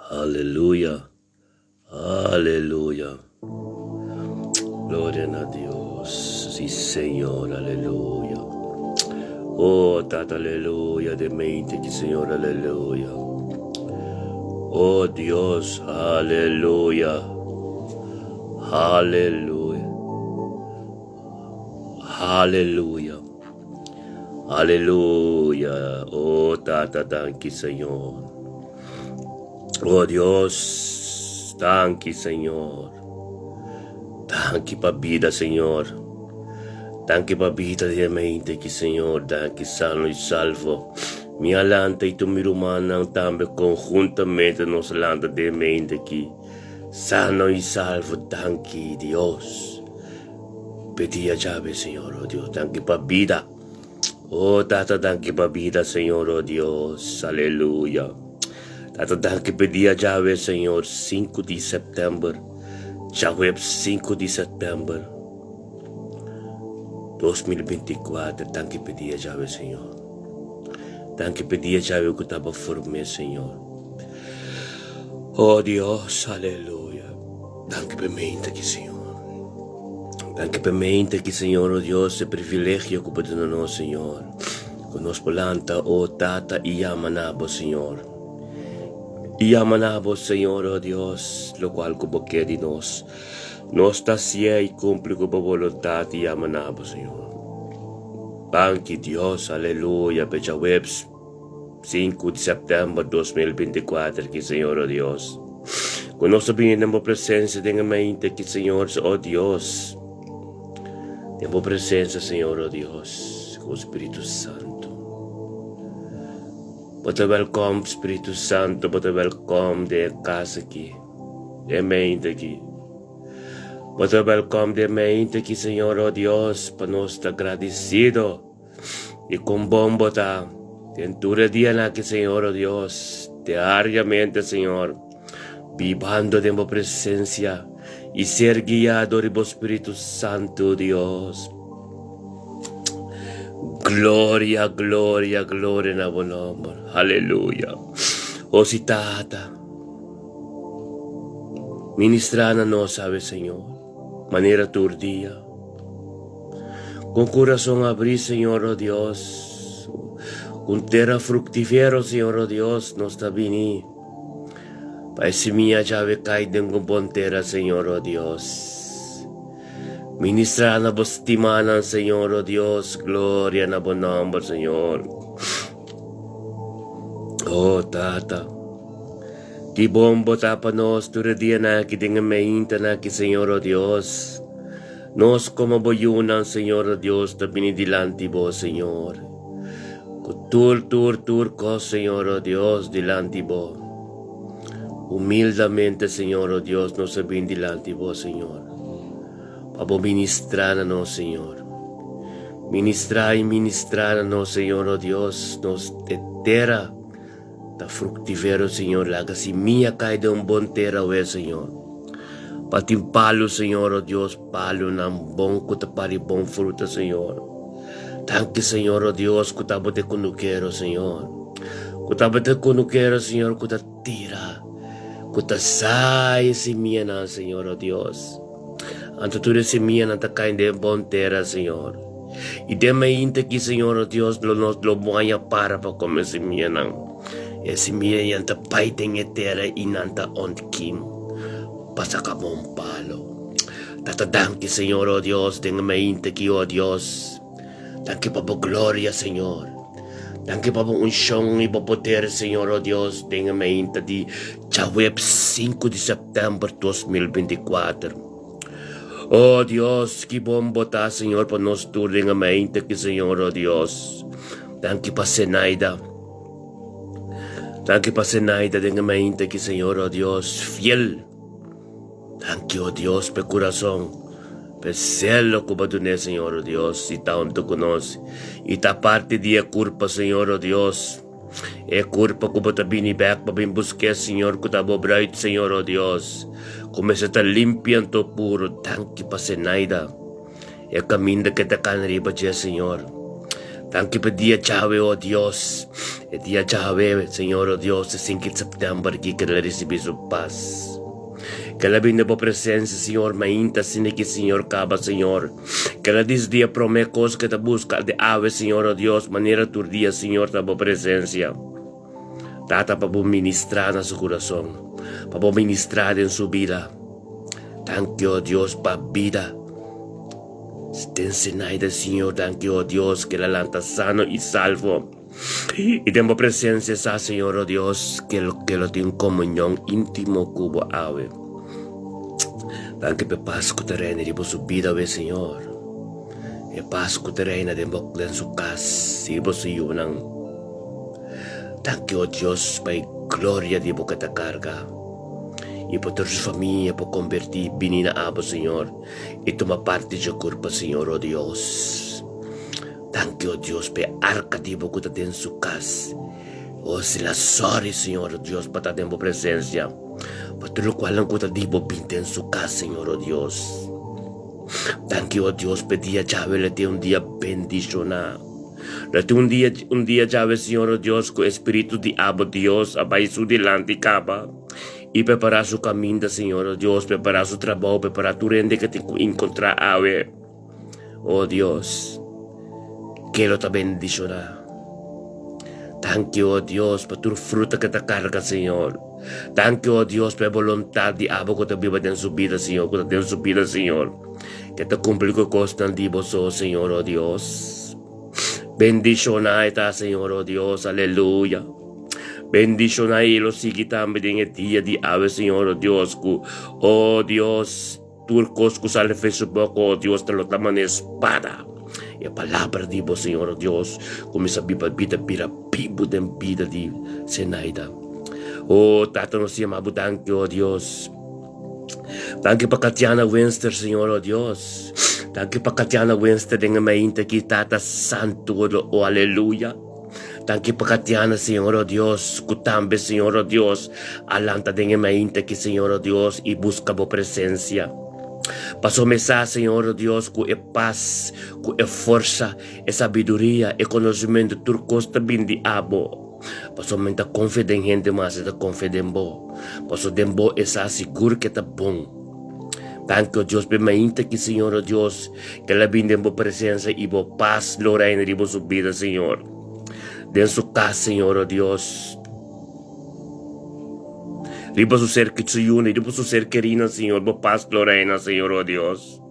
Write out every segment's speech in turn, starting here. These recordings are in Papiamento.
Aleluya. Aleluya. Gloria na Dios. Si, Señor. Aleluya. Oh, Tata, aleluya. Den mainta aki, Señor. Aleluya. Oh, Dios. Aleluya. Aleluya. Aleluya. Aleluya. Oh, Tata, danki, Señor. Oh, Dios, danki, Señor. Danki pa bida, Señor. Danki pa bida di e mainta aki, Señor. Danki sano i salvo. Mi a lanta i tur mi rumannan tambe konhuntamente nos a lanta den e mainta aki. Sano i salvo. Danki, Dios. P'e dia djabe, Señor, oh Dios. Danki pa bida. Oh, Tata, danki pa bida, Señor, oh Dios. Aleluya. Tata, danki p'e dia djawe, Señor, sinku di sèptèmber. Djaweps sinku di sèptèmber 2024. Danki p'e dia djawe, Señor. Danki p'e dia djawe ku ta bo form'é, Señor. Oh Dios, aleluya. Danki p'e mente aki, Señor. Danki p'e mente aki, Señor, oh Dios, e privilegio ku bo duna nos, Señor. Ku nos por lanta, oh Tata, i yama na bo, Señor. I yama na bo, Señor, oh Dios, lokual ku bo ke di nos. Nos ta hasié i kumpli ku bo boluntat i yama na bo, Señor. Danki, Dios, aleluya, p'e djaweps. 5 di sèptèmber 2024 aki, Señor, o Dios. Ku nos ta bini den bo presensia den e mainta aki, Señor, o Dios. Den bo presensia, Señor, o Dios, ku Spiritu Santu. Bo ta wèlkòm, Spiritu Santu, bo ta wèlkòm den e kas aki, den e mainta aki. Bo ta wèlkòm den e mainta aki, Señor, o Dios, pa nos ta gradisido. I kon bon bo ta den tur e dianan aki, Señor, o Dios, diariamente, Señor, bibando den bo presencia i ser guiá dor di bo Spiritu Santu, Dios. Gloria, gloria, gloria na bo nomber. Aleluya. O si Tata, ministra na nos, sabe, Señor, manera tur dia. Con corazón abrí, Señor, oh Dios. Un tera fructifero, Señor, oh Dios, nos ta bini. Pa e semilla djawe cai den un bon tera, Señor, oh Dios. Ministra na bo stimanan, Señor, oh Dios. Gloria na bo nomber, Señor. Oh, Tata. Ki bon bo ta pa nos tur e dianan aki den e meintanan aki, Señor, oh Dios. Nos komo bo yunan, Señor, oh Dios, ta bini dilanti bo, Señor. Ku tur, tur, tur kos, Señor, oh Dios, dilanti bo. Humildamente, Señor, oh Dios, nos a bini dilanti bo, Señor. Pa bo ministrá na nos, Señor. Ministrá i ministrá na nos, Señor, oh Dios, nos e tera. Ta fructifero, Señor, laga simia cai den un bon tera awe, Señor. Pa tin palu, Señor, oh Dios, palunan bon cu ta pari bon fruta, Señor. Danki, Señor, oh Dios, cu ta bo ta e cunukero, Señor. Cu ta bo ta e cunukero, Señor, cu ta tira, cu ta saai e simianan, Señor, oh Dios. Anto tur e simianan ta kai den bon tera, Señor. I den mainta aki, Señor, o Dios, lo nos lo bo haña para pa kome e simianan. E simianan ta bai den e tera i nan ta ontkim pa saka bon palo. Tata, danki, Señor, o Dios, den e mainta aki, o Dios. Danki pa bo gloria, Señor. Danki pa bo unshon i bo poder, Señor, o Dios, den e mainta di djaweps 5 di sèptèmber 2024. O Dios, ki bon bo ta, Señor, pa nos tur den e mainta aki, Señor, o Dios. Danki pa Zenaida. Danki pa Zenaida den e mainta aki, Señor, o Dios, fiel. Danki, o Dios, p'e kurason, p'e selo ku bo dun'é, Señor, o Dios, i ta huntu ku nos, i ta parti di e kurpa, Señor, o Dios, e kurpa ku bo ta bini bèk pa bin busk'é, Señor, ku ta bo bruid, Señor, o Dios, ku mester ta limpi anto puru. Danki pa Zenaida, e kaminda ku e ta kana riba dje, Señor. Danki pa dia djawe, o Dios. E dia djawe, Señor, o Dios, e 5 di sèptèmber aki ku el a risibí su pas. Ku el a bini den bo presensia, Señor, mainta asina ki Señor kaba, Señor. Ku el a disidí e promé kos ku e ta buska di awe, Señor, o Dios, manera tur dia, Señor, ta bo presensia. Tata, pa bo ministrá na su kurason, pa bo ministrá den su bida. Danki, o Dios, pa bida. Den Zenaida, Señor, danki, oh Dios, ke la lanta sano i salvo. I den bo presencia sa, Señor, oh Dios, ke lo, ke lo tin komunion íntimo ku bo awe. Danki p'e pas ku ta reina riba su bida awe, Señor. E pas ku ta reina den bo, den su kas, riba su yunan. Danki, oh Dios, pa e gloria di bo ke ta karga. I pa tur su famia por konvertí bini na abo, Señor. I tuma parti dje kurpa, Señor, o Dios. Danki, o Dios, p'e arka di bo ku ta den su kas. O si la sòri, Señor, o Dios, pa ta den bo presensia, pa tur lokualnan ku ta di bo bin den su kas, Señor, o Dios. Danki, o Dios, p'e dia djawe lo tin un dia bendishoná. Lo tin un dia, un dia djawe, Señor, o Dios, ku e Spiritu di abo, Dios, a bai su dilanti kaba. I prepará su kaminda, Señor, oh Dios, prepará su trabou, prepará tur hende ke tin ku enkontrá awe. Oh Dios, ke lo ta bendishoná. Danki, oh Dios, pa tur fruta ke ta karga, Señor. Danki, oh Dios, pa e boluntat di abo ku ta biba den su bida, Señor, ku ta den su bida, Señor, ke ta kumpli ku e kosnan di bo so, Señor, oh Dios. Bendishoná e ta, Señor, oh Dios, aleluya. Bendiciona y lo sigui tambe den e dia di awe, Señor, oh Dios, cu, oh Dios, tur cos cu sali fe su boca, oh Dios, ta lo ta mane spada. E palabra di bo, Señor, oh Dios, cuminsa biba bida bira bibu den bida di Zenaida. Oh, Tata, nos yama bo danki, oh Dios. Danki pa Katiana Winster, Señor, oh Dios. Danki pa Katiana Winster den e mainta aki, Tata Santu, oh aleluya. Danki pa Katiana, Señor, oh Dios, ku tambe, Señor, oh Dios, a lanta den e mainta aki, Señor, oh Dios, i buska bo presensia. Paso mi sa, Señor, oh Dios, ku e pas, ku e forsa, e sabiduria, e konosementu, tur kos ta bin di abo. Paso mi ta konfia den hende mas e ta konfia den bo. Paso den bo e sa sigur ke ta bon. Danki, oh Dios, pa e mainta aki, Señor, oh Dios, ke el a bin den bo presensia i bo pas lo reina riba su bida, Señor. Den su kas, Señor, oh Dios. Riba su ser su yunan, riba su ser kerinan, Señor, bo pas lo reina, Señor, oh Dios.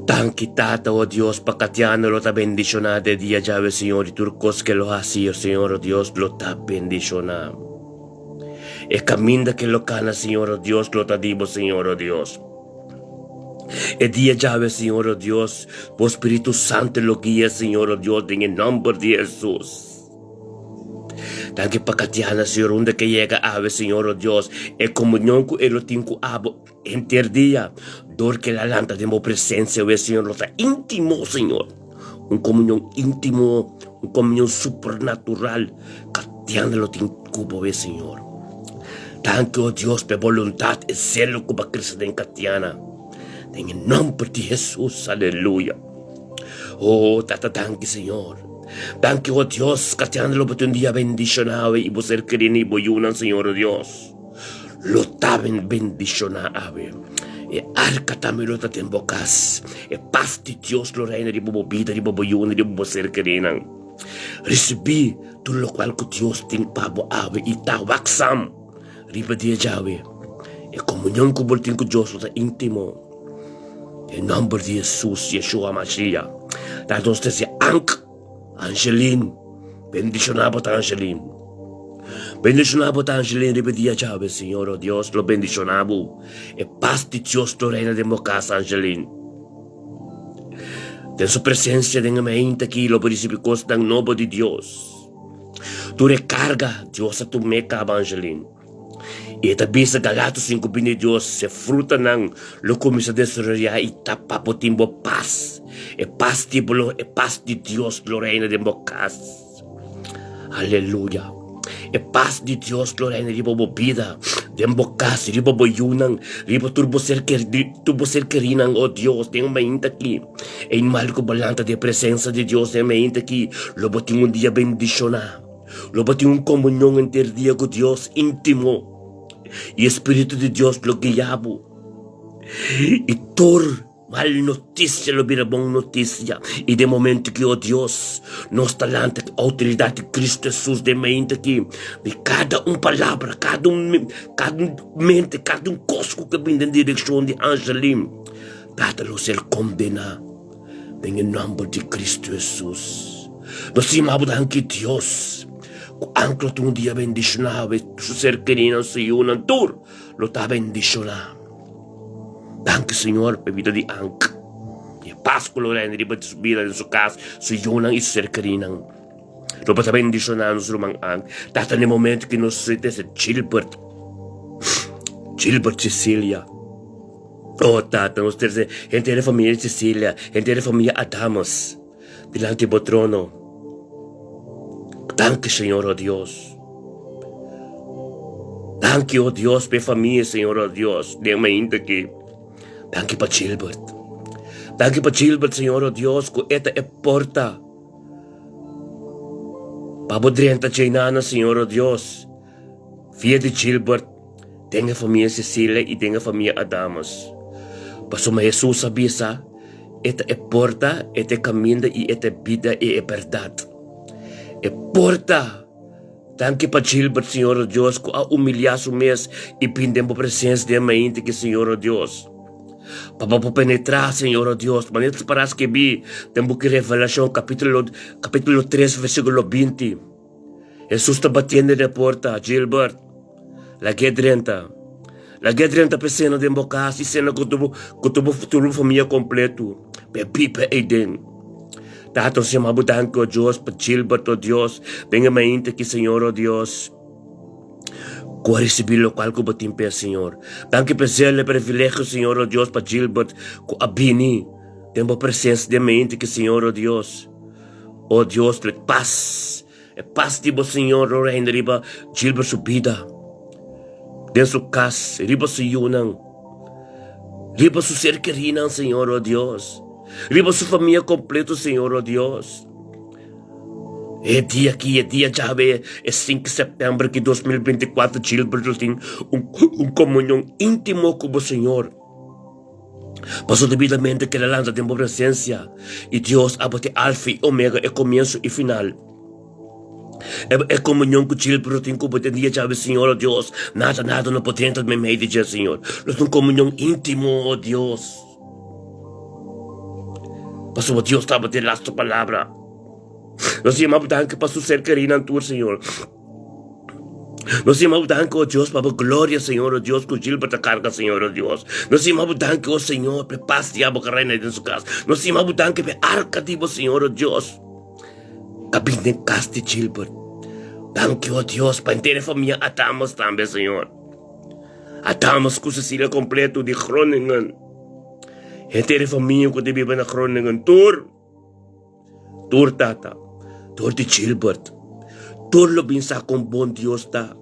Danki, Tata, oh Dios, pa Katiana lo ta bendishoná de dia djawe, Señor, i tur kos ke lo hasi, Señor, oh Dios, lo ta bendishoná. E kaminda ke lo kana, Señor, oh Dios, lo ta di bo, Señor, oh Dios. E dia djawe, Señor, oh Dios, bo Spiritu Santu lo guia, Señor, oh Dios, den e nomber di Hesus. Danki pa Katiana, Señor, unda ke yega awe, Señor, oh Dios, e komunion ku e lo tin ku abo henter dia, dor ke el a lanta den bo presensia awe, Señor, lo ta íntimo, Señor. Un komunion íntimo, un komunion supernatural, Katiana lo tin ku bo awe, Señor. Danki, oh Dios, pa e boluntat, e zelo ku bo a krese den Katiana. Den e nomber di Hesus, aleluya. Oh, Tata, danki, Señor. Danki, oh Dios, Katiana lo bo tin un dia bendishoná awe i bo ser kerí i bo yunan, Señor, oh Dios. Lo ta bendishoná awe. E arka tambe lo ta den bo kas. E pas di Dios lo reina riba bo bida, riba bo yunan, riba bo ser kerínan. Risibí tur lokual ku Dios tin pa bo awe i ta waksam riba dia djawe. E komunion ku bo tin ku Dios lo ta íntimo. Den nòmber di Hesus, Yeshua Mashiach, ta nos desea Ank, Angeline, bendishoná bo ta Angeline. Bendishoná bo ta Angeline riba dia djawe, Señor, oh Dios lo bendishoná bo. E pas di Dios lo reina den bo kas, Angeline. Den su presencia den e mainta aki lo bo ricibi cosnan nobo di Dios. Tur e carga Dios a tum'é caba Angeline. I e ta bisa Galatos 5 bini Dios se frutanan lo cuminsa desaroya i ta pa bo tin bo pas. E pas di bo lo e pas di Dios lo reina den bo cas. Aleluya. E pas di Dios lo reina riba bo bida, den bo kas, riba bo yunan, riba tur bo ser keri, tur bo ser kerinan, o Dios, den mainta aki. E mal ku bo lanta den presensa di Dios den mainta aki, lo bo tin un dia bendishoná. Lo bo tin un komunion henter dia ku Dios íntimo. I e Spiritu di Dios lo guia bo. I tur Mal notisia lo bira bon notisia. I den momento ki, o Dios, nos ta lanta ki outoridat di Kristu Hesus den mente aki, di kada un palabra, kada un, kada un mente, kada un kos ku ke bin den direkshon di Angelin, Tata lo ser kondená den e nòmber di Kristu Hesus. Nos yama bo danki Dios, ku ankla ta un dia bendishoná, su ser kerinan, su yunan, tur lo ta bendishoná. Danki Señor pa e bida di Ank. I e pas ku lo reina riba su bida, den su kas, su yunan i su ser kerinan. Lo bo ta bendishoná nos ruman Ank. Tata na e momento ku nos sinti ese Gilbert, Gilbert Cecilia. Oh Tata, nos trese henter e famia di Cecilia, henter e famia Adamus dilanti bo trono. Danki Señor, oh Dios. Danki, oh Dios, pa e famia, Señor, oh Dios, den mainta aki. Danki pa Gilbert. Danki pa Gilbert, Señor, oh Dios, ku e ta e porta pa bo drenta djeinana, Señor, oh Dios. Via di Gilbert, den e famia Cecilia i den e famia Adamus. Pasobra Hesus a bisa, E ta e porta, e ta e kaminda i e ta e bida i e bèrdat. E porta! Danki pa Gilbert, Señor o Dios, ku a humiliá su mes i bin den bo presensia den mainta aki, Señor o Dios. Pa bo por penetrá, Señor o Dios, manera ta pará skibí den buki Revelashon, kapítulo, kapítulo tres, versíkulo 20. Hesus ta batiendo den e porta, Gilbert, lag'é drenta. Lag'é drenta pa e sena den bo kas i sena ku tur bo, ku tur bo, tur bo famia kompletu. Pa e biba eiden. Tata, nos yama bo danki, o Dios, pa Gilbert, o Dios, den e mainta aki, Señor, o Dios, ku a risibí lokual ku bo tin p'e, Señor. Danki pa e zelo, e privilegio, Señor, o Dios, pa Gilbert ku a bini den bo presensia den mainta aki, Señor, o Dios. O Dios, lo e pas, e pas di bo Señor lo reina riba Gilbert su bida, den su kas, riba su yunan, riba su ser kerinan, Señor, o Dios, riba su famia kompleto, Señor, o Dios. E dia aki, e dia djawe, e 5 sèptèmber ki 2024, Gilbert lo tin un, un komunion íntimo ku bo Señor. Pasobra debidamente keda lanta den bo presensia, i Dios abo ta e Alfa i Omega, e komienso i final. E, e komunion ku Gilbert lo tin ku bo den dia djawe, Señor, o Dios, nada, nada no por drenta meimei di dje, Señor. Lo ta un komunion íntimo, o Dios. Pasobra Dios tabata e lastu palabra. Nos yama bo danki pa su ser kerinan tur, Señor. Nos yama bo danki, o Dios, pa bo gloria, Señor, o Dios, ku Gilbert ta karga, Señor, o Dios. Nos yama bo danki, o Señor, pa e pas di abo ku reina den su kas. Nos yama bo danki pa e arka di bo, Señor, o Dios, ka bin den kas di Gilbert. Danki, o Dios, pa henter e famia Adams tambe, Señor. Adams ku Cecilia kompleto di Groningen. Henter e famia ku ta biba na Groningen, tur. Tur tata, dor di Gilbert, tur lo bin sa kon bon Dios ta.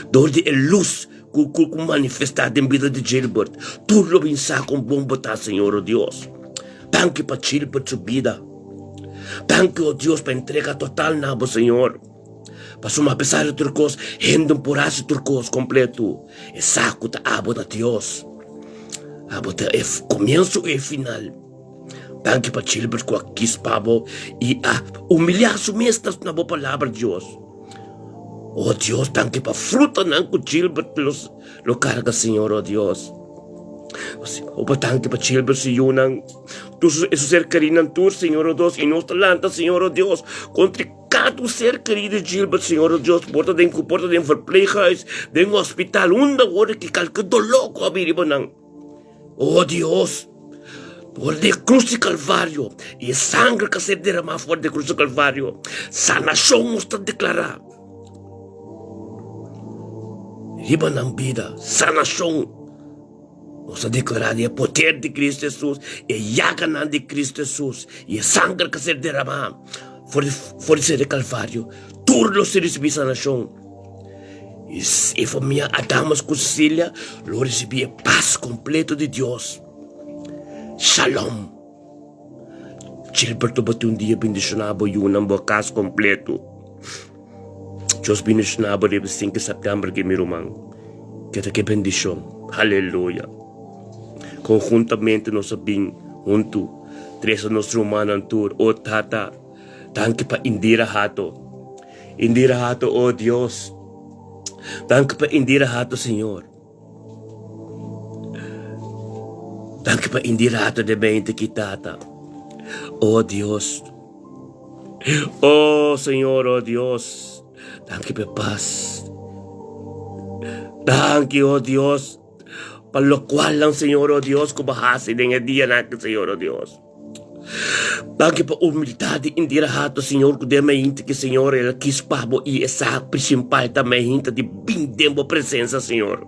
Dor di e lus ku ku ku manifestá den bida di Gilbert, tur lo bin sa kon bon bo ta, Señor o Dios. Danki pa Gilbert su bida. Danki, o Dios, pa entrega total na bo, Señor. Pasobra apesar di tur kos, hende no por hasi tur kos kompletu. E sa ku ta abo ta Dios. Abo ta e komienso i e final. Danki pa Gilbert ku a kis pa bo i a humiliá su mes na bo palabra, Dios. Oh Dios, danki pa frutanan ku Gilbert lo, lo karga, Señor, oh Dios. Oh, pa danki pa Gilbert su yunan, tur su, su ser kerinan tur, Señor, oh Dios. I nos ta lanta, Señor, oh Dios, kontra kada un ser kerí di Gilbert, Señor, oh Dios, por ta den, por ta den verpleeghuis, den hospital, unda wòrdu ki kalke doló ku a bini riba nan. Oh Dios, for di e krus di Kalvario i e sangre ku a ser deramá for di e krus di Kalvario, sanashon nos ta deklará riba nan bida, sanashon nos ta deklará di e poder di Kristu Hesus, e yaganan di Kristu Hesus i e sangre ku a ser deramá for di for di ser di Kalvario, tur lo ser risibí sanashon. I e famia Adamus ku Cecilia lo risibí e pas kompleto di Dios. Shalom! Gilberto bo tin un dia bendishoná bo yunan bo kas kompleto. Dios bendishoná bo riba sinku sèptèmber aki mi ruman. Keda ke bendishon. Aleluya! Konhuntamente nos a bin huntu trese nos rumannan tur. O Tata, danki pa Indira Hato. Indira Hato, o Dios. Danki pa Indira Hato, Señor. Danki pa Indira Hato de mente ki Tata. O Dios. O Señor, o Dios. Danki pa e pas. Danki, o Dios, pa lokualnan, Señor, o Dios, ku bo hasi den e dianan aki, Señor, o Dios. Danki pa humildad di Indira Hato, Señor, ku den mainta ki, Señor, el a kis pa bo i e sa principal ta mainta di bin den bo presensa, Señor.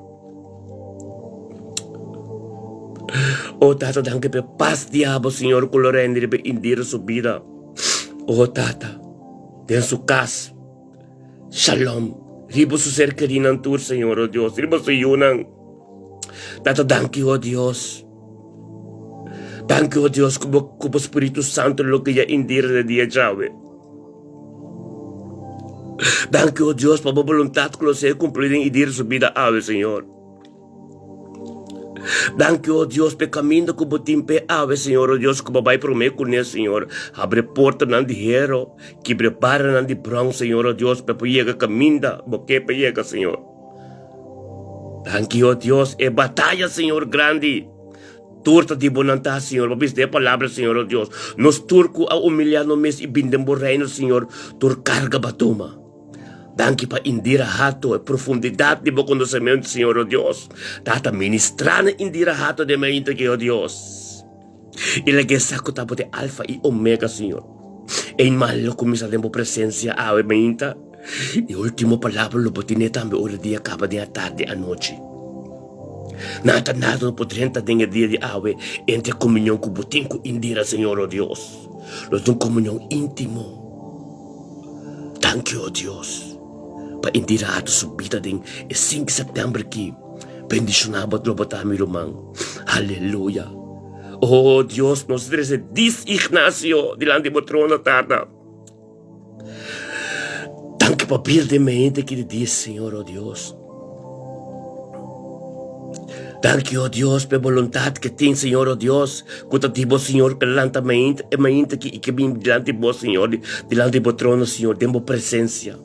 O Tata, danki pa e pas di abo, Señor, ku lo reina riba Indira su bida. O Tata, den su kas, shalom, riba su ser kerinan tur, Señor, o Dios, riba su yunan. Tata, danki, o Dios. Danki, o Dios, ku bo, ku bo Spiritu Santu lo guia Indira de dia djawe. Danki, o Dios, pa bo boluntat ku lo ser kumplí den Indira su bida awe, Señor. Danki, o Dios, p'e kaminda ku bo tin p'e awe, Señor, o Dios, ku bo bai promé kuné, Señor. Habri portanan di hero, kibra baranan di bròn, Señor, o Dios, p'e por yega kaminda bo ke pa yega, Señor. Danki, o Dios, e bataya, Señor, grandi. Tur ta di bo nan ta, Señor. Bo bisa den e palabra, Señor, o Dios. Nos tur ku a humiliá nos mes i bin den bo reino, Señor, tur karga bo a tuma. Danki pa Indira Hato, e profundidat di bo konosementu, Señor, o Dios. Tata, ministrá na Indira Hato den mainta aki, o Dios. I laga e sa ku ta bo ta e Alfa i Omega, Señor. Ein mal lo kuminsá den bo presensia awe mainta, i último palabra lo bo tene tambe ora dia kaba den atardi anochi. Nada, nada no por drenta den e dia di awe entre e komunion ku bo tin ku Indira, Señor, o Dios. Lo ta un komunion íntimo. Danki, o Dios, pa Indira Hato su bida den e sinku sèptèmber aki. Bendishoná bo lo bo ta, mi ruman. Aleluya. O Dios, nos trese dis Ignacio dilanti bo trono, Tata. Danki pa bida den mente aki di dia, Señor, o Dios. Danki, o Dios, pa e boluntat ke tin, Señor, o Dios, ku ta di bo, Señor, ke lanta mainta, e mainta aki i ke bin dilanti bo, Señor, dilanti bo trono, Señor, den bo presensia.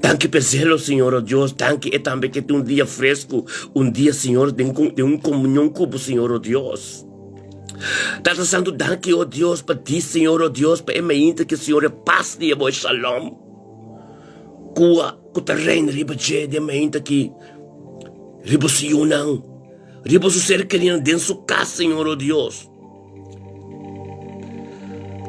Danki pa e zelo, Señor, o Dios. Danki e tambe ke tin un dia fresku, un dia, Señor, den den un komunion ku bo, Señor, o Dios. Tata Santu, danki, o Dios, pa di, Señor, o Dios, pa e mainta ki, Señor, e pas di bo, e shalom, ku a ku ta reina riba dje den mainta aki, riba su yunan, riba su ser kerinan den su kas, Señor, o Dios.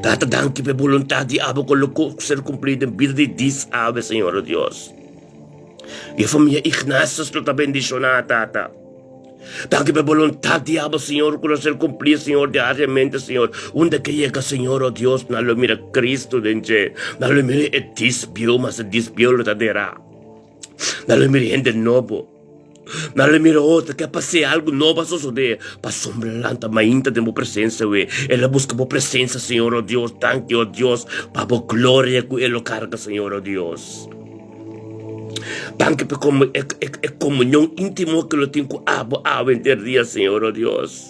Tata, danki pa e boluntat di abo ku lo ser kumplí den bida di dis awe, Señor, o Dios. I e famia Ignatius lo ta bendishoná, Tata. Danki pa e boluntat di abo, Señor, ku lo ser kumplí, Señor, diariamente, Señor. Unda ke yega, Señor, o Dios, nan lo mira Cristo den dje. Nan lo mira e dis bieu, mas e dis bieu lo ta derá. Nan lo mira hende nobo. Nan lo mira otro ke a pas'é, algu nobo a sosodé. Pasobra el a lanta mainta den bo presensia, we. El a buska bo presensia, Señor, o Dios. Danki, o Dios, pa bo gloria ku e lo karga, Señor, o Dios. Danki pa e komunion íntimo ku lo tin ku abo awe henter dia, Señor, o Dios.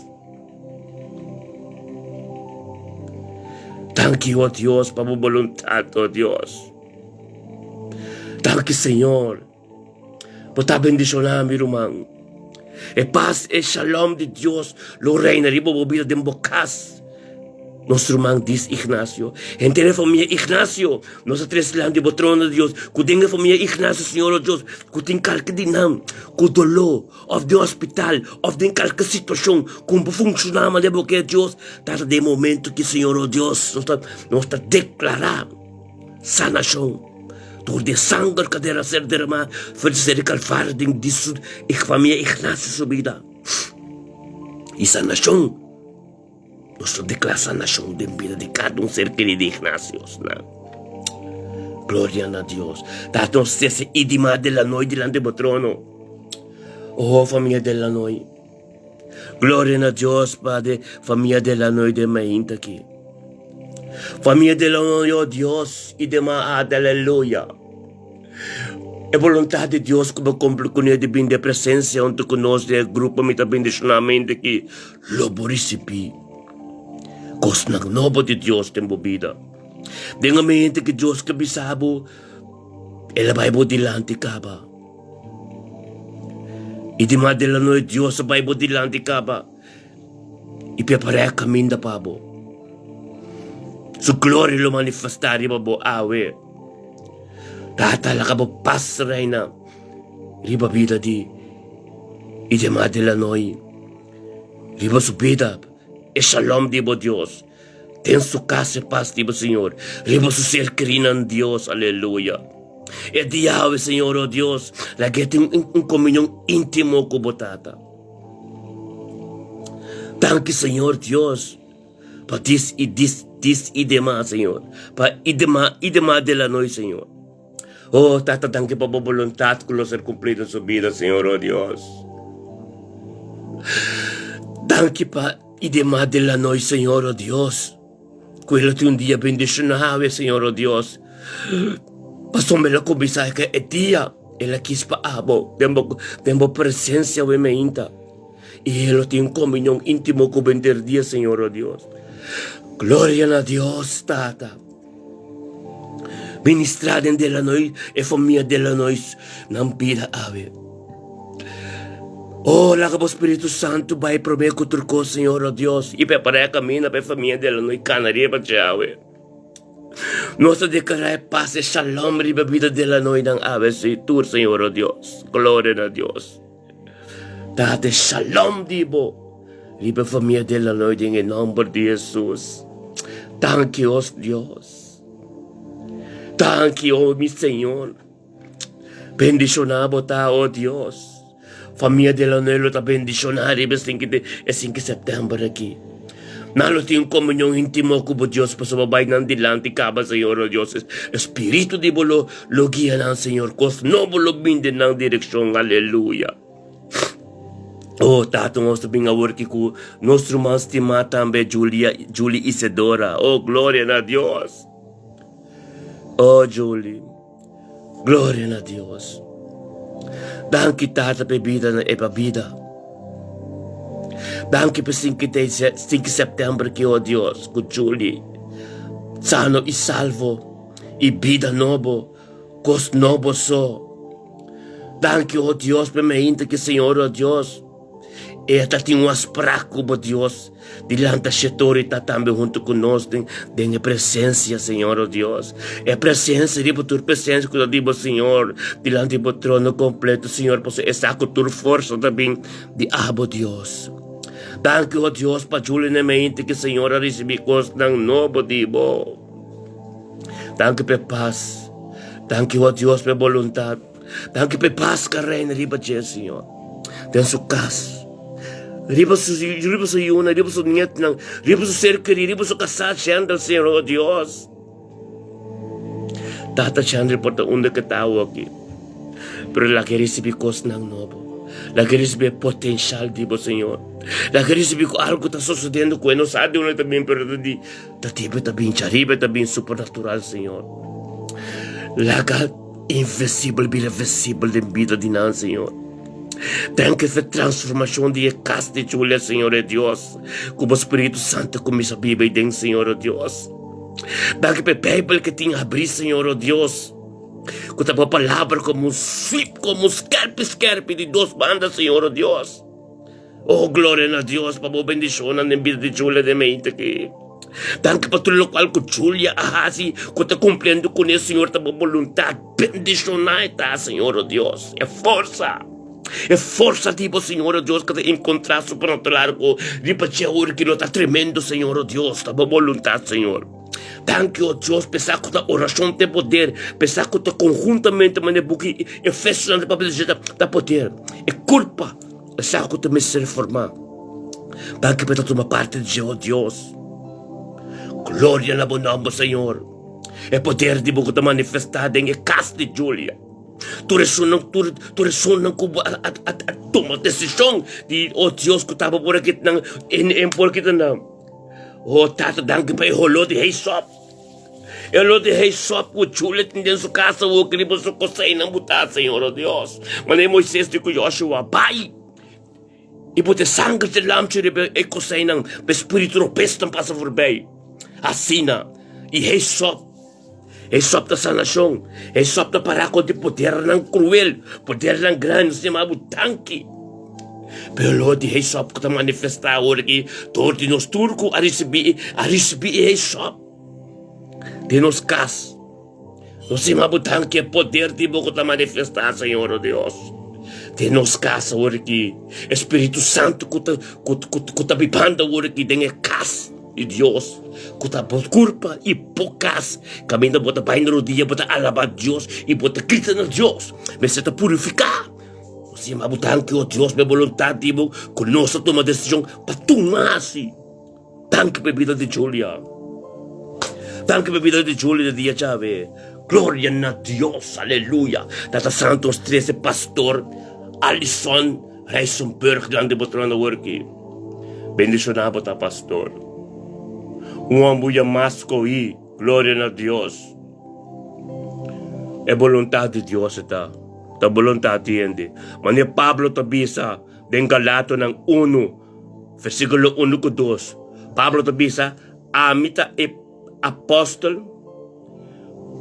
Danki, o Dios, pa bo boluntat, o Dios. Danki, Señor. Bo ta bendishoná mi ruman. E pas, e shalom di Dios lo reina riba bo bida den bo kas. Nos ruman dis Ignacio, henter e famia Ignacio, nos a trese dilanti bo trono, Dios, ku den e famia Ignacio, Señor, o Dios, ku tin kalke di nan ku doló, òf den hospital, òf den kalke situashon ku no por funshoná manera bo ke, Dios, tata den e momento aki, Señor, o Dios, nos ta, nos ta deklará sanashon dor di e sanger ku a ser derramá for di ser di Kalvario den di su famia Ignacio su bida. I sanashon. Nos ta deklará sanashon den bida di kada un ser kerí di Ignatius nan. Gloria na Dios. Tata nos trese Idima Delanoy dilanti bo trono. Oh famia Delanoy. Gloria na Dios pa de famia Delanoy den mainta aki. Famia Delanoy oh Dios Idema aleluya. E boluntat di Dios ku bo kumpli kuné di bin den presensia huntu ku nos den e grupo mi ta bendishoná mente ki lo bo risibí kosnan nobo di Dios den bo bida. Den e mente ki Dios ke bisa bo, el a bai bo dilanti kaba. I di mas de la noe Dios a bai bo dilanti kaba i prepará e kaminda pa bo. Su gloria lo manifestá riba bo awe. Tata, laga bo pas reina riba bida di i demas de la noi, riba su bida, e shalom di bo Dios, den su kas e pas di bo Señor, riba su ser kerinan Dios, aleluya. E dia awe, Señor, oh Dios, laga e tin un komunion íntimo ku bo Tata. Danki, Señor Dios. Pa dis i dis, dis i demas, Señor. Pa i dema, i dema de la noi, Señor. Oh, Tata, danki pa bo boluntat ku lo ser kumplido en su bida, Señor, oh Dios. Danki pa i dema de la noi, Señor, oh Dios. Ku el lo tin un dia bendishoná awe, Señor, oh Dios. Pasobra el a kuminsá e dia, el a kis pa abo, den bo, den bo presensia awe meinta. I e lo tin komunion íntimo ku bo henter dia, Señor, o Dios. Gloria na Dios, Tata. Ministrá den Delanoy, e famia Delanoy nan bida awe. Oh, laga bo Spiritu Santu bai promé ku tur kos, Señor, o Dios, i prepará e kaminda pa e famia Delanoy kana riba dje awe. Nos ta deklará e pas, e shalom riba bida Delanoynan awe, si tur, Señor, o Dios. Gloria na Dios. Tata e shalom di bo riba e famia Delanoy den e nomber di Jesus. Danki os Dios. Danki o mi Señor. Bendiciona bo ta o Dios. Famia Delanoy lo ta bendiciona riba e 5 september aki. Nan lo tin un komunion íntimo ku bo Dios pasobra bo bai nan dilanti kaba Señor o Dios. E Spiritu di bo lo lo guia nan Señor. Kos nobo lo bin den nan direkshon. Aleluya. Oh Tata nos ta bin awor ki ku nos ruman stimá tambe Julia Julie Isedora. Oh gloria na Dios. Oh Julie. Gloria na Dios. Danki Tata pa e bida na e pa bida. Danki pa 5 september ki oh Dios ku Julie sano i salvo i bida nobo, kos nobo so. Danki oh Dios pa e mainta ki Señor oh Dios. E ta tin un afsprak ku bo Dios di lanta shetor i ta tambe huntu ku nos den den e presensia, Señor, o Dios. E presensia riba tur presensia ku ta di bo, Señor, dilanti bo trono kompleto, Señor, pasobra e sa ku tur forsa ta bin di abo, Dios. Danki, o Dios, pa Julie Nemeinte ku Señor a risibí kosnan nobo di bo. Danki pa e pas. Danki, o Dios, pa e boluntat. Danki pa e pas ku a reina riba dje, Señor, den su kas, riba su, riba su yunan, riba su nietnan, riba su ser kerí, riba su kasá, Chandler, Señor, oh Dios. Tata Chandler por ta unda ke ta awoki, pero laga e risibí kosnan nobo. Laga e risibí e potenshal di bo, Señor. Laga e risibí ku algu ta sosodiendo ku e no sa di unda e ta bin, pero ta di, ta tiba e ta bin djariba, e ta bin supernatural, Señor. Laga Invisibel bira visibel den bida di nan, Señor. Danki p'e transformacion di e cas di Julia, Señor e Dios. Cu bo Spiritu Santo cuminsa biba ei den, Señor o Dios. Danki p'e Bijbel ke tin habri, Señor o Dios. Cu ta bo palabra como un swip, como un skerpi skerpi di dos banda, Señor o Dios. Oh, gloria na Dios pa bo bendicionnan den bida di Julia den mente aki. Danki pa tur locual cu Julia a haci cu ta cumpliendo cune, Señor, ta bo boluntad. Bendiciona e ta, Señor, oh Dios. E forsa, e forsa di bo, Señor, oh Dios, cu ta encontra supernatural cu riba dje ora ki lo ta tremendo, Señor, oh Dios, ta bo boluntad, Señor. Danki, oh Dios, p'esaki cu ta oracion te poder, p'esaki cu ta conhuntamente manera buki Efesonan ta papia di dje ta poder. E culpa. Esaki ku ta mester reformá. Danki pa ta tuma parti di dje, o Dios. Gloria na bo nòmber, Señor. E poder di bo ku ta manifestá den e kas di Julia. Tur esunnan, tur, tur esunnan ku bo a, a, a, a tuma desishon di, oh Dios, ku taba por aki nan, en, en por kita nan. Oh Tata, danki pa e holó di heisop. E holó di heisop ku Julia tin den su kas awor ku riba su koseinan butá, Señor, oh Dios. Manera Moises di ku Joshua, bai i put e sanger di lamchi riba e koseinan pa e spiritu robesnan pasa forbei. Asina, i heisop. E sòp ta sanashon. E sòp ta pará kontra e podernan kruel, podernan grandi. Nos ta yama bo danki. Pero lo di hesòp ku ta manifestá awor aki dor di nos tur ku a risibí, a risibí e hesòp den nos kas. Nos ta yama bo danki e poder di bo ku ta manifestá, Señor, o Dios, den nos kas awor aki. E Spiritu Santu ku ta, ku, ku, ku ta bibando awor aki den e kas. Di Dios ku ta bo kurpa i bo kas. Kaminda bo ta bai na rodia, bo ta alabá Dios i bo ta grita na Dios. Mester ta purifiká. Nos yama bo danki, o Dios, pa e boluntat di bo ku nos a tuma desishon pa tuma hasi. Danki pa e bida di Julia. Danki pa e bida di Julia di dia djawe. Gloria na Dios. Aleluya. Tata Santu, nos trese Pastor Alison Rijsenburg dilanti bo trono aworki. Bendishoná bo ta pastor. Un homber yamá skohí, gloria na Dios. E boluntat di Dios e ta, ta boluntat di hende. Manera Pablo ta bisa den Galatonan unu, versíkulo unu ku dos, Pablo ta bisa, Ami ta e apòstel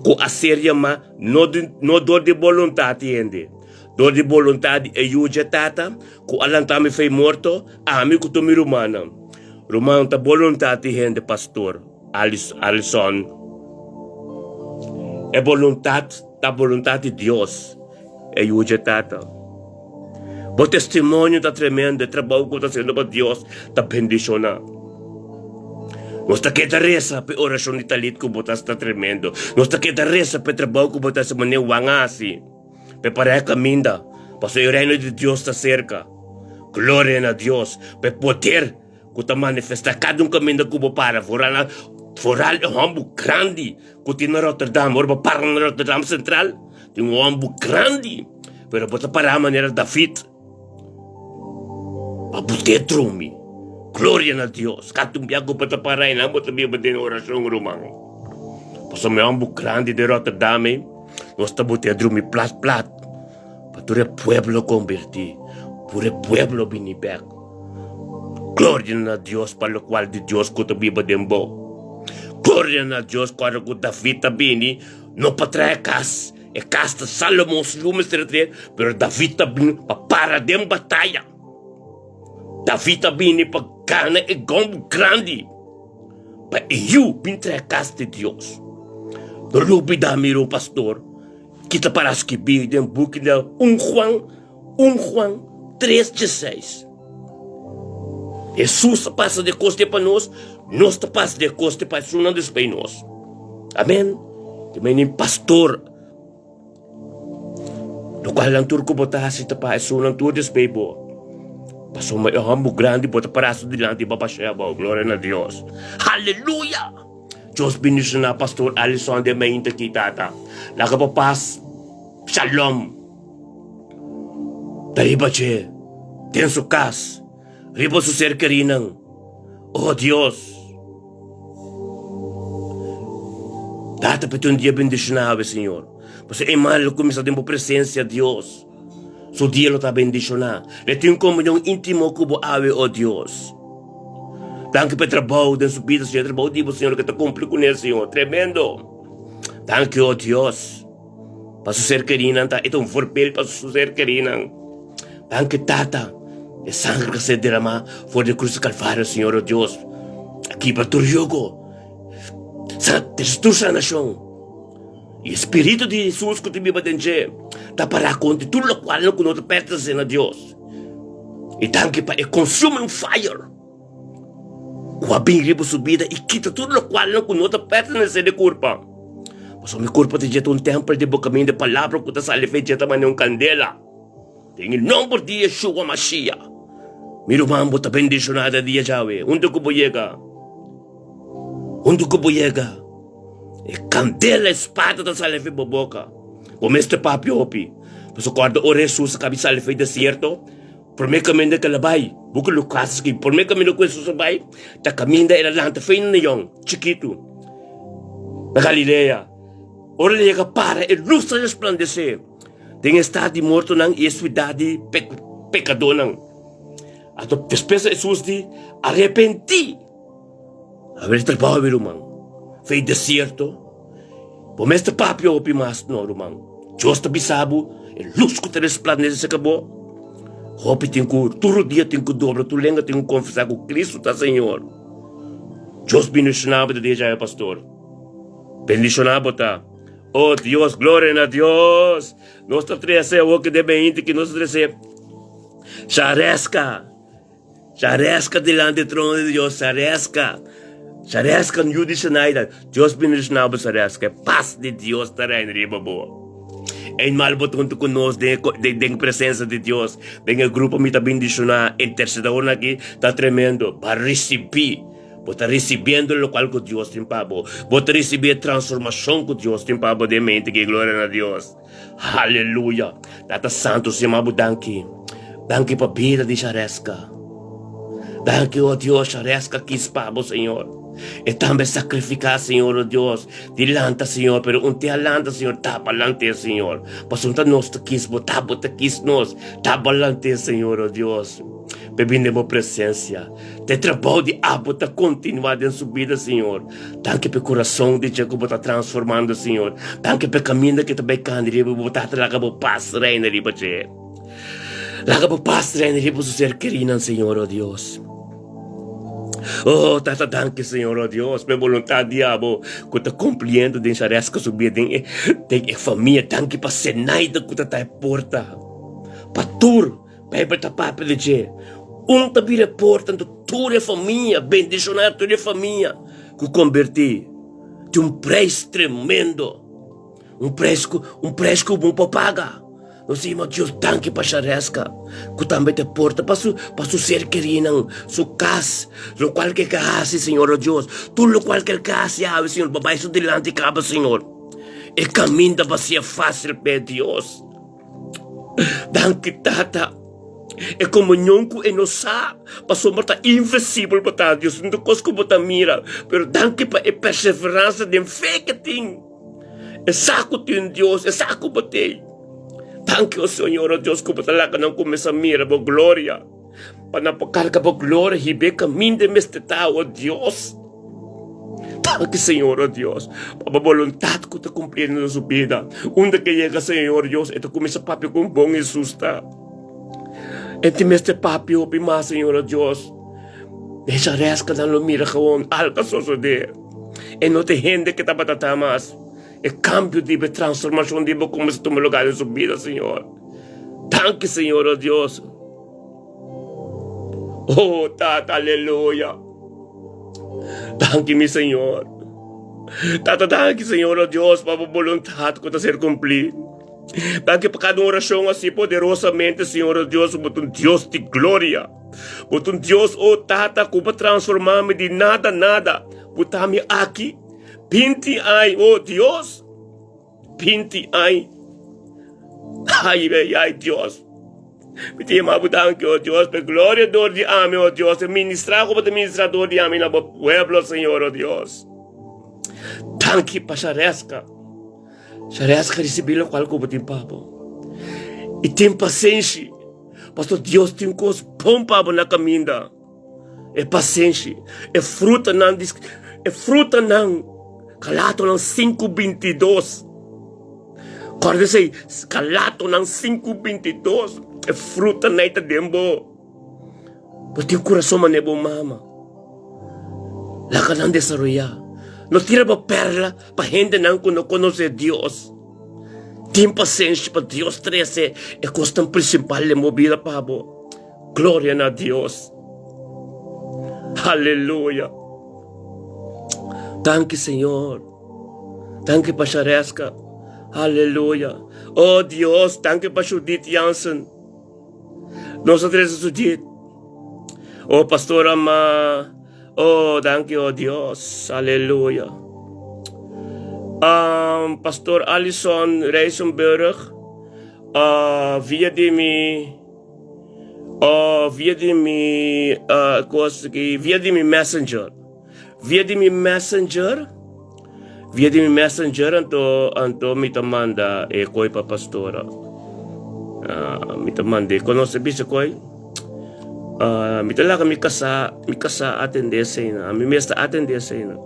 ku a ser yamá no di no dor di boluntat di hende, dor di boluntat di e Yu dje Tata ku a lanta mi fei morto, ami ku tur mi rumannan. Ruman, ta boluntat di hende, Pastor Alison. E boluntat ta boluntat di Dios, e Yu dje Tata. Bo testimonio ta tremendo, e trabou ku bo ta hasiendo pa Dios ta bendishoná. Nos ta keda resa pa e orashon di Talit ku bo ta hasi ta tremendo. Nos ta keda resa pa e trabou ku bo ta hasi manera Juan a hasi, prepará e kaminda, pasobra e Reino di Dios ta serka. Gloria na Dios pa e poder ku ta manifestá kada un kaminda ku bo para, foral na foral e hòmber grandi ku tin na Rotterdam. Ora bo para na Rotterdam Centraal, tin un hòmber grandi, pero bo ta pará manera David pa bo te drumi. Gloria na Dios! Kada un bia ku bo ta para einan, bo ta biba den orashon, ruman. Pasobra e hòmber grandi den Rotterdam ei, nos ta bo te drumi plat plat pa tur e pueblo kombertí, tur e pueblo bini bèk. Gloria na Dios pa lokual di Dios ku ta biba den bo. Gloria na Dios ku ora ku David ta bini, no pa traha e kas, e kas ta Salomon su yu mester a traha, pero David ta bini pa para den bataya. David ta bini pa gana e gòmbu grandi pa e yu bin traha e kas di Dios. No lubida mi ru pastor ki ta para skibí den buki di un Juan Un Juan tres dieseis. Hesus a pasa di e kos te pa nos, nos ta pasa di e kos te pa esunnan despues nos. Amen. Te meni pastor, lokual nan tur ku bo ta hasi ta pa esunnan tur despues bo. Pasobra e hòmber grandi bo ta para su dilanti bo bash'é abou. Gloria na Dios. Haleluya! Dios bendishoná pastor Alison den mainta aki, tata. Laga bo pas. Shalom. Ta riba dje, den su kas, riba su ser kerinan. O Dios! Tata p'e un dia bendishoná awe, Señor. Pasobra e mal lo kuminsá den bo presensia, Dios. Su dia lo ta bendishoná. Lo tin un komunion íntimo ku bo awe, o Dios. Danki p'e trabou den su bida, Señor. E trabou di bo, Señor, ke ta kumpli kuné, Señor. Tremendo! Danki, o Dios. Pa su ser kerinan ta, e ta un voorbeeld pa su ser kerinan. Danki Tata, e sangre ku a ser deramá for di e krus di Kalvario, Señor o Dios, a kibra tur yugo, sa trese tur sanashon. I e Spiritu di Hesus ku ta biba den dje ta pará kontra tur lokual ku no ta pertenesé na Dios. I danki pa e consuming fire. Ku a bin riba su bida i kita tur lokualnan ku no ta pertenesé di kurpa. Pasobra mi kurpa ta djeta un tèmpel di bo kaminda, e palabra ku ta sali fe djeta manera un kandela. Den e nòmber di Yeshua Mashiach, mi ruman bo ta bendishoná den dia djawe, huntu ku bo yega, huntu ku bo yega. E kandela e spada ta sali for bo boka. Bo mester papia hopi. Pasobra kòrda ora Hesus a kabi sali for e desierto, promé kaminda ku el a bai, buki Lukas skibi, promé kaminda ku Hesus a bai ta kaminda el a lanta for e niñon chikitu na Galilea. Ora el a yega para, e lus ta resplandesé den e stat di mortonan i e siudat di pekadónan. Anto despues Hesus di, Arepentí! A ber trabou mi ruman. Fei desierto. Bo mester papia hopi mas no ruman. Dios ta bisa bo e lus ku ta resplandece cerca bo. Hopi tin ku tur dia tin ku dobla tur lenga tin ku confesa ku Cristo ta Señor. Dios bendiciona bo ta deja e pastor. Bendiciona bo ta. Oh Dios gloria na Dios. Nos ta trece awor ke den beinti ki nos ta trece Shareska. Shareska dilanti e trono di Dios, Shareska, Shareska yu di Shanaida, Dios bendiciona bo Shareska, e pas di Dios ta reina riba bo. Eenmaal bo ta hunto cu nos den e den presencia di Dios, den e grupo mi ta bendiciona intercedornan aki ta tremendo, bo a ricibi, bo ta ricibiendo locual cu Dios tin pa bo, bo ta ricibi e transformacion cu Dios tin pa bo den mente ki gloria na Dios. Haleluya! Tata Santu stima bo danki. Danki pa bida di Shareska. Danki, o Dios, Shareska kis pa bo, Señor. E tambe sacrifica, Señor, o Dios, di lanta, Señor, pero un te a lanta, Señor, tapa lante, Señor. Pasobra ta nos ta kis bo, ta bo ta kis nos, tapa lante, Señor, o Dios. P'e bini den bo presencia. Te trabou di abo ta kontinuá den su bida, Señor. Danki p'e kurason di dje ku bo ta transformando, Señor. Danki p'e kaminda ke ta bai kanda riba bo Tata. Laga bo pas reina riba dje. Laga bo pas reina riba su ser kerinan, Señor, o Dios. Oh, Tata, danki, Señor, o Dios, p'e boluntat di abo ku ta kumpliendo den Shareska su bida, den e, den e famia. Danki pa Senaida ku ta ta e porta pa tur. Bijbel ta papia di dje. Un ta bira e porta anto tur e famia, bendishoná tur e famia ku kombertí. Tin un preis tremendo, un preis ku un preis ku bo por paga. Nos ta yama Dios danki pa Shareska ku tambe ta e porta pa su pa su ser kerinan, su kas, lokual ke ke hasi Señor o Dios, tur lokual ke el ke hasi awe Señor, bo bai su dilanti kaba Señor. E kaminda basia fásil p'e Dios. Danki Tata. E komunion ku e no sa, pasobra ta invisibel bo ta, Dios, no ta kos ku bo ta mira, pero danki pa e perseveransa den fe ke tin. E sa ku tin Dios, e sa ku bo t'ei. Danki, o Señor, o Dios, ku bo ta laga nan kuminsá mira bo gloria, pa nan por karga bo gloria hib'é kaminda e mester ta, o Dios. Danki Señor, oh Dios, pa bo boluntat ku ta kumpliendo na su bida. Unda ke yega Señor Dios, e ta kuminsá papia kon bon Hesus ta. E tin mester papia hopi mas, Señor, oh Dios. Deja reskanan lo mira gewoon algo a sosodé. E no ta e hende ke tabata ta mas. E kambio di bo, e transformashon di bo kuminsá tuma lugar den su bida, Señor. Danki Señor, oh Dios. Oh, Tata, aleluya. Danki, mi Señor. Tata, danki, Señor, oh Dios, pa bo boluntat ku ta ser kumplí. Danki pa kada un orashon así poderosamente, Señor, oh Dios, bo ta un Dios di gloria. Bo ta un Dios, oh Tata, ku bo transformá mi di nada, nada. Bo ta mi aki binti ai, oh Dios, binti ai. Ai, ai, ai, Dios. Mi ta yama bo danki, o Dios, pa e gloria dor di ami, o Dios, e ministra ku bo ta ministra dor di ami na bo pueblo, Señor, o Dios. Danki pa Shareska. Shareska risibi lokual ku bo tin pa bo. I tin pasenshi, pasobra Dios tin kos bon pa bo na kaminda. E pasenshi, e frutanan di e frutanan, Galatonan sinku bintidos. Kòrda esei, Galatonan sinku bintidos, e frutanan ei ta den bo. Bo tin kurason manera bo mama. Laga nan desaroyá. No tira bo pèrla pa hendenan ku no konosé Dios. Tin pasenshi pa Dios trese e kosnan prinsipal den bo bida pa bo. Gloria na Dios. Aleluya. Danki Señor. Danki pa Shareska. Aleluya. Oh Dios, danki pa Judith Jansen. Nos a trese Judith. Oh pastor ama. Oh, danki oh Dios. Aleluya. Um, Pastor Alison Rijsenburg, uh, via di mi, uh, via di mi, uh, kos ki, via di mi messenger. Via di mi messenger, via di mi messenger anto, anto mi ta manda e koi pa pastora. Uh, mi ta manda e konoce bisa koi. Uh, mi ta laga mi kasá, mi kasá atende eseinan. Mi mes ta atende eseinan.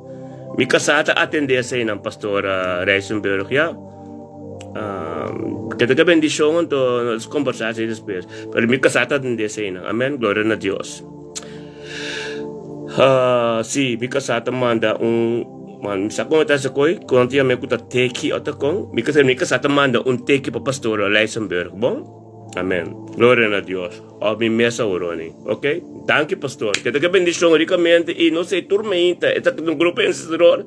Mi kasá ta atende eseinan, pastor uh, Rijsenburg, ja. Uh, keda ke bendishon anto nos kombersá así despues. Pero mi kasá ta atende eseinan. Amen. Gloria na Dios. Uh, sí, mi kasá ta manda un man, mi sa kon ta hasi koi, kon ta yama ku ta teki o ta kon. Mi kasá, mi kasá ta manda un teki pa pastor Lijsenburg, bon? Amen. Gloria na Dios. Of mi mes a oroni. Ok? Danki pastor. Keda ke bendishon rikamente i no sei tur meinta. E ta un grupo enseñador.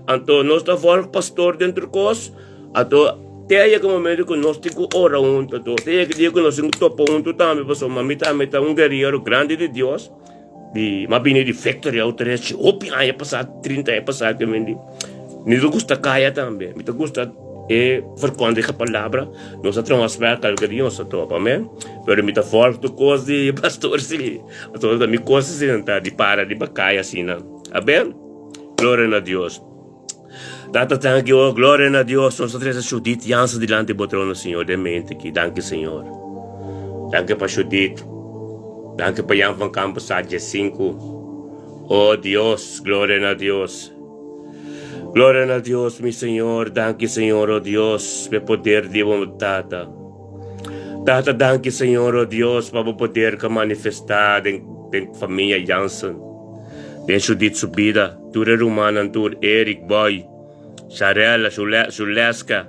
Anto nos ta volg pastor den tur kos. Anto te a yega momento ku nos tin ku ora huntu. Anto te yega dia ku nos tin ku topa huntu tambe pasobra mi tambe ta un guerrero grandi di Dios. Di m'a bini di Victory Outreach hopi aña pasá, 30 aña pasá ke mi di. Mi ta gusta kaya tambe. Mi ta gusta e verkondiga palabra. Nos a traha un afspraak kalke dia nos ta topa, amen. Pero mi ta volg tur kos di pastor si. Pasobra ta mi kos asina ta di para riba kaya asina. Amen. Gloria na Dios. Tata danki oh gloria na Dios nos ta trese Judith Jansen dilanti bo trono Señor den mente aki danki Señor danki pa Judith danki pa Jan van Kampen sa 15 oh Dios gloria na Dios gloria na Dios mi Señor danki Señor oh Dios pe poder di bo tata tata danki Señor oh Dios pa bo poder ka manifesta den den familia Jansen den Judith su bida. Tur e rumannan tur, Eric, Boy, Sharella, Shuleska,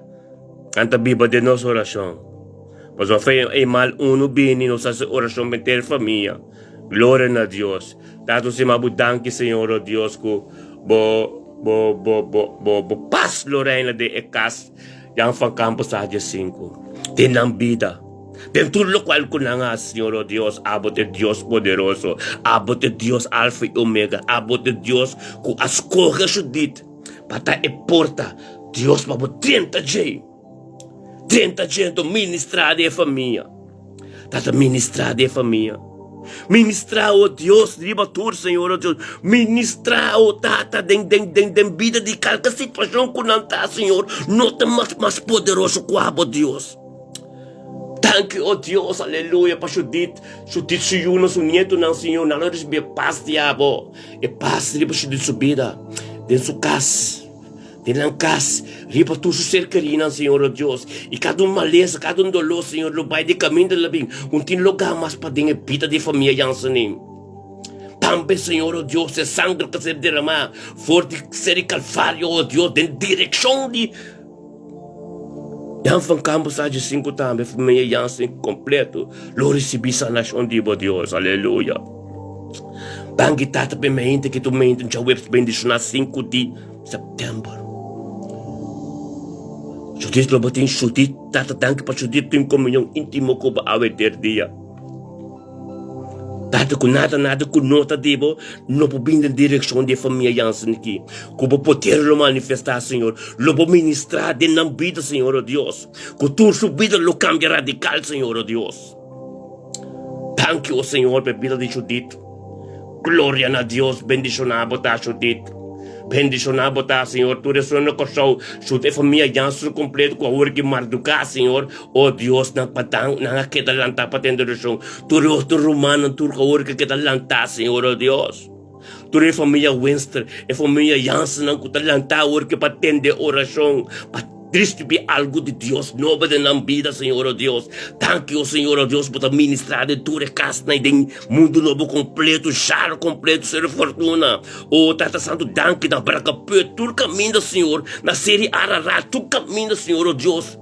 nan ta biba den nos orashon. Pasobra fe e mal unu bini, nos hasi orashon pa henter famia. Gloria na Dios. Tata nos stima bo danki Señor o Dios ku bo bo bo bo bo bo pas lo reina den e kas Jan van Kampen sa 15. Den nan bida. Den tur lokual ku nan hasi, Señor, o Dios, abo ta e Dios poderoso, abo ta e Dios Alfa i Omega, abo ta e Dios ku a skohe Judit pa ta e porta, Dios, pa bo drenta djei, drenta djei anto ministrá den e famia, Tata, ministrá den e famia, ministrá, o Dios, riba tur, Señor, o Dios, ministrá, o Tata, den, den, den, den bida di kalke situashon ku nan ta, Señor, no ta mas, mas poderoso ku abo, Dios. Danki, o Dios, aleluya, pa Judith, Judith su yunan, su nietonan, Señor, nan lo ricibi e pas di abo, e pas riba Judith su bida, den su cas, den nan cas, riba tur su ser kerinan, Señor, o Dios, y cada un malesa, cada un dolor, Señor, lo bay di caminda la bin, un tin loga mas pa den e bida di famia Jansen. Tambe, Señor, o Dios, e sangre ta ser derama for di ser di Calvario, o Dios, den direccion di Jan van Campos a 5 tambe familia Jansen completo lo ricibi sanacion di bo Dios aleluya Danki tata pe mente ki tu mente djaweps bendiciona 5 di september Judith lo bo tin Judith tata danki pa Judith tin comunion intimo ku bo awe der dia. Tata ku nada nada ku no ta di bo no por bini den direkshon di e famia Jansen aki. Ku bo poder lo manifestá, Señor. Lo bo ministrá den nan bida, Señor, o Dios. Ku tur su bida lo kambia radikal, Señor, o Dios. Danki, o Señor, pa e bida di Judith. Gloria na Dios. Bendishoná bo ta, Judith. Bendishoná bo ta, Señor. Tur esun na Kòrsou, Judith, e famia Jansen kompleto ku awor ki marduká, Señor. O Dios, nan pa dan, nan a keda lantá pa tende orashon. Tur e otro rumannan tur ku awor ke keda lantá, Señor, o Dios. Tur e familia Winster, e familia Jansennan ku ta lantá awor ke pa tende orashon, pa risibi algu di Dios nobo den nan bida, Señor, o Dios. Danki, o Señor, o Dios, bo ta ministrá den tur e kasnan i den mundu nobo kompleto, Jaro kompleto, Señor Fortuna. O Tata Santu, danki na Bracapeu, tur kaminda, Señor, na Seri Ararat, tur kaminda, Señor, o Dios.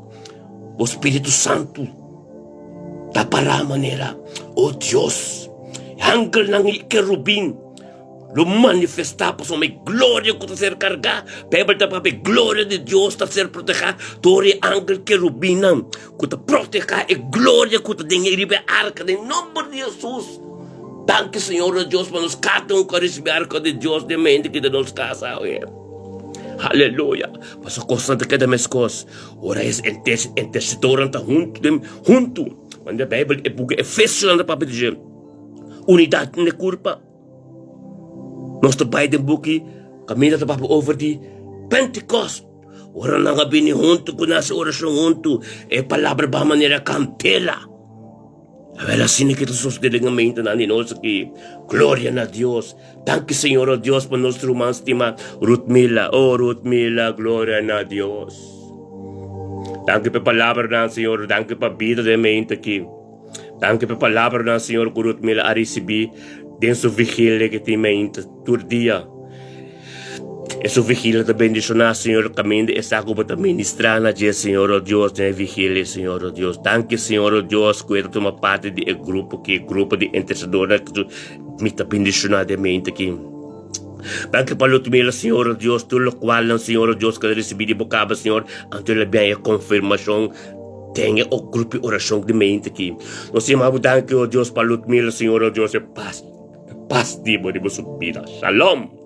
Bo Spiritu Santu ta pará manera, o Dios, e angelnan i kerubin lo manifestá pasobra e gloria ku ta ser kargá. Beibel ta papia e gloria di Dios ta ser protehá dor e angel kerubinnan ku ta protehá e gloria ku ta den riba e arka den nomber di Hesus. Danki Señor nos Dios pa nos kada un ku a risibí arka di Dios den mente ki den nos kas awe. Aleluya! Pasobra kosnan ta keda meskos ora e intersetornan ta huntu den huntu. Manera Beibel e buki Efesionan ta papia di dje, unidat den e kurpa. Nos ta bai den buki kaminda ta papia over di Pentekost. Ora nan a bini huntu ku nan hasi orashon huntu, e palabra baha manera kantela. Awel asina ke ta sosode den e mentenan di nos aki. Gloria na Dios. Danki Señor o Dios pa nos ruman stima Ruthmila. Oh Ruthmila, gloria na Dios. Danki pa e palabranan Señor, danki pa bida den e mente aki. Danki pa e palabranan Señor ku Ruthmila a risibi den su vigilia ke tin mente tur dia. E su vigilia ta bendishoná, Señor, kaminda e sa ku bo ta ministrá na dje, Señor, o Dios, den e vigilia, Señor, o Dios. Danki, Señor, o Dios, ku e ta tuma parti di e grupo ki, e grupo di intersedornan ku mi ta bendishoná den mente aki. Danki pa Ludmila, Señor, o Dios, tur lokualnan, Señor, o Dios, ku el a risibí di bo kaba, Señor, anto el a biaña e konfirmashon den e grupo di orashon di mente aki. Nos yama bo danki, o Dios, pa Ludmila, Señor, o Dios, e pas. E pas di bo riba su bida. Shalom!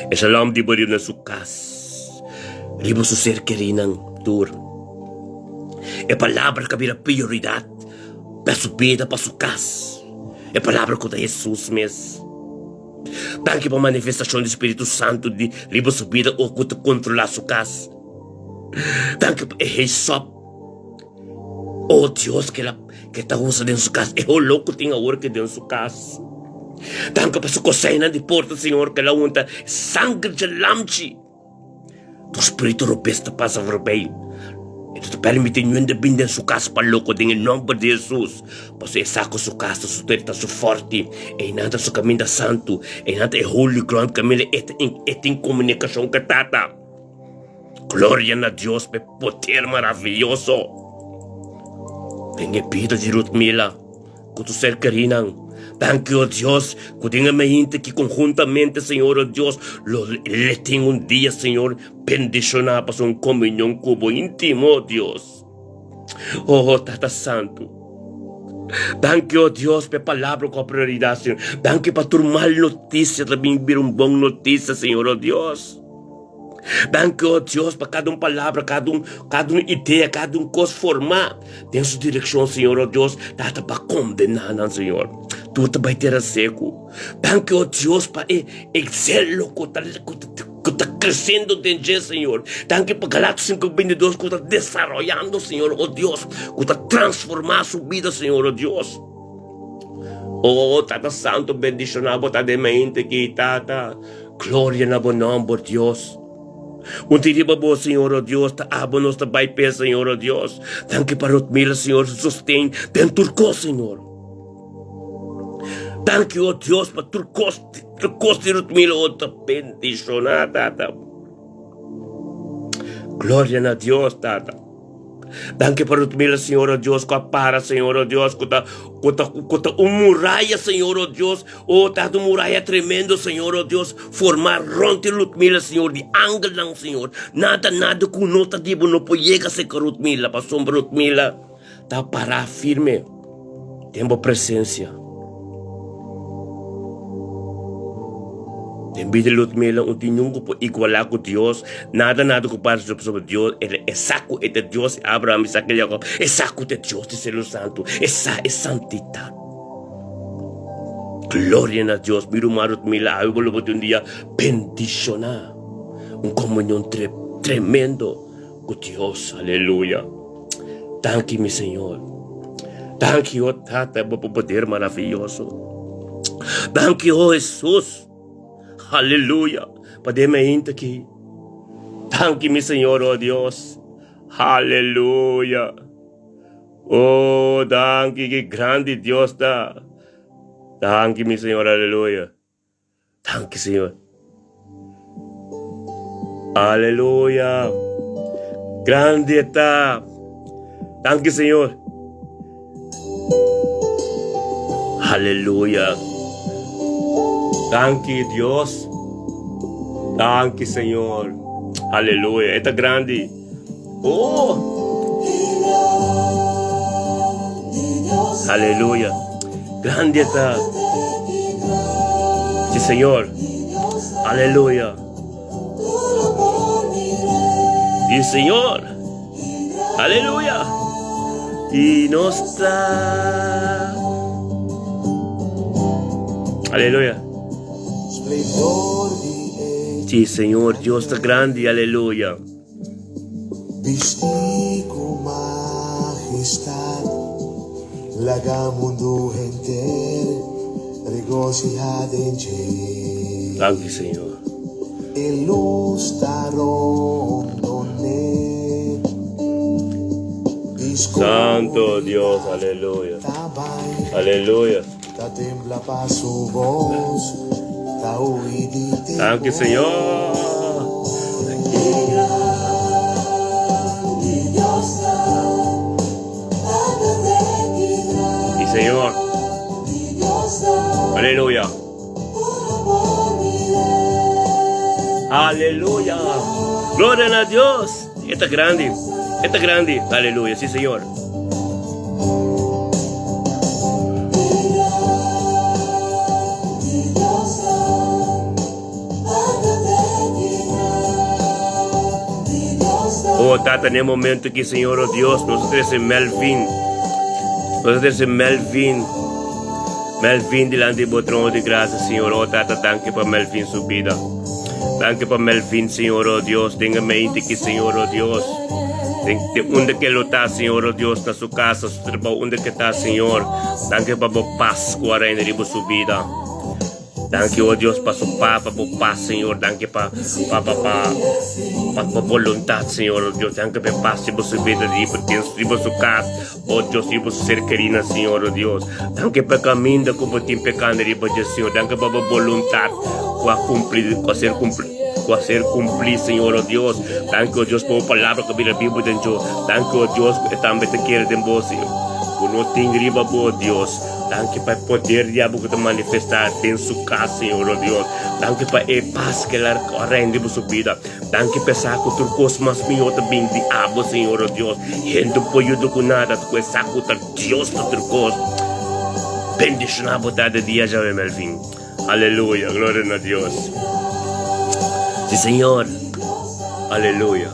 E shalom di bo riba na su kas, riba su ser kerinan tur. E palabra ka bira prioridat pa su bida, pa su kas. E palabra ku ta Hesus mes. Danki pa manifestashon di Spiritu Santu di riba su bida o ku ta kontrolá su kas. Danki pa e heisop. Oh Dios ke la ke ta usa den su kas e holó ku tin awor ke den su kas. Danki pa su koseinan di porta Señor ke la unta sanger dje lamchi. Tur spiritu robes ta pasa forbei. E no ta permiti niun ta bin den su kas pa loko den e nomber di Jesus. Pasobra e sa ku su kas ta su ta su forti. Einan ta su kaminda santu. Einan ta e holy ground kaminda e ta e tin komunikashon ku e Tata. Gloria na Dios p'e poder maraviyoso den e bida di Rutmila ku su ser kerinan. Danki, o Dios, ku den e mainta ki konhuntamente, Señor, o Dios, lo le tin un dia, Señor, bendishoná pasobra un komunion ku bo íntimo, o Dios. Oh, Tata Santu, danki, o Dios, p'e palabra ku a prioridat, Señor. Danki pa tur mal notisia ta bin bira un bon notisia, Señor, o Dios. Danki, o Dios, pa kada un palabra, kada un, kada un idea, kada un kos formá den su direkshon, Señor, o Dios, Tata, pa kondená nan, Señor. Tur ta bai tera seku. Danki, o Dios, pa e, e zelo ku ta, ku ta, ku ta kresiendo den dje, Señor. Danki pa Galatas 5:22 ku ta desaroyando, Señor, o Dios, ku ta transformá su bida, Señor, o Dios. O Tata Santu, bendishoná bo ta den mente aki, Tata. Gloria na bo nomber, Dios. Un ti riba bo, Señor, o Dios, ta abo nos ta bai p'e, Señor, o Dios. Danki pa Rotmila, Señor, su sosten den tur kos, Señor. Danki, o Dios, pa tur kos, tur kos di Rotmila, o ta bendishoná, Tata. Gloria na Dios, Tata. Danki pa Rutmila, Señor, oh Dios, ku a para, Señor, oh Dios, ku ta, ku ta, ku ta un muraya, Señor, oh Dios, oh ta un muraya tremendo, Señor, oh Dios, formá rònt di Rutmila, Señor, di angelnan, Señor. Nada, nada ku no ta di bo no por yega serka Rutmila, pasobra Rutmila ta pará firme den bo presensia. Den bida Ludmila un tin niun ku por igualá ku Dios, nada nada ku parse pasobra Dios e sa ku e ta Dios di Abraham, Isaac i Jacob, e sa ku ta Dios di Selo Santu, e sa e santidat. Gloria na Dios, mi ruman Ludmila, awe bo lo bo tin un dia bendishoná, un komunion tremendo ku Dios, aleluya. Danki mi Señor. Danki o Tata bo poder maravilloso. Danki o Jesus. Aleluya. Pa den mainta aki. Danki mi Señor o Dios. Aleluya. Oh, danki ki grandi Dios ta. Danki mi Señor, aleluya. Danki Señor. Aleluya. Grandi ta. Danki Señor. Aleluya. Danki Dios. Danki Señor. Aleluya. Eta grandi. Oh. Aleluya. Grandi ta. Sí, Señor. Aleluya. Di Señor. Aleluya. I nos ta. Aleluya. Sí, Señor, Dios ta grandi. Aleluya. Bisti ku majestad, laga mundu henter regosihá den dje. Danki, Señor. E lus ta rondon'é i Santo Dios, skuridat aleluya. ta bai. Aleluya. Ta tembla pa su bos, ta hui di Danki, Señor. temor. Sí, Señor. Aleluya. Aleluya. Gloria na Dios. E ta grandi. E ta grandi. Aleluya. Sí, Señor. Oh, Tata, n'e momento aki, Señor, oh Dios, nos ta trece Melvin. Nos ta trece Melvin. Melvin dilanti di bo trono di gracia, Señor. Oh, Tata, danki pa Melvin su bida. Danki pa Melvin, Señor, oh Dios. Den e mente aki, Señor, oh Dios. Den, de unda ke lo ta, Señor, oh Dios, na su casa, su trabou, unda ke ta, Señor. Danki pa bo paz ku a reina riba su bida. Danki, oh Dios, pa su pa, pa bo paz, Señor. Danki pa, pa, pa, pa, pa bo voluntad, Señor, oh Dios. Danki pa e paz riba su bida, riba, riba su cas. Oh Dios, riba su ser kerina, Señor, oh Dios. Danki pa e kaminda ku bo tin pekando riba dje, Señor. Danki pa bo boluntat ku a kumpli, ku a ser kumpli, ku a ser kumpli, Señor, oh Dios. Danki, oh Dios, pa bo palabra ku a bira bibu den djo. Danki, oh Dios, ku e tambe ta kere den bo, Señor. Ku no tin riba bo, oh Dios. Danki pa e poder di abo ku ta manifestá den su kas, Señor, oh Dios. Danki pa e pas ku el a reina riba su bida. Danki p'e sa ku tur kos mas mihó ta bin di abo, Señor, o Dios. Hende por yuda ku nada, ku e sa ku ta Dios ta tur kos. Bendishoná bo ta de dia djawe, Melvin. Aleluya, gloria na Dios. Si, Señor. Aleluya.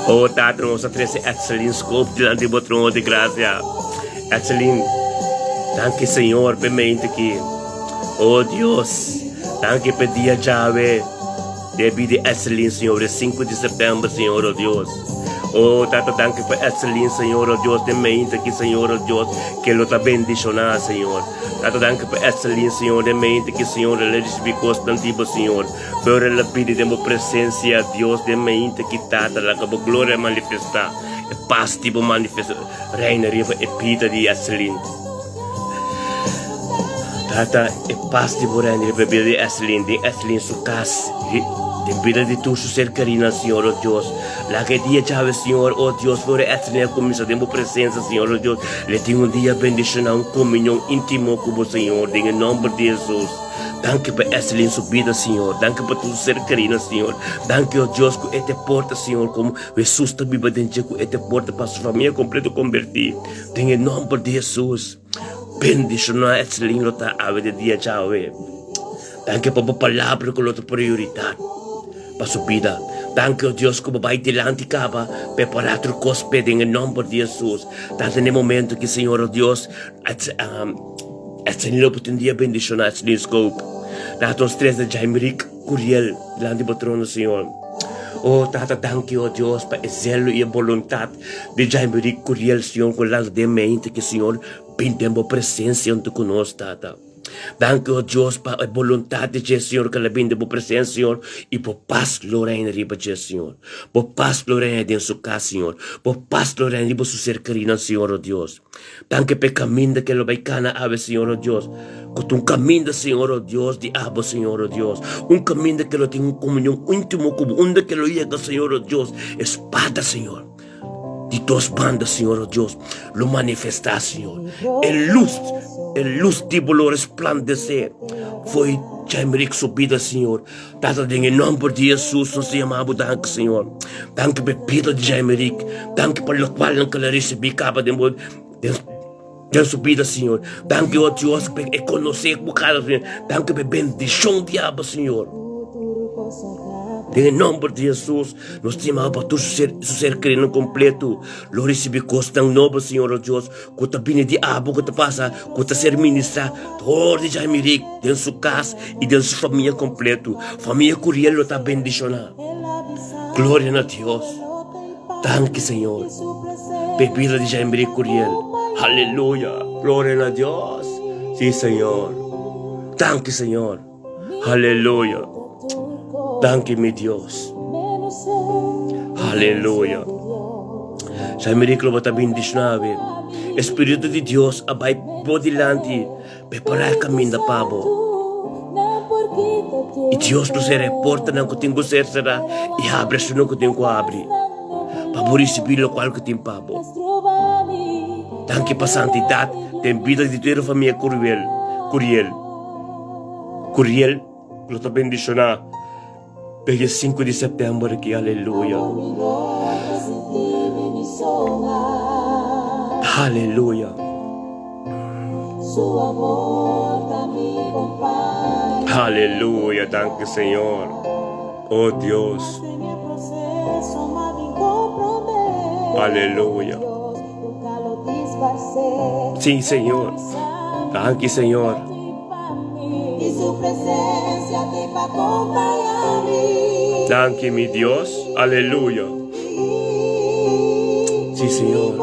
O Tata, nos a trese Etselin Scope dilanti bo trono di grasia. Etselin, danki, Señor, p'e mente aki. O Dios, danki p'e dia djawe debí di Etselin, Señor, e sinku di sèptèmber, Señor, o Dios. O Tata, danki pa Etselin, Señor, o Dios, den meinta aki, Señor, o Dios, ke lo ta bendishoná, Señor. Tata, danki pa Etselin, Señor, den meinta aki, Señor, el a risibí kosnan di bo, Señor. Pero el a pidi den bo presensia, Dios, den meinta aki, Tata, laga bo gloria manifestá, e pas di bo manifestá, reina riba e bida di Etselin. Tata, e pas di bo reina riba e bida di Eslin, den Eslin su kas, den bida di tur su ser kerinan, Señor, o Dios. Laga e dia djawe, Señor, o Dios, for e Eslin a kuminsá den bo presensia, Señor, o Dios. Le tin un dia bendishoná, un komunion íntimo ku bo, Señor, den e nòmber di Hesus. Danki pa Eslin su bida, Señor. Danki pa tur su ser kerinan, Señor. Danki, o Dios, ku e te porta, Señor, komo Hesus ta biba den dje, ku e te porta pa su famia kompleto kombertí. Den e nomber di Hesus, bendishoná Etselin lo ta awe de dia djawe. Danki pa bo palabra ku lo ta prioridat pa su bida. Danki, o Dios, ku bo bai dilanti kaba prepará tur kos p'e den e nomber di Hesus. Tata na e momento ki Señor, o Dios, Etselin lo por tin un dia bendishoná, Etselin Scope. Tata nos tres na Jaimerick Curiel dilanti bo trono, Señor. O Tata, danki, o Dios, pa e zelo i e boluntat Di Jaime di Curiel, Señor, cu lanta den mente ki, Señor, bin den Bo presencia hunto cu nos, Tata. Danki, oh Dios, pa e boluntad di dje, Señor, cu el a bin den Bo presencia, Señor, y Bo pas lo reina riba dje, Señor. Bo pas lo reina den su cas, Señor. Bo pas lo reina riba su ser kerinan, Señor, oh Dios. Danki pa e caminda cu el lo bay cana awe, Señor, oh Dios, cu ta un caminda, Señor, oh Dios, di abo, Señor, oh Dios. Un caminda cu el lo tin un comunion intimo cu Bo, unda cu el lo yega, Señor, oh Dios, e spada, Señor, di dos banda, Señor, oh Dios, lo manifestá, Señor. E luz, e luz di Bo lo resplandecé fo'i Jaimerick su bida, Señor. Tata, den e nomber di Jesus nos ta yama Bo danki, Señor. Danki pa e bida di Jaimerick. Danki pa lokualnan ku el a risibí kaba den bo, den, den su bida, Señor. Danki, oh Dios, pa e konosé ku bo kada, Señor. Danki pa e bendishon di abo, Señor. Den e nomber di Hesus, nos ta yama pa tur su ser, su ser kerinan kompleto lo risibí kosnan nobo, Señor nos Dios, ku ta bini di abo, ku ta pasa, ku ta ser ministrá dor di Jaime Rick den su kas i den su famia kompleto. Famia Curiel lo ta bendishoná. Gloria na Dios. Danki, Señor, pa e bida di Jaime Rick Curiel. Aleluya. Gloria na Dios. Sí, Señor. Danki, Señor. Aleluya. Danki, mi Dios. Aleluya. Jaime Rick lo bo ta bendishoná awe. E Spiritu di Dios a bai bo dilanti. Prepará e kaminda pa bo. I Dios lo sera e portanan ku tin ku ser será i habri esunnan ku tin ku habri, pa bo risibí lokual ku tin pa bo. Danki pa santidat den bida di tur e famia Curiel, Curiel, Curiel lo ta bendishoná den e sinku di sèptèmber aki. Aleluya! Aleluya! Aleluya, danki Señor. Oh Dios. Aleluya. Sí, Señor. Danki, Señor. Danki, mi Dios. Aleluya. Sí, Señor.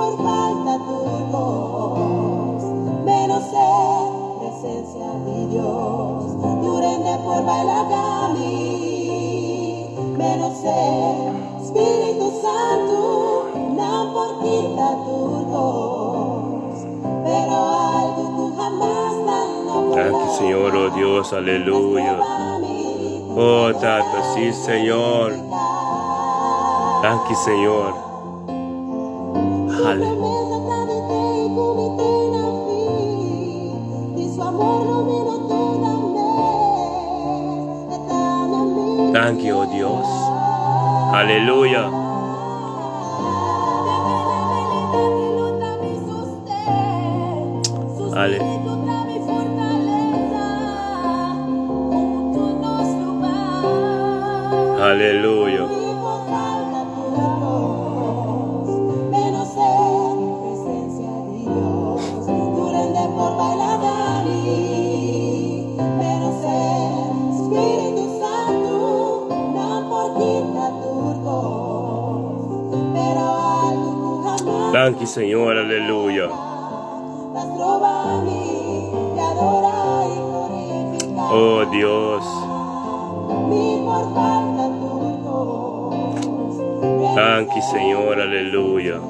Danki, Señor, oh Dios, aleluya. Oh, Tata, sí, Señor. Danki, Señor. Hale. Danki, oh Dios. Aleluya. Ale. Aleluya. Danki Señor, aleluya. Oh Dios. Danki Señor, aleluya.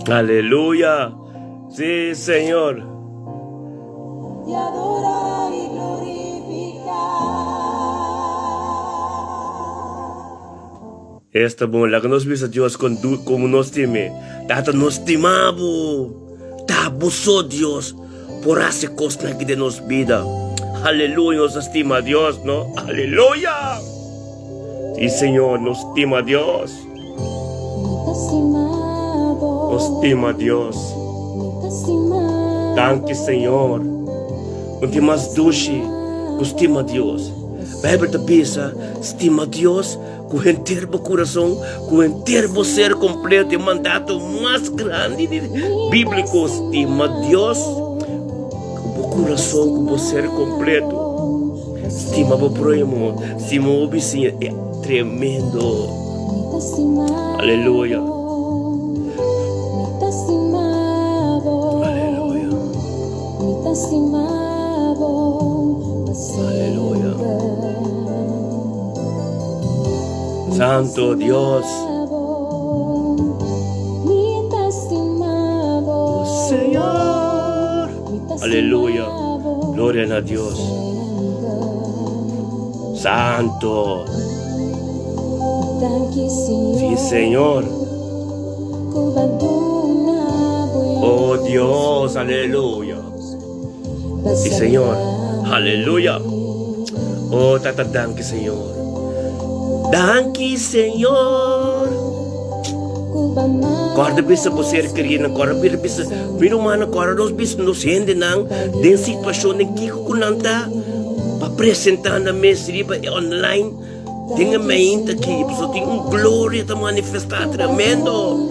Aleluya. Sí, Señor. Esta bon, laga nos bisa Dios con du, como nos time. Tata, nos stima bo. Ta bo so, Dios, por haci cosnan aki den nos bida. Aleluya, nos a stima Dios, no? Aleluya! Sí, Señor, nos stima Dios. Nos stima Dios. Danki, Señor. No tin mas dushi cu stima Dios. Bijbel ta bisa, Stima Dios ku henter bo kurason, ku henter bo ser kompleto. E mandato mas grandi di bíbliko, stima Dios ku bo kurason, ku bo ser kompleto. Stima bo próhimo, stima bo bisiña. E tremendo. Aleluya. Aleluya. Aleluya. Santo Dios. Aleluya. Gloria na Dios. Santo. Sí, Señor. Oh Dios, aleluya. Sí, Señor. Aleluya. Oh, tata, danki, Señor. Danki, Señor. Corda bisa bo ser querido, corda bisa bisa mi rumannan, corda nos bisa nos hendenan den situacion den kiko ku nan ta pa presenta nan mes riba e online den e mainta aki, pasobra tin un gloria ta manifesta tremendo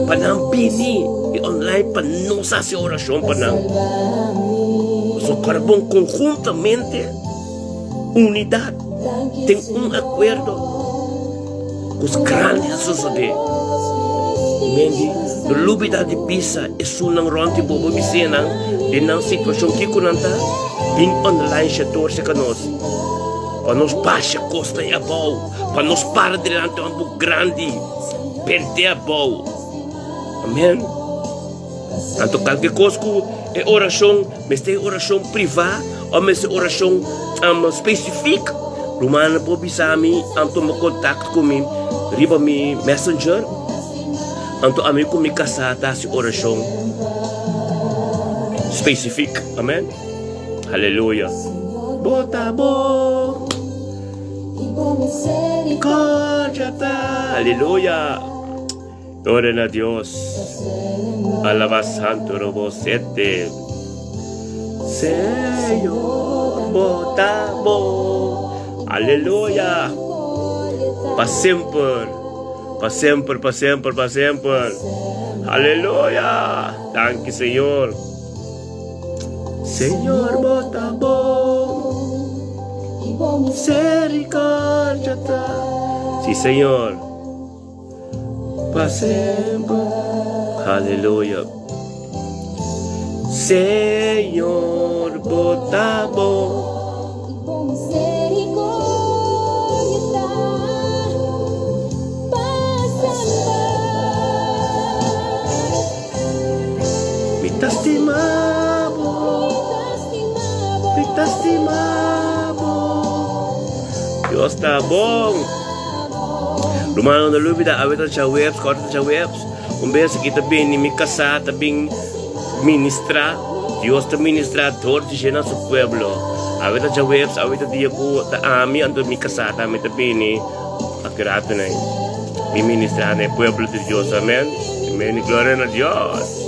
pa nan bini e online pa nos hasi oracion pa nan. Pasobra corda bon conjuntamente unidad den un acuerdo. Kos grandi ta sosodé. Mendi, no lubidá di bisa esunnan rònt di bo, bo bisiñanan, den nan situashon kiko nan ta, bin online shatorse ka nos, pa nos basha kosnan ei abou, pa nos para dilanti un ambu grandi, bent'é abou. Amèn. Anto kalke kos ku e orashon mester e orashon privá òf mester orashon spesifik, rumannan por bisa mi, tuma kontakto ku mi riba mi messenger, anto ami ku mi kasá ta hasi orashon spesifik. Amen. Aleluya. Bo ta bon. Aleluya. Gloria na Dios. Alaba santo robo sete. Señor, bo ta bon. Aleluya. Pa semper. Pa semper, pa semper, pa semper. Aleluya. Danki, Señor. Señor, bo ta bon. Misericordia ta. Sí, Señor. Pa semper. Aleluya. Señor, bo ta bon. Mi ta stima bo. Mi ta stima bo. Dios ta bon. Rumannan no lubida awe ta djaweps, ku ora ta djaweps, un bes aki ta bini mi kasá ta bin ministrá, Dios ta ministrá dor di dje na su pueblo. Awe ta djaweps, awe ta dia ku ta ami anto mi kasá tambe ta bini aki ratu nei bin ministrá na e pueblo di Dios. Amen. Amen y gloria na Dios.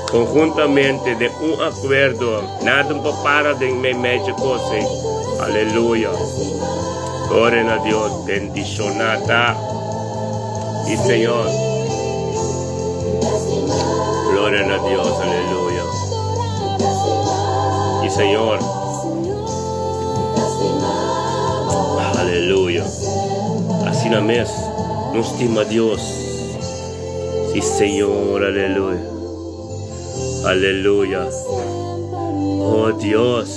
Konhuntamente den un akuerdo, nada no por para den meimei dje kos ei. Aleluya. Gloria na Dios, bendiciona ta y Señor. Gloria na Dios, aleluya. Y Señor. Aleluya. Asina mes, nos stima Dios. Si Señor, aleluya. Aleluya. Oh Dios.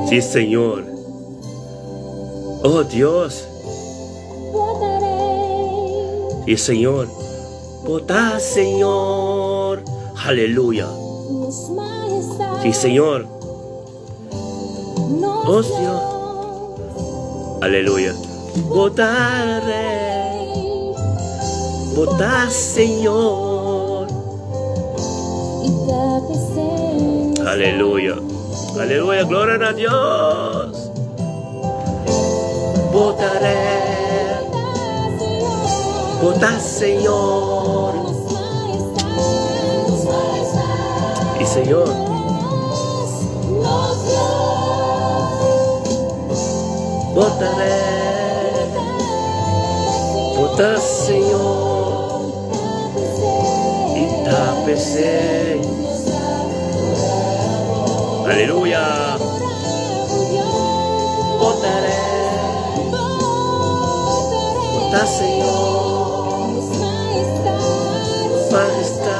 Sí, Señor. Oh Dios. Sí, Señor. Bota, Señor. Aleluya. Sí, Señor. Oh Dios. Aleluya. Bota, Rey. Bota, Señor. Aleluya. Aleluya. Gloria a Dios. Bota, Rey. Bota, Señor. Y Señor. Bota, Rey. Bota, Señor. Y tapese. Aleluya. Bota, Rey. Bota, Señor. Majestad.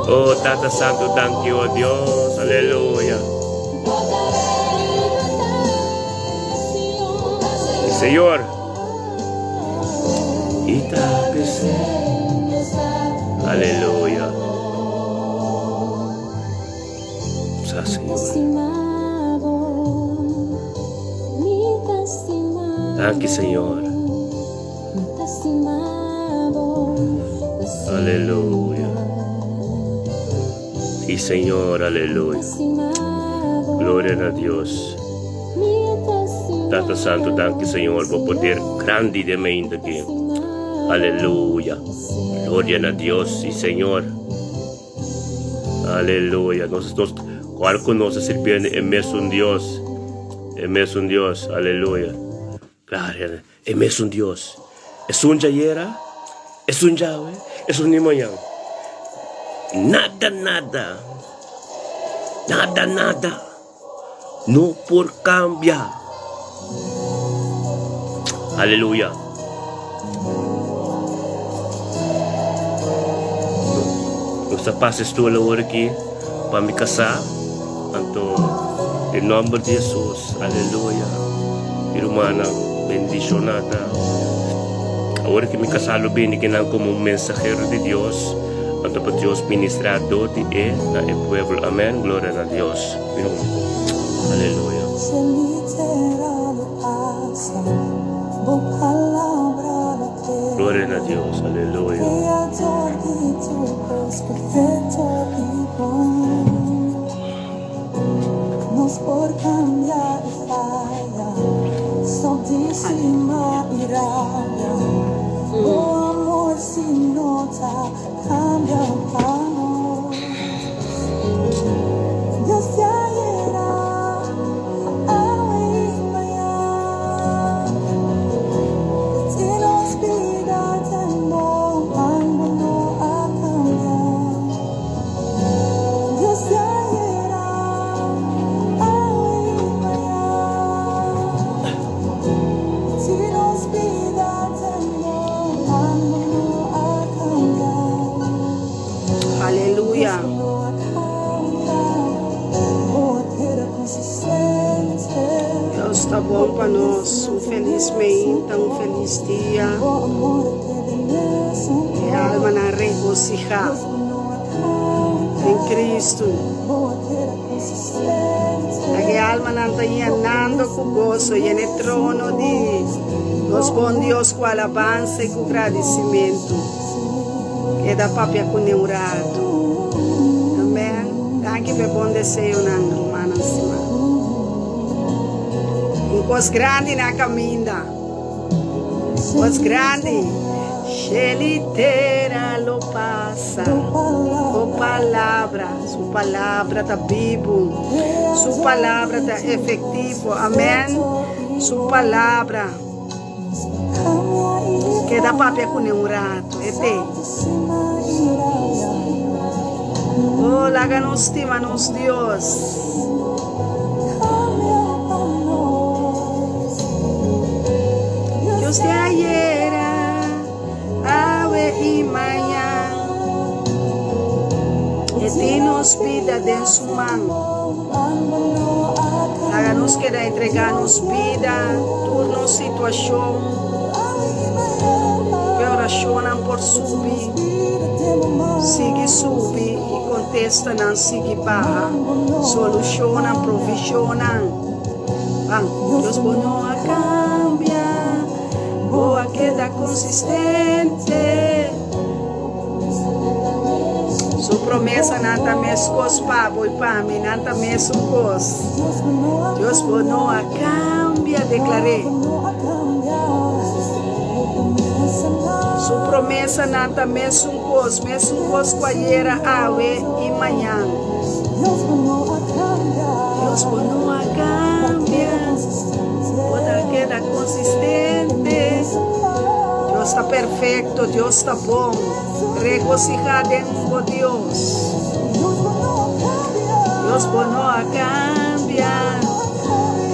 Oh, Tata Santo, thank you, oh Dios. Aleluya. Señor. Y tapese. Aleluya. Sa Señor. Danki Señor. Aleluya. Sí, Señor, aleluya. Gloria na Dios. Tata Santo, danki Señor, bo poder grandi den mi ainda aki. Aleluya. Gloria na Dios, sí, Señor. Aleluya. Nos, nos, cual cu nos ta sirbiendo e mesun Dios. E mesun Dios. Aleluya. Gloria. E mesun Dios. Esun djayera, esun djawe, esun di mañan. Nada, nada. Nada, nada. No por cambia. Aleluya. Nos ta pasa estoel awor aki pa mi casá. Anto, den nomber di Jesus, aleluya. Mi rumannan, bendiciona ta. Awor ki mi casá lo bini kinan como un mensahero di Dios, anto pa Dios ministra dor di e na e pueblo. Amen. Gloria na Dios. Mi ruman. Aleluya. Gloria na Dios. Aleluya. Aleluya. Dios ta bon pa nos. Un felis meinta, un felis dia. E almanan regosihá den Cristo. Aki e almanan ta yenando ku goso, yena e trono di nos bon Dios ku alabansa i ku gradisimentu. Keda papia kuné un ratu. Amen. Danki pa e bon deseonan, rumannan stimá. Un kos grandi na kaminda. Kos grandi. Shel i tera lo pasa. Bo palabra, su palabra ta bibu. Su palabra ta efektivo. Amen. Su palabra. Keda papia kuné un ratu. E te. Oh, laga nos stima nos Dios. Dios di ayera, awe i mañan. E tin nos bida den su man. Laga nos keda entregá nos bida, tur nos situashon. Ku e orashonnan por subi, sigui subi i kontestanan sigui baha. Solushonnan, provishonnan. Ban, Dios bo no a kambia, bo a keda konsistente. Su promesanan ta meskos pa bo i pa mi, nan ta mesun kos. Dios bo no a kambia, deklar'é. Su promesanan ta mesun kos, mesun kos ku ayera, awe i mañan. Dios bo no a kambia, bo ta keda konsistente. Dios ta perfekto, Dios ta bon. Regosihá den bo Dios. Dios bo no a kambia.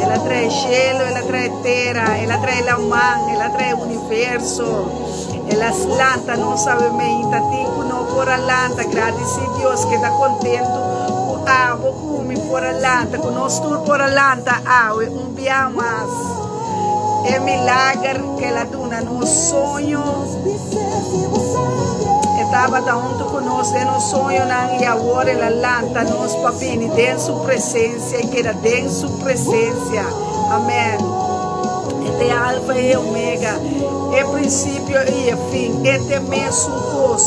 El a trae shelu, el a trae tera, el a trae laman, el a trae universo. El a lanta nos awe meinta tin ku no por a lanta. Gradisí Dios, keda kontentu ku abo ku mi por a lanta, ku nos tur por a lanta awe un bia mas. E milager ku el a duna nos soño, e ta. tabata huntu ku nos den nos soñonan i awor el a lanta nos pa bini den su presensia i keda den su presensia. Amèn. E ta e Alfa i e Omega, e prinsipio i e fin. E ta e mesun kos.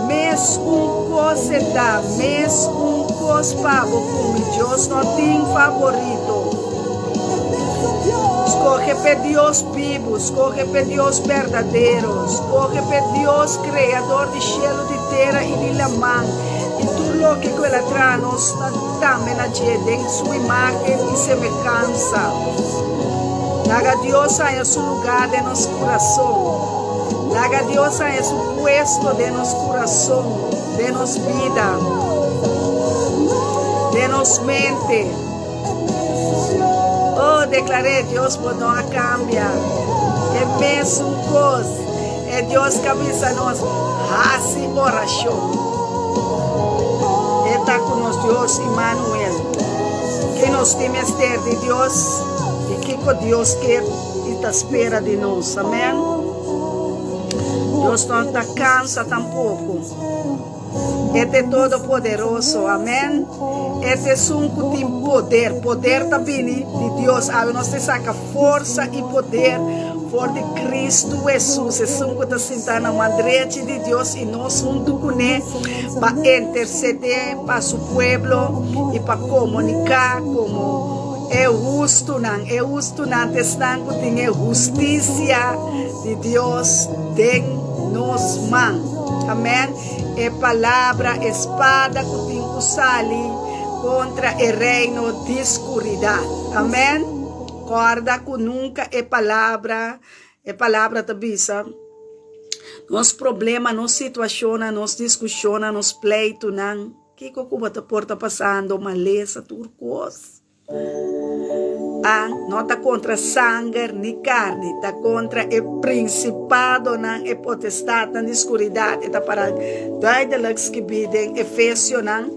Mes un kos e ta, mes un kos pa bo ku mi. Dios no tin favorito. Skohe p'e Dios bibu, skohe p'e Dios berdadero, skohe p'e Dios kreador di shelu, di tera i di laman, i tur loke ku el a traha nos ta tambe na dje den su imágen i semehansa. Laga Dios haña su lugá den nos kurason. Laga Dios haña su puesto den nos kurason, den nos bida, den nos mente. Oh, deklar'é, Dios bo no a kambia. E mesun kos. E Dios ka bisa nos hasi orashon. E ta ku nos Dios Immanuel. Ki nos tin mester di Dios i kiko Dios kier i ta spera di nos. Amen. Dios no ta kansa tampoko. E ta e Todopoderoso. Amen. E ta esun ku tin poder. Poder ta bini di Dios. Awe nos ta saka forsa i poder for di Kristu Hesus, esun ku ta sintá na man drechi di Dios i nos huntu kuné pa intersedé pa su pueblo i pa komuniká komo e hustunan. E hustunan ta esnan ku tin e hustisia di Dios den nos man. Amen. E palabra, e spada ku tin ku sali kontra e reino di skuridat. Amen. Kòrda ku nunka e palabra, e palabra ta bisa, nos problema, nos situashonnan, nos diskushonnan, nos pleitunan, kiko ku bo ta por ta pasando, malesa, tur kos. A no ta kontra sanger ni karni, ta kontra e prinsipadonan, e potestatnan di skuridat. E ta para duidelik skibí den Efesionan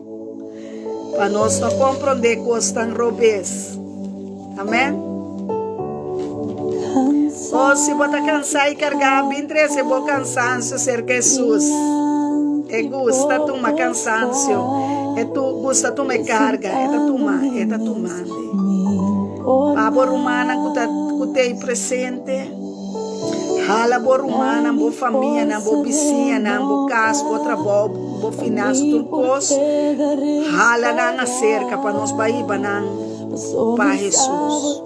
pa nos no komprondé kosnan robes. Amèn. O si bo ta kansá i kargá, bin trese bo kansansio serka Hesus. E gusta tuma kansansio, e tu gusta tuma e karga, e ta tuma, e ta tumandi. Pa bo rumannan ku ta ku t'ei presente, hala bo rumannan, bo famianan, bo bisiñanan, bo kas, bo trabou, bo finansa, tur kos, hala nan aserka pa nos bai hiba nan pa Hesus.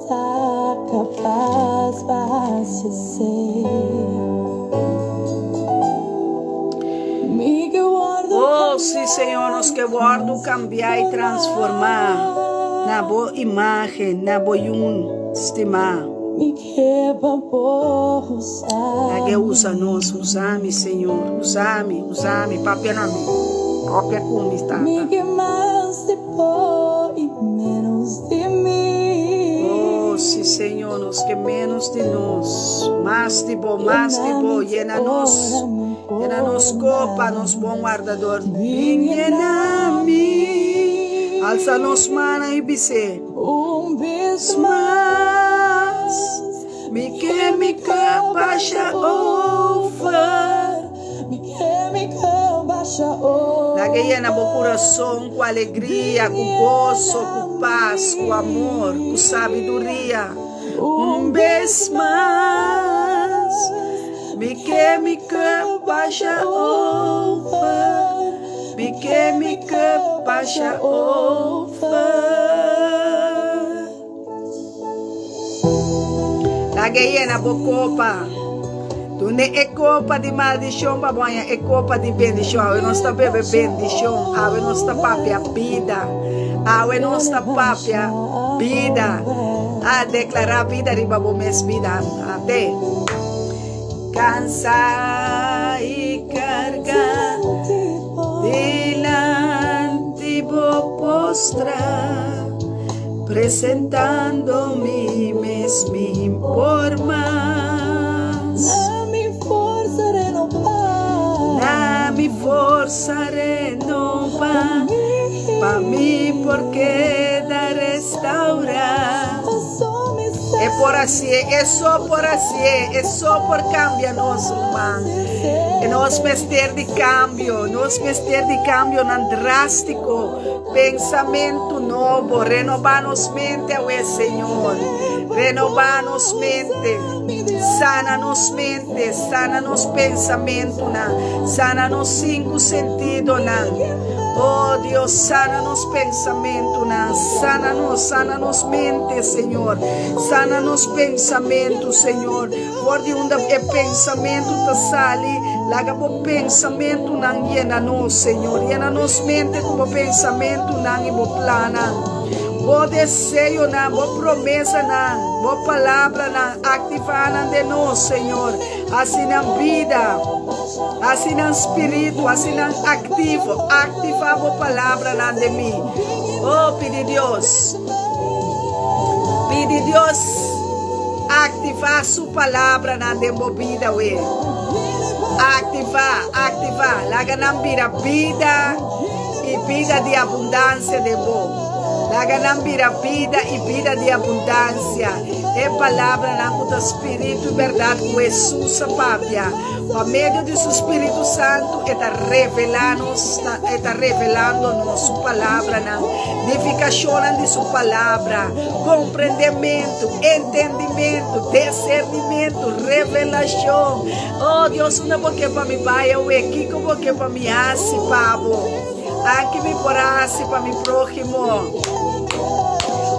Oh, sí, Señor, nos ke wòrdu kambiá i transformá na bo imágen, na bo Yun stimá. Lag'é usa nos, usa mi, Señor, usa mi, usa mi, papia na mi, papia ku mi, Tata. Oh, sí, Señor, nos ke menos di nos, mas di bo, mas di bo, yena nos, yena nos kopa, nos bon wardador, bin yena mi. Alsa nos mannan i bis'é, Un bes mas, mi ke mi kap basha over. Laga yena bo kurason ku alegria, ku goso, ku pas, ku amor, ku sabiduria. Un bes mas, mi ke mi cup basha over. Mi ke mi cup basha over. Laga e yena bo kopa. Dune e kopa di maldishon pa bo haña e kopa di bendishon. Awe nos ta bebe bendishon. Awe nos ta papia bida. Awe nos ta papia bida. A deklará bida riba bo mes bida. Ate. Kansa i karga dilanti bo postra. Presentando mi mes mi por mas. Na mi forsa renobá. Na mi forsa renobá. Pa mi por keda restaurá. E por hasié, e so por hasié, e so por kambia nos, ruman. E nos mester di kambio, nos mester di kambionan drástiko, pensamentu nobo. Renobá nos mente awe, Señor. Renobá nos mente. Sana nos mente, sana nos pensamentunan, sana nos sinku sentidonan. Oh Dios, sana nos pensamentunan, sana nos, sana nos mente, Señor. Sana nos pensamentu, Señor. For di unda e pensamentu ta sali, laga bo pensamentunan yena nos, Señor. Yena nos mente ku bo pensamentunan i bo plannan. Bo deseonan, bo promesanan, bo palabranan, aktivá nan den nos, Señor. Hasi nan bida, hasi nan spiritu, hasi nan aktivo. Aktivá bo palabranan den mi. Oh, pidi Dios. Pidi Dios aktivá su palabranan den bo bida we. Aktivá, aktivá. Laga nan bira bida i bida di abundansia den bo. Laga nan bira bida i bida di abundansia. E palabranan ku ta spiritu i bèrdat ku Hesus a papia. Pa medio di su Spiritu Santu e ta revelá nos, e ta revelando nos su palabranan, nifikashonnan di su palabra, komprendementu, entendimentu, desernimentu, revelashon. Oh Dios, unda bo ke pa mi bai awe? Kiko bo ke pa mi hasi pa bo? Anke mi por hasi pa mi próhimo?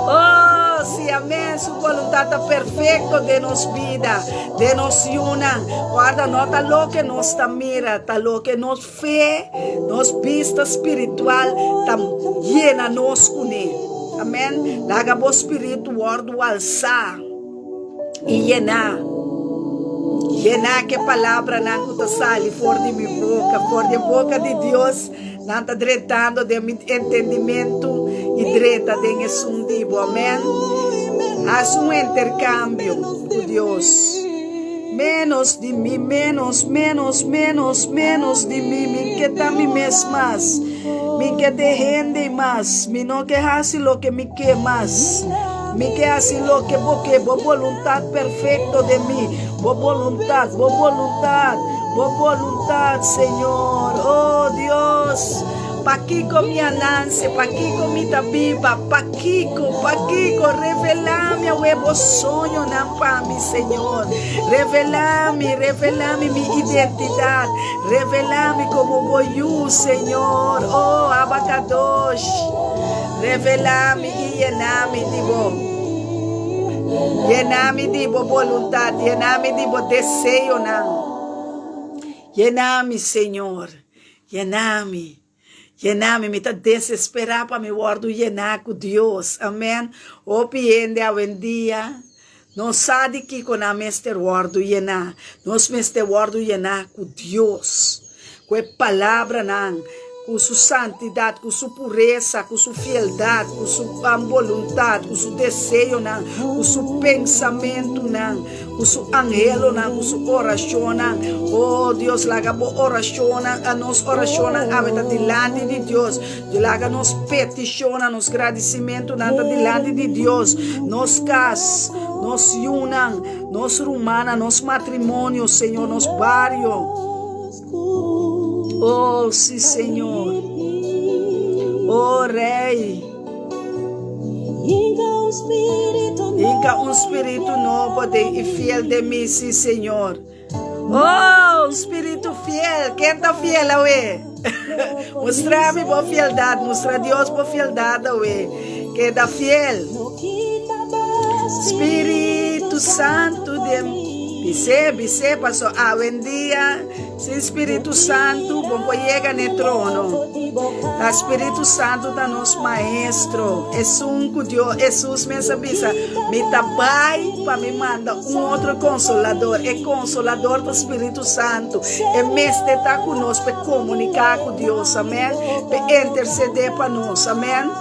Oh, si, amèn, su boluntat ta perfekto den nos bida. Den nos yunan, guarda no ta loke nos ta mira, ta loke nos fe, nos bista spiritual ta yena nos kuné. Amen. Laga bo spiritu wòrdu alsá i yená. Yená ku e palabranan ku ta sali for di mi boka, for di e boka di Dios, nan ta drentando den mi entendimentu i drenta den esun di bo. Amen. Hasi un interkambio ku Dios. Ménos di mi, ménos, ménos, ménos, ménos di mi. Mi ke ta mi mes mas. Mi ke te hende mas. Mi no ke hasi loke mi ke mas. Mi ke hasi loke bo ke, bo boluntat perfekto den mi. Bo boluntat, bo boluntat, bo boluntat, Señor. Oh, Dios, pakiko mi a nanse? Pakiko mi ta biba? Pakiko, pakiko? Revelá mi awe bo soñonan pa mi, Señor. Revelá mi, revelá mi mi identidat. Revelá mi komo bo yu, Señor. Oh, Abba Kadosh, revelá mi i yená mi di bo. Yena mi di bo boluntat, yena mi di bo deseonan. Yena mi, Señor, yena mi, yena mi. Mi ta desesperá pa mi wòrdu yená ku Dios. Amèn. Hopi hende awendia no sa di kiko nan mester wòrdu yená. Nos mester wòrdu yená ku Dios. Ku e palabranan, ku su santidat, ku su puresa, ku su fieldat, ku su boluntat, ku su deseonan, ku su pensamentunan, ku su anhelonan, ku su orashonnan. O Dios, laga bo orashonnan, nos orashonnan awe ta dilanti di Dios. Laga nos petishonnan, nos gradisimentunan ta dilanti di Dios. Nos kas, nos yunan, nos rumannan, nos matrimonio, Señor, nos bario. Oh, sí, Señor. Oh, Rey. Hinca un spiritu nobo den i fiel den mi, sí, Señor. Oh, un spiritu fiel. Ken ta fiel awe? Mustra mi bo fieldad. Mustra Dios bo fieldad awe. Keda fiel. Spiritu Santu den Bis'é, bis'é, paso awendia sin Spiritu Santu bo por yega n'e trono. Ta Spiritu Santu ta nos Maestro, esun ku Dios, Hesus mes a bisa, Mi ta bai pa mi manda un otro Konsolador. E Konsolador ta Spiritu Santu. E mester ta ku nos p'e komuniká ku Dios, amèn, p'e intersedé pa nos, amèn.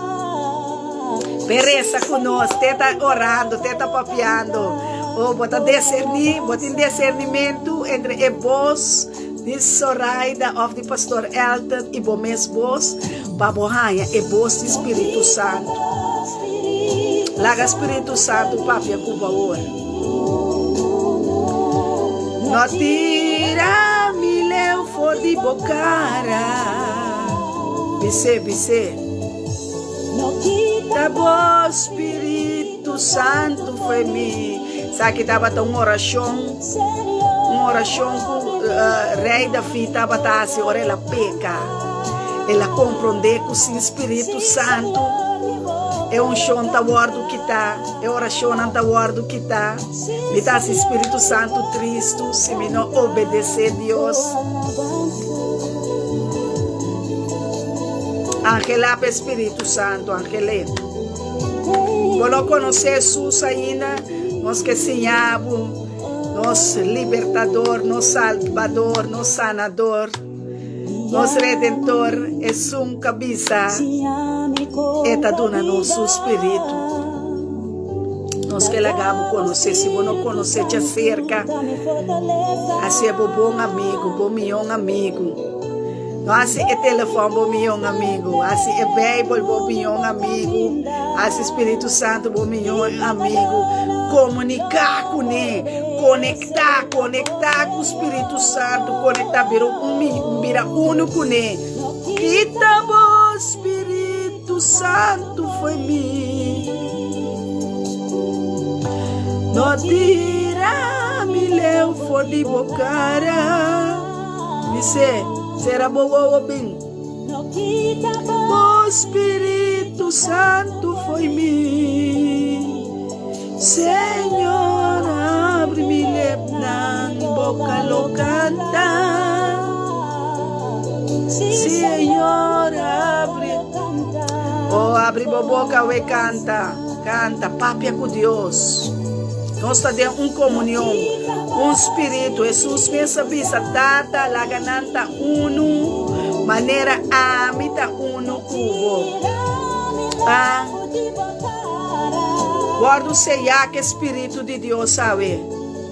P'e resa ku nos, te ta orando, te ta papiando. Oh, bo ta deserní, bo tin desernimentu entre e bos di Soraida òf di Pastor Elton i bo mes bos, pa bo haña e bos di Spiritu Santu. Laga Spiritu Santu papia ku bo awor. No tira mi leu. for di bo kara. Bis'é, bis'é. Ta bo Spiritu Santu fo'i mi. Esaki tabata un orashon, un orashon ku Rei David tabata hasi ora el a peka. El a komprondé ku sin Spiritu Santu e unshon ta wòrdu kitá, e orashonnan ta wòrdu kitá. Mi ta hasi Spiritu Santu tristu si mi no obedesé Dios. Angelá pa e Spiritu Santu, angel'é. Bo no konosé Hesus ainda? Nos ke siña bo, nos Libertador, nos Salbador, nos Sanador, nos Redentor, esun ku a bisa e ta duna nos su Spiritu. Nos ke laga bo konosé, si bo no konosé djaserka, hasié bo bon amigu, bo mion amigu. No hasi e telefòn bo mion amigu, hasi e Beibel bo mion amigu, hasi Spiritu Santu bo mion amigu. Komuniká kuné, konektá, konektá ku Spiritu Santu, konektá, bira un, bira unu kuné. Kita bo Spiritu. Tu Santu fo'i mi. No tira mi leu for di bo cara. Mi se, sera bo wowo bin. Bo Spiritu Santu fo'i mi. Señor, abri mi lepnan, boca lo canta. Señor, abri. Oh, abri bo boca, we canta. Canta, papia cu Dios. Nos ta den un comunion, un spiritu. Jesús mes a bisa, Tata, laga nan ta unu, manera ami ta unu cu bo. Ah. Wòrdu seyá ku e Spiritu di Dios awe.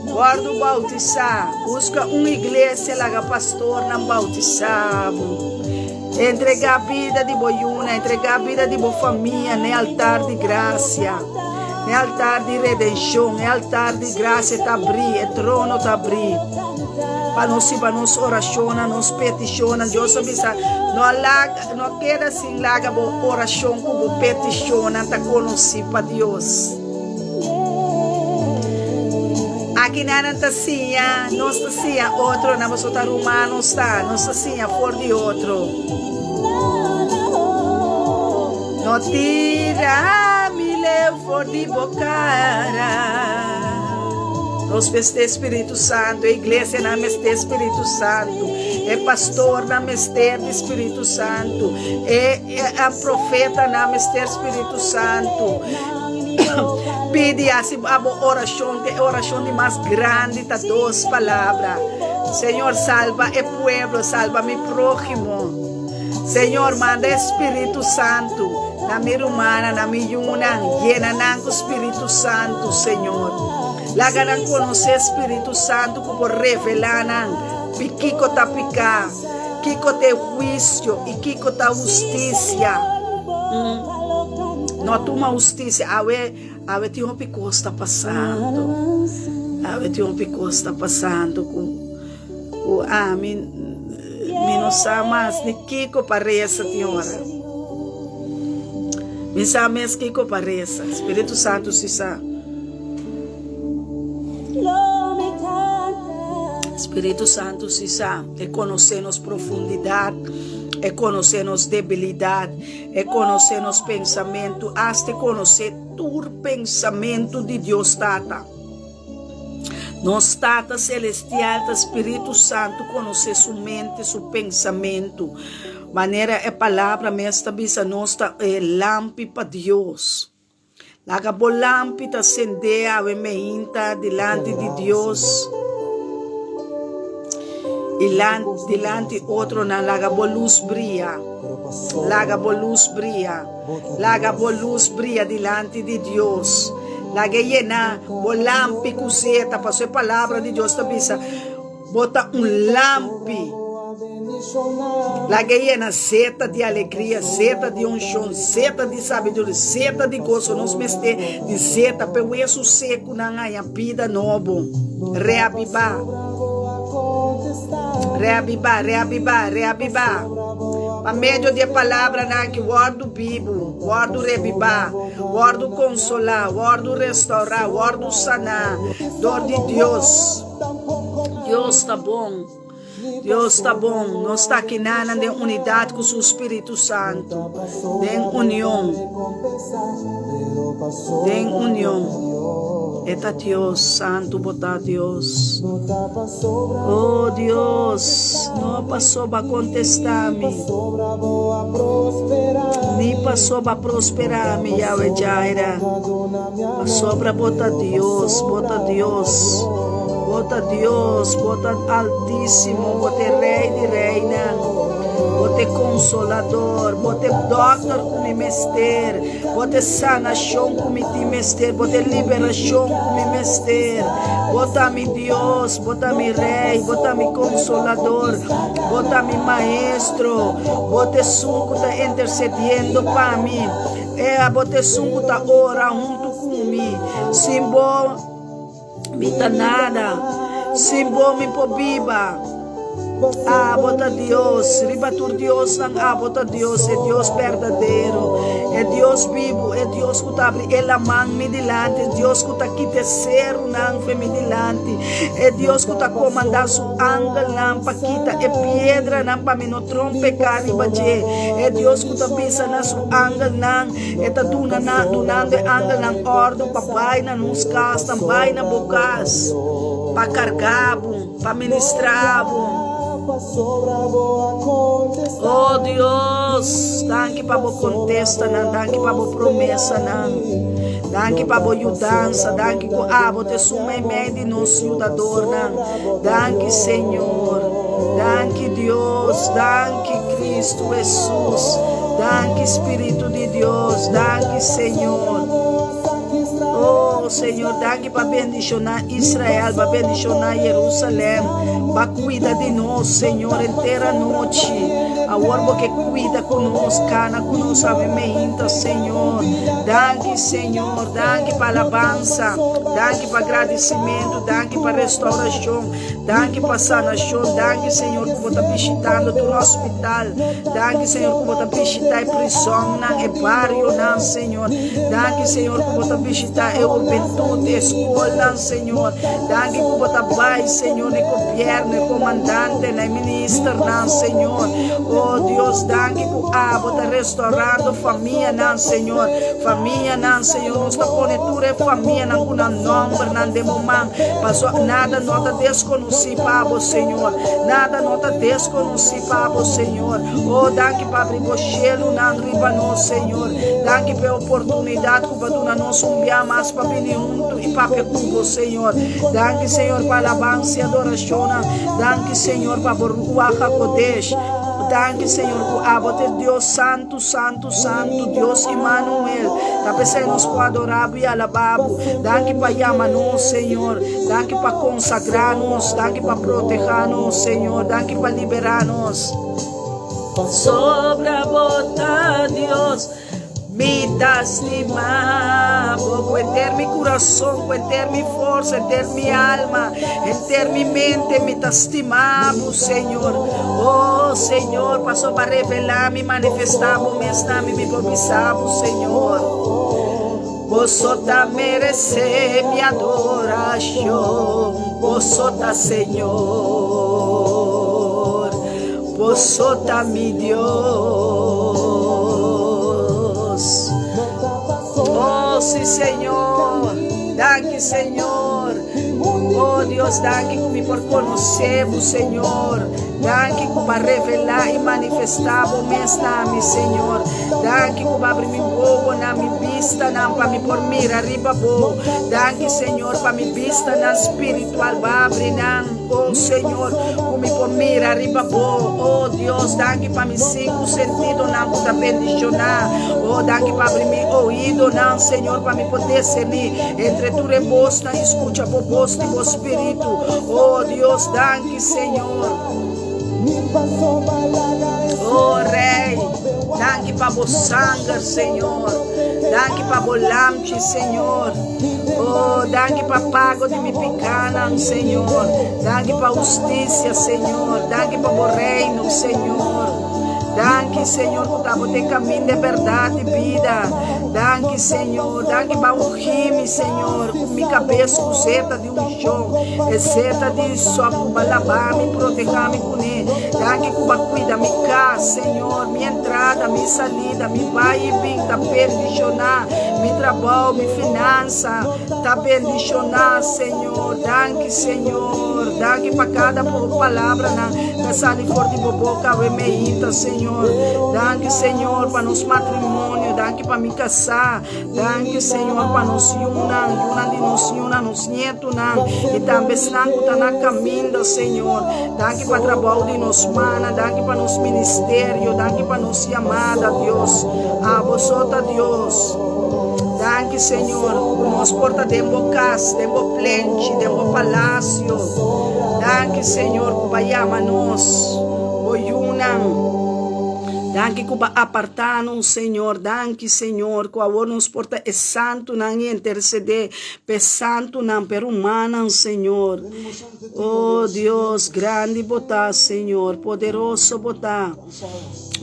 Wòrdu boutisá. Buska un iglesia laga pastornan boutisá bo. Entregá bida di bo yuna, entregá bida di bo famia n'e altar di grasia, n'e altar di redenshon. E altar di grasia ta abrí, e trono ta abrí pa nos hiba nos orashonnan, nos petishonnan. Dios a bisa, No laga. No keda sin laga bo orashon ku bo petishonnan ta konosí pa Dios. Aki nan ta siña, nos ta siña otronan, pasobra ta ruman nos ta, nos ta siña for di otro. No tira mi leu for di bo kara. Nos mester Spiritu Santu, e iglesianan mester Spiritu Santu, e pastornan mester di Spiritu Santu, e profetanan mester Spiritu Santu. Pidi hasi abo orashon, te orashon di mas grandi ta dos palabra, Señor salba e pueblo, salba mi próhimo. Señor manda e Spiritu Santu na mi rumannan, na mi yunan, yena nan ku Spiritu Santu, Señor. Laga nan konosé Spiritu Santu ku por revelá nan pi kiko ta piká, kiko ta e huisio i kiko ta hustisia. No tuma hustisia. Awe, awe tin hopi kos ta pasando. Awe tin hopi kos ta pasando ku, ku ami mi no sa mas ni kiko pa resa tin ora. Mi sa mes kiko pa resa. Spiritu Santu si sa. Spiritu Santu si sa, e konosé nos profundidat, e konosé nos debilidat, e konosé nos pensamentu, asta e konosé tur pensamentu di Dios Tata. Nos Tata Selestial ta Spiritu Santu konosé su mente, su pensamentu. Manera e palabra mes ta bisa nos ta e lampi pa Dios. Laga bo lampi ta sendé awe meinta dilanti di Dios i dilanti otronan. Laga bo lus bria. Laga bo lus bria. Laga bo lus bria dilanti di Dios. Laga e yena bo lampi ku zeta, pasobra e palabra di Dios ta bisa, Bo ta un lampi. Laga e yena zeta di alegria, zeta di unshon, zeta di sabiduria, zeta di goso. Nos mester di zeta pa e wesu sekunan haña bida nobo, reabibá. Reabibá, reabibá, reabibá. Pa medio di e palabranan aki wòrdu bibu, wòrdu rebibá, wòrdu konsolá, wòrdu restourá, wòrdu saná dor di Dios. Dios ta bon. Dios ta bon. Nos ta akinanan den unidat ku su Spiritu Santu. Den union. Den union. E ta Dios, Santu bo ta Dios. Oh Dios, no pasobra kontestá mi, ni pasobra prosperá mi, Yahweh Jireh. Pasobra bo ta Dios, bo ta Dios, bo ta Dios, bo ta Altísimo, bo ta e Rei di reinan, bo ta e Konsolador, bo ta e Dòkter ku mi mester. Bo ta e sanashon ku mi tin mester, bo ta e liberashon ku mi mester. Bo ta mi Dios, bo ta mi Rei, bo ta mi Konsolador, bo ta mi Maestro, bo ta esun ku ta intersediendo pa mi. Ea, bo ta esun ku ta ora huntu ku mi. Sin bo, Mi ta nada, sin bo mi por biba. Abo ta Dios, riba tur diosnan abo ta Dios, e Dios berdadero, e Dios bibu, e Dios ku ta abri e laman mi dilanti, e Dios ku ta kita e serunan fe mi dilanti, e Dios ku ta komandá su angelnan pa kita e piedranan pa mi no trompeká riba dje, e Dios ku ta bisa na su angelnan, E ta duna nan, dunando e angelnan òrdu pa bai na nos kasnan, bai na bo kas, pa karga bo, pa ministrá bo. O Dios, danki pa bo kontestanan, danki pa bo promesanan, danki pa bo yudansa, danki ku abo ta esun meimei di nos yudadornan. Danki, Señor. Danki, Dios. Danki, Cristo Hesus. Danki, Spiritu di Dios. Danki, Señor. Oh, Señor, danki pa bendiciona Israel, pa bendiciona Jerusalem, pa cuida di nos, Señor, entera nochi. Awor bo ke cuida cu nos, cana cu nos awe meinta, Señor. Danki, Señor. Danki pa alabansa. Danki pa gradisimentu, danki pa restaurashon, danki pa sanashon, danki Señor ku bo ta bishitando tur hospital, danki Señor ku bo ta bishita e prisonnan, e barionan Señor, danki Señor ku bo ta bishita e hubentut, e skolnan Señor, danki ku bo ta bai Señor na e gobierno, e komandantenan, e ministernan Señor, oh Dios danki ku abo ta restaurando famianan Señor, famianan Señor, nos ta pone tur e famianan ku nan nòmbernan den bo man, pasobra nada no ta deskonosí pa bo, Señor. Nada no ta deskonosí pa bo, Señor. O, danki pa abri bo shelunan riba nos, Señor. Danki pa e oportunidat ku bo a duna nos un bia mas pa bini huntu i papia ku bo, Señor. Danki, Señor, pa alabansa i adorashonnan. Danki, Señor, pa bo Ruach HaKodesh. Danki, Señor, ku abo ta e Dios Santu. Santu, Santu, Dios Immanuel, ta p'esei nos por adorá bo i alabá bo. Danki pa yama nos, Señor. Danki pa konsagrá nos. Danki pa protehá nos, Señor. Danki pa liberá nos. Pasobra bo ta Dios, mi ta stima bo ku henter mi kurason, ku henter mi forsa, henter mi alma, henter mi mente, mi ta stima bo, Señor. Oh, Señor, pasobra revelá mi, manifestá bo mes na mi, mi por bisa bo, Señor. Boso ta meresé mi adorashon, boso ta Señor, boso ta mi Dios. Oh, sí, Señor. Danki, Señor. Oh Dios, danki ku mi por konosé bo, Señor. Danki ku bo a revelá i manifestá bo mes na mi, Señor. Danki ku bo a abri mi wowonan, mi bistanan, pa mi por mira riba bo. Danki, Señor, pa mi bistanan spiritual bo a abri nan, oh Señor, ku mi por mira riba bo. Oh Dios, danki pa mi sinku sentidonan ku ta bendishoná. Oh, danki pa abri mi oidonan, Señor, pa mi por discerní entre tur e bosnan i skucha bo bos di bo Spiritu. Oh Dios, danki, Señor. Oh Rey, danki pa bo sanger, Señor. Danki pa bo lamchi, Señor. Oh, danki pa pago di mi pikánan, Señor. Danki pa hustisia, Señor. Danki pa bo reino, Señor. Danki, Señor, ku ta bo te kaminda, bèrdat i bida. Danki, Señor. Danki pa ungí mi, Señor, ku mi kabes ku zeta di unshon. E zeta di sòp ku bo a labá mi, protehá mi kuné. Danki ku bo a kuida mi kas, Señor, mi entrada, mi salida, mi bai i bin ta bendishoná. Mi trabou, mi finansa ta bendishoná, Señor. Danki, Señor. Danki pa kada palabranan ta sali for di bo boka awe meinta, Señor. Danki, Señor, pa nos matrimonio. Danki pa mi kasá. Danki, Señor, pa nos yunan, yunan di nos yunan, nos nietunan i tambe esnan ku ta na kaminda, Señor. Danki pa trabou di nos mannan. Danki pa nos ministerio. Danki pa nos yamada, Dios. Abo so ta Dios. Danki, Señor, ku nos por ta den bo kas, den bo plenchi, den bo palasio. Danki, Señor, ku bo a yama nos, bo yunan. Danki ku bo a apartá nos, Señor. Danki, Señor, ku awor nos por ta e santunan i intersedé pa e santunan, pa e rumannan, Señor. Oh, Dios, grandi bo ta, Señor, poderoso bo ta.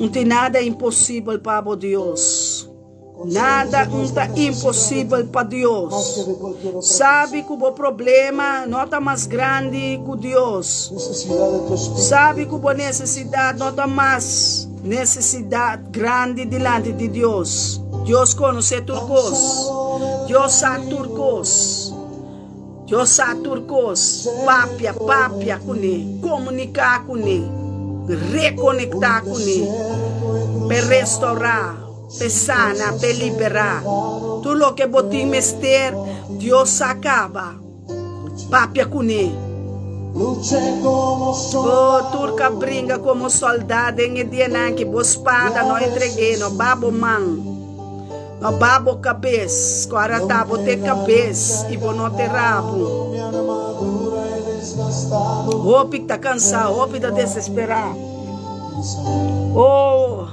Un tin nada imposibel pa bo, Dios. Nada un ta imposibel pa Dios. Sabi ku bo problema no ta mas grandi ku Dios. Sabi ku bo nesesidat no ta mas nesesidat grandi dilanti di Dios. Dios konosé tur kos. Dios sa tur kos. Dios sa tur kos. Papia, papia kuné. Komuniká kuné. Rekonektá kuné. P'e restourá. P'e sana, p'e liberá. Tur loke bo tin mester, Dios sa kaba. Papia kuné. Oh, tur k'a bringa komo sòldá den e dianan ki bo spada no entreg'é, no ba bo man, no ba bo kabes, ku a ratá bo te kabes i bo no te rabu. Hopi ta kansá, hopi ta desesperá. Oh.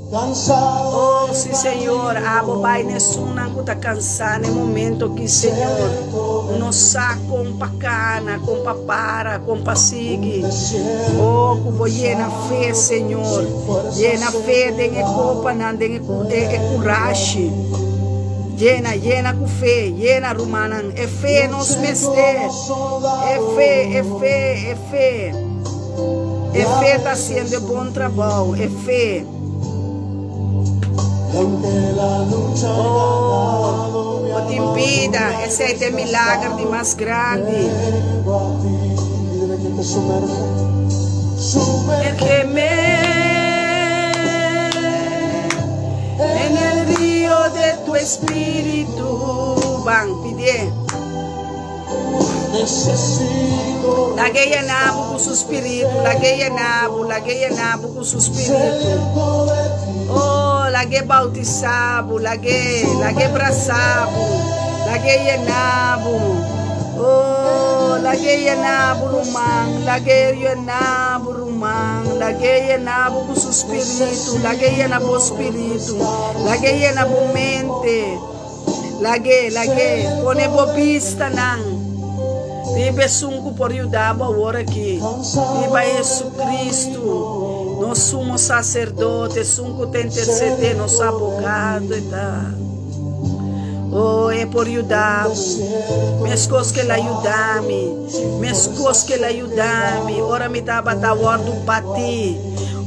Oh, si Señor, abo bai n'esunnan ku ta kansá n'e momento aki, Señor. No sa kon pa kana, kon pa para, kon pa sigui. Oh, ku bo yena fe, Señor. Yena fe den e kopanan, den e, e kurashi. Yena, yena ku fe, yena, rumannan. E fe nos mester. E fe, e fe, e fe. E fe ta haciendo e bon trabou, e fe. Oh, bo tin bida, esei ta e milager di mas grandi. Sumergeme en el rio de tu espiritu. Ban, pidié. Lag'é yena bo ku su spiritu, lag'é yena bo, lag'é yena bo ku su spiritu. Oh, lag'é bautisá bo, lag'é, lag'é brasá bo, lag'é yena bo. Oh, lag'é yena bo ruman, lag'é yena bo ruman, lag'é yena bo ku su spiritu, lag'é yena bo spiritu, lag'é yena bo mente. Lag'é, lag'é, pone bo bistanan riba esun ku por yuda bo awor aki, riba Jesucristo, nos Sumo Saserdote, esun ku ta intersedé, nos abogado e ta. Oh, e por yuda bo, meskos ku el a yuda mi, meskos ku el a yuda mi ora mi tabata wòrdu batí,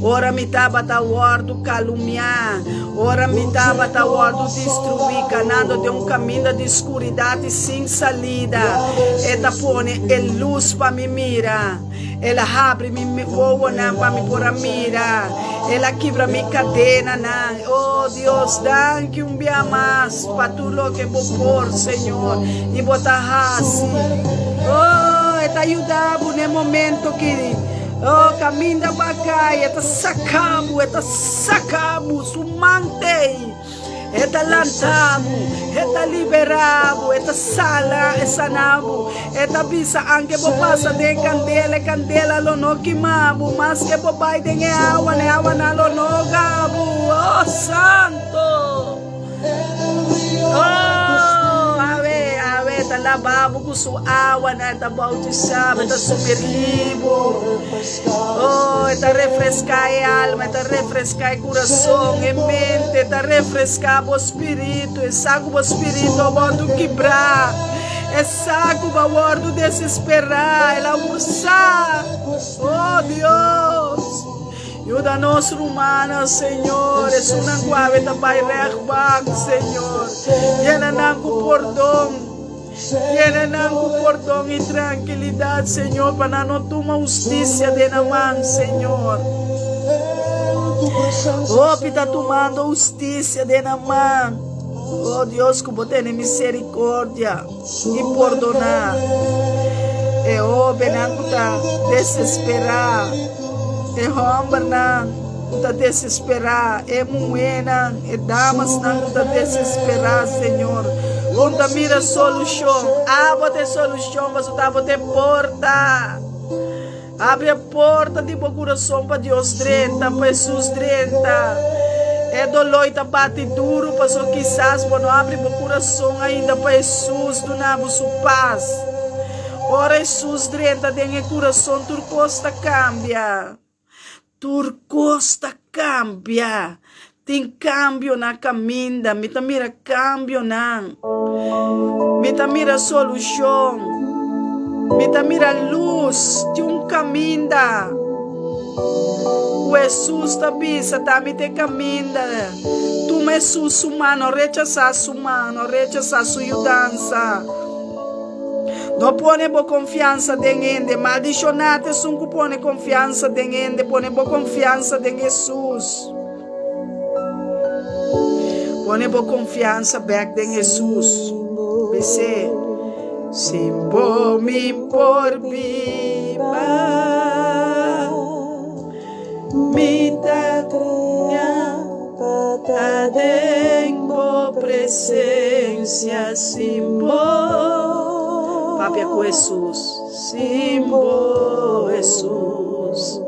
ora mi tabata wòrdu kalumiá. Ora mi tabata wòrdu destruí kanando den un kaminda di skuridat i sin salida, E ta pone e lus pa mi mira. El a habri mi wowonan pa mi por a mira. El a kibra mi kadenanan. O Dios, danki un bia mas pa tur loke Bo por, Señor, i Bo ta hasi. O, e ta yuda bo na e momento ki, o, kaminda bo a kai, e ta saka bo, e ta. Saka bo su man tei. E ta lanta bo, e ta libera bo, e ta sala, e sana bo. E ta bisa, Anke bo pasa den e kandela, e kandela lo no kima bo, maske bo bai den e awa, e awanan lo no hoga bo. Oh, Santo! Oh, awe, awe ta laba bo ku su awanan, e ta bautisá bo, e ta sumergí bo. Oh, e ta refreská e alma, e ta refreská e kurason, e mente, e ta refreská bo spiritu, e sa ku bo spiritu a wòrdu kibrá, e sa ku bo a wòrdu desesperá, el a sa. Oh, Dios! Yuda nos rumannan, Señor, esunnan ku awe ta bai rechtbank, Señor. Yena nan ku pordon. Yena nan ku pordon i trankilidat, Señor, pa nan no tuma hustisia den nan man, Señor. Hopi ta tumando hustisia den nan man. Oh Dios, ku bo tene misericordia i pordoná e hóbennan ku ta desesperá, e hòmbernan ku ta desesperá, e muhénan, e damasnan ku ta desesperá, Señor. Bo ta mira solushon. Abo ta e solushon, pasobra abo ta e porta. Abri e porta di bo kurason pa Dios drenta, pa Hesus drenta. E doló i ta bati duru pasobra kisas bo no abri bo kurason ainda pa Hesus duna bo su pas. Ora Hesus drenta den e kurason tur kos ta kambia. Tur kos ta kambia. Tin kambio na kaminda. Mi ta mira kambionan. Mi ta mira solushon. Mi ta mira lus di un kaminda. Ku Hesus ta bisa, Ta mi ta e kaminda. Tuma Hesus su man, no rechasá su man, no rechasá su yudansa. No pone bo konfiansa den hende. Maldishoná ta esun ku pone konfiansa den hende. Pone bo konfiansa den Hesus. Pone bo konfiansa bèk den Hesus. Bis'é, Sin bo mi por biba, mi ta Ta den bo presencia sin bo. Papia ku Hesus, sin bo Hesus.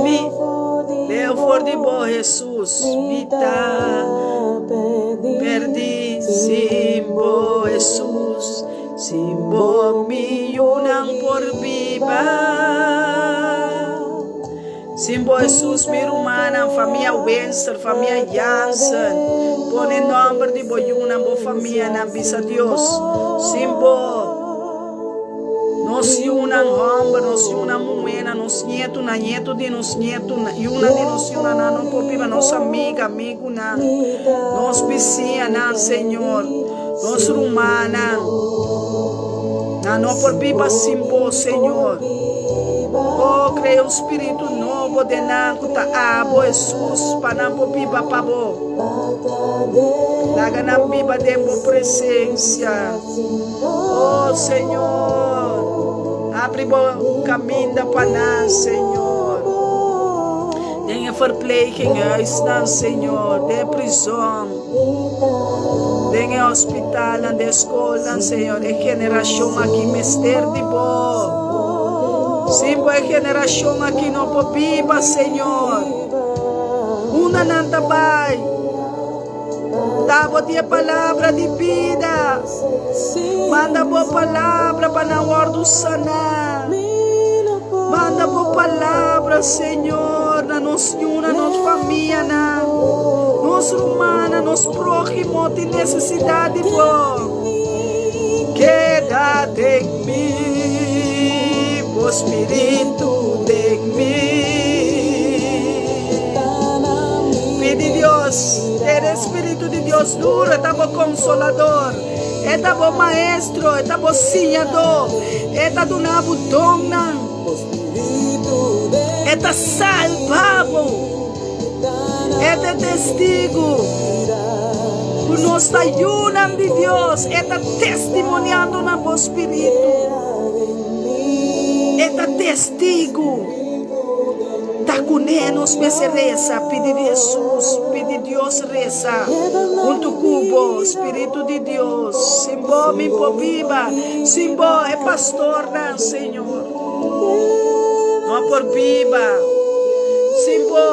Mi leu for di bo Hesus, mi ta perdi sin bo Hesus. Sin bo mi yunan por biba. Sin bo Hesus mi rumannan, famia Wenster, famia Jansen, pone nomber di bo yunan, bo famianan, bisa Dios, sin bo nos yunan homber, nos yunan muhénan, nos ñetunan, ñetu di nos ñetunan, yunan di nos yunanan no por biba, nos amiga, amigunan, nos bisiñanan, Señor, nos rumannan, nan no por biba sin bo, Señor. Oh, crea un spiritu nobo den nan cu ta abo, Hesus, pa nan por biba pa bo. Laga nan biba den bo presencia. Oh, Señor, abri bo caminda pa nan, Señor. Den e verpleeghuisnan, Señor, den e prison, den e hospitalnan, den e skolnan, Señor. E generacion aki mester di bo. Sin bo e generacion aki no por biba, Señor. Unda nan ta bai? Ta bo tin e palabra di bida. Manda bo palabra pa nan wordu saná. Manda bo palabra, Señor, na nos ñuna, nos famianan, nos rumannan, nos próhimo tin necesidad di bo. Keda den mi, bo spiritu den mi. Pidi Dios, tene spiritu di Dios duro, e ta bo consolador, e ta bo maestro, e ta bo siñador, e ta duna bo donnan, e ta salba bo. E ta testigu ku nos ta yunan di Dios. E ta testimoniando na bo spiritu. E ta testigu. Ta kuné nos mester resa, pidi di Hesus, pidi Dios resa huntu ku bo, Spiritu di Dios. Sin bo mi por biba, sin bo e pastornan, Señor. No por biba sin bo.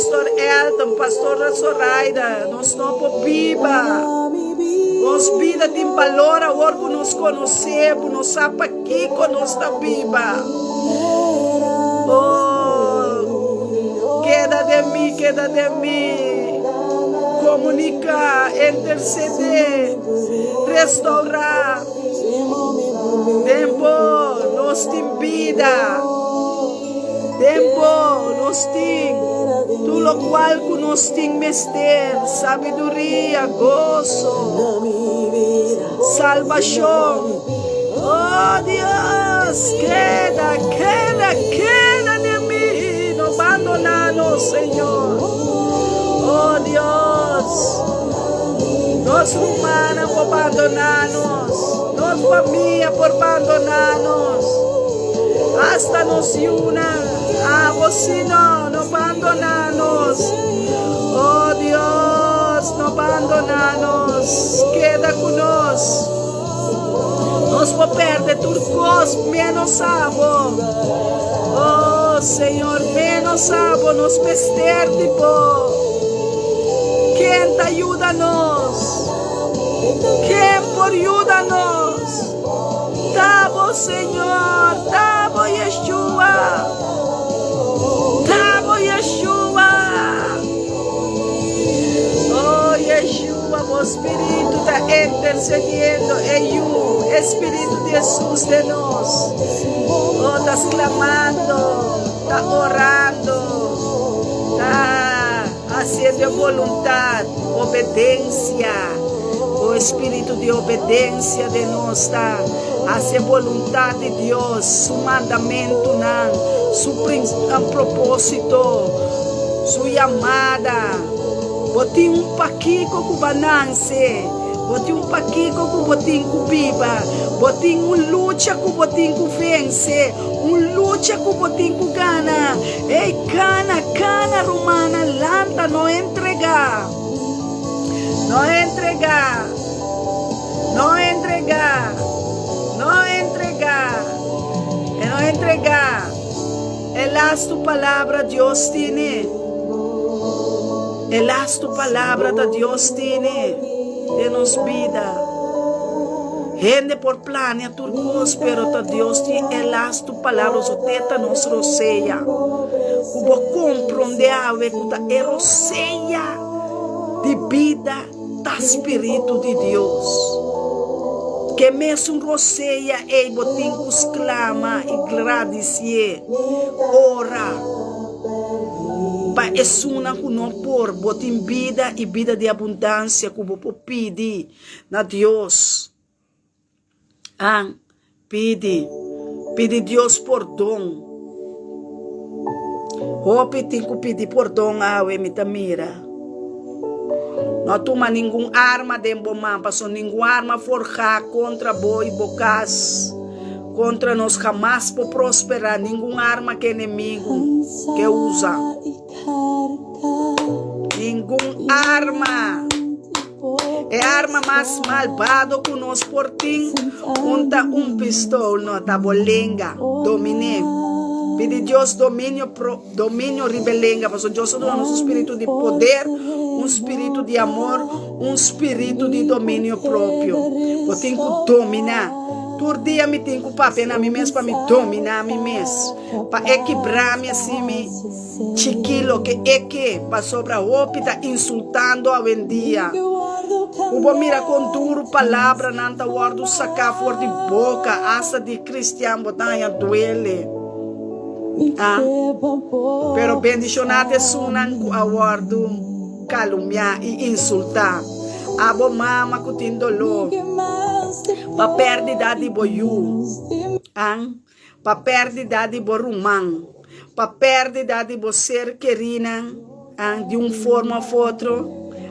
Pastor Elton, Pastora Zoraida, nos no por biba. Nos bida tin balor awor ku nos konosé bo, nos sa pakiko nos ta biba. Oh, keda den mi, keda den mi. Komuniká, intersedé, restourá. Den bo nos tin bida. Den bo nos tin tur lokual ku nos tin mester, sabiduria, goso, salbashon. Oh Dios, keda, keda, keda den mi, no bandoná nos, Señor. Oh Dios, nos rumannan por bandoná nos, nos famia por bandoná nos. Asta nos yunan, abo si no, no bandoná nos. Oh Dios, no bandoná nos, keda ku nos. Nos por perde tur kos, menos abo. Oh Señor, menos abo, nos mester di bo. Ken ta yuda nos? Ken por yuda nos? Ta bo Señor, ta bo Yeshua, ta bo Yeshua. Oh Yeshua, bo Spiritu ta intercediendo, e yu, e Spiritu di Jesus den nos. Oh, ta sclamando, ta orando, ta haciendo e voluntad, obedencia. O espíritu di obedencia den nos ta haci e boluntad di Dios, su mandamentunan, su propósito, su yamada. Bo tin un pakiko ku bo a nanse, bo tin un pakiko ku bo tin ku biba, bo tin un lucha ku bo tin ku vense, un lucha ku bo tin ku gana. Ey, kana, kana, rumannan, lanta, no entregá. No entregá, no entregá, no entregá, e no entregá. E lastu palabra Dios tine. E lastu palabra ta Dios tine den nos bida. Hende por plania tur kos, pero ta Dios tin e lastu palabra, so te ta nos rosea. Ku bo kompronde awe ku ta e rosea di bida ta Spiritu di Dios. Ke mesun rosea ei bo tin ku sklama i gradisié ora pa esunnan ku no por. Bo tin bida i bida di abundansia ku bo por pidi na Dios. An pidi, pidi Dios pordon. Hopi tin ku pidi pordon awe, mi ta mira. No tuma ningun arma den bo man, pasobra ningun arma forjá kontra bo i bo kas, kontra nos hamas por prosperá, ningun arma ku enemigu ke usa. Ningun arma. E arma mas malbado ku nos por tin un ta un pistol, no ta bo lenga. Dominé. Pidi Dios dominio pro, dominio riba e lenga, pasobra Dios a duna nos un spiritu di poder, un spiritu di amor, un spiritu di dominio propio. Bo tin ku dominá. Tur dia mi tin ku papia na mi mes pa mi dominá mi mes, pa e kibrá mi así mi. Chikí loke e ke, pasobra hopi ta insultando awendia. Ku bo mira kon duru palabranan ta wòrdu saká for di boka asta di kristian bo ta haña duele. A Pero bendishoná ta esunnan ku a wòrdu kalumbiá i insultá. Abo mama ku tin doló pa pèrdida di bo yu. An Pa pèrdida di bo ruman, pa pèrdida di bo ser kerinan, di un forma òf otro.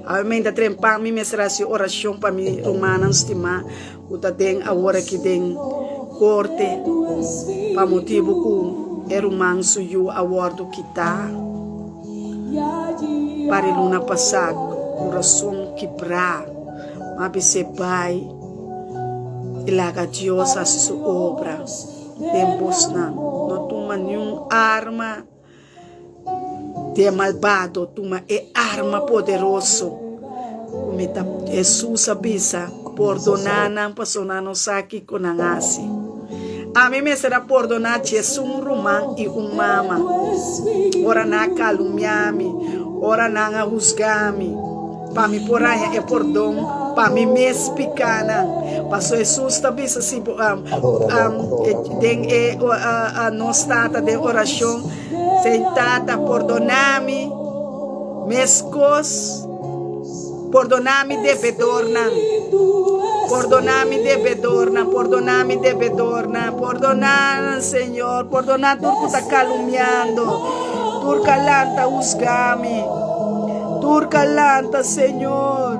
Awe mi ta trempan mi mester hasi orashon pa mi rumannan stimá ku ta den awor aki den korte pa motibu ku e ruman su yu a wòrdu kitá par e luna pasá. Kurason kibrá, m'a bis'é bai. I laga Dios hasi su obra den bosnan. No tuma niun arma. Di e malbado tuma e arma poderoso ku mi ta Hesus a bisa, Pordoná nan pasobra nan no sa kiko nan hasi. Ami mester a pordoná djesun ruman i un mama ora nan a kalumia mi, ora nan a husga mi, pa mi por haña e pordon pa mi mes pikánan. Pasobra Hesus ta bisa si bo den e Nos Tata den orashon, Sey Tata, pordoná mi meskos, pordoná mi debedornan, pordoná mi debedornan, pordoná mi debedornan, pordoná nan, Señor, pordoná tur ku ta kalumiando, tur ka lanta husgá mi, tur ka lanta, Señor,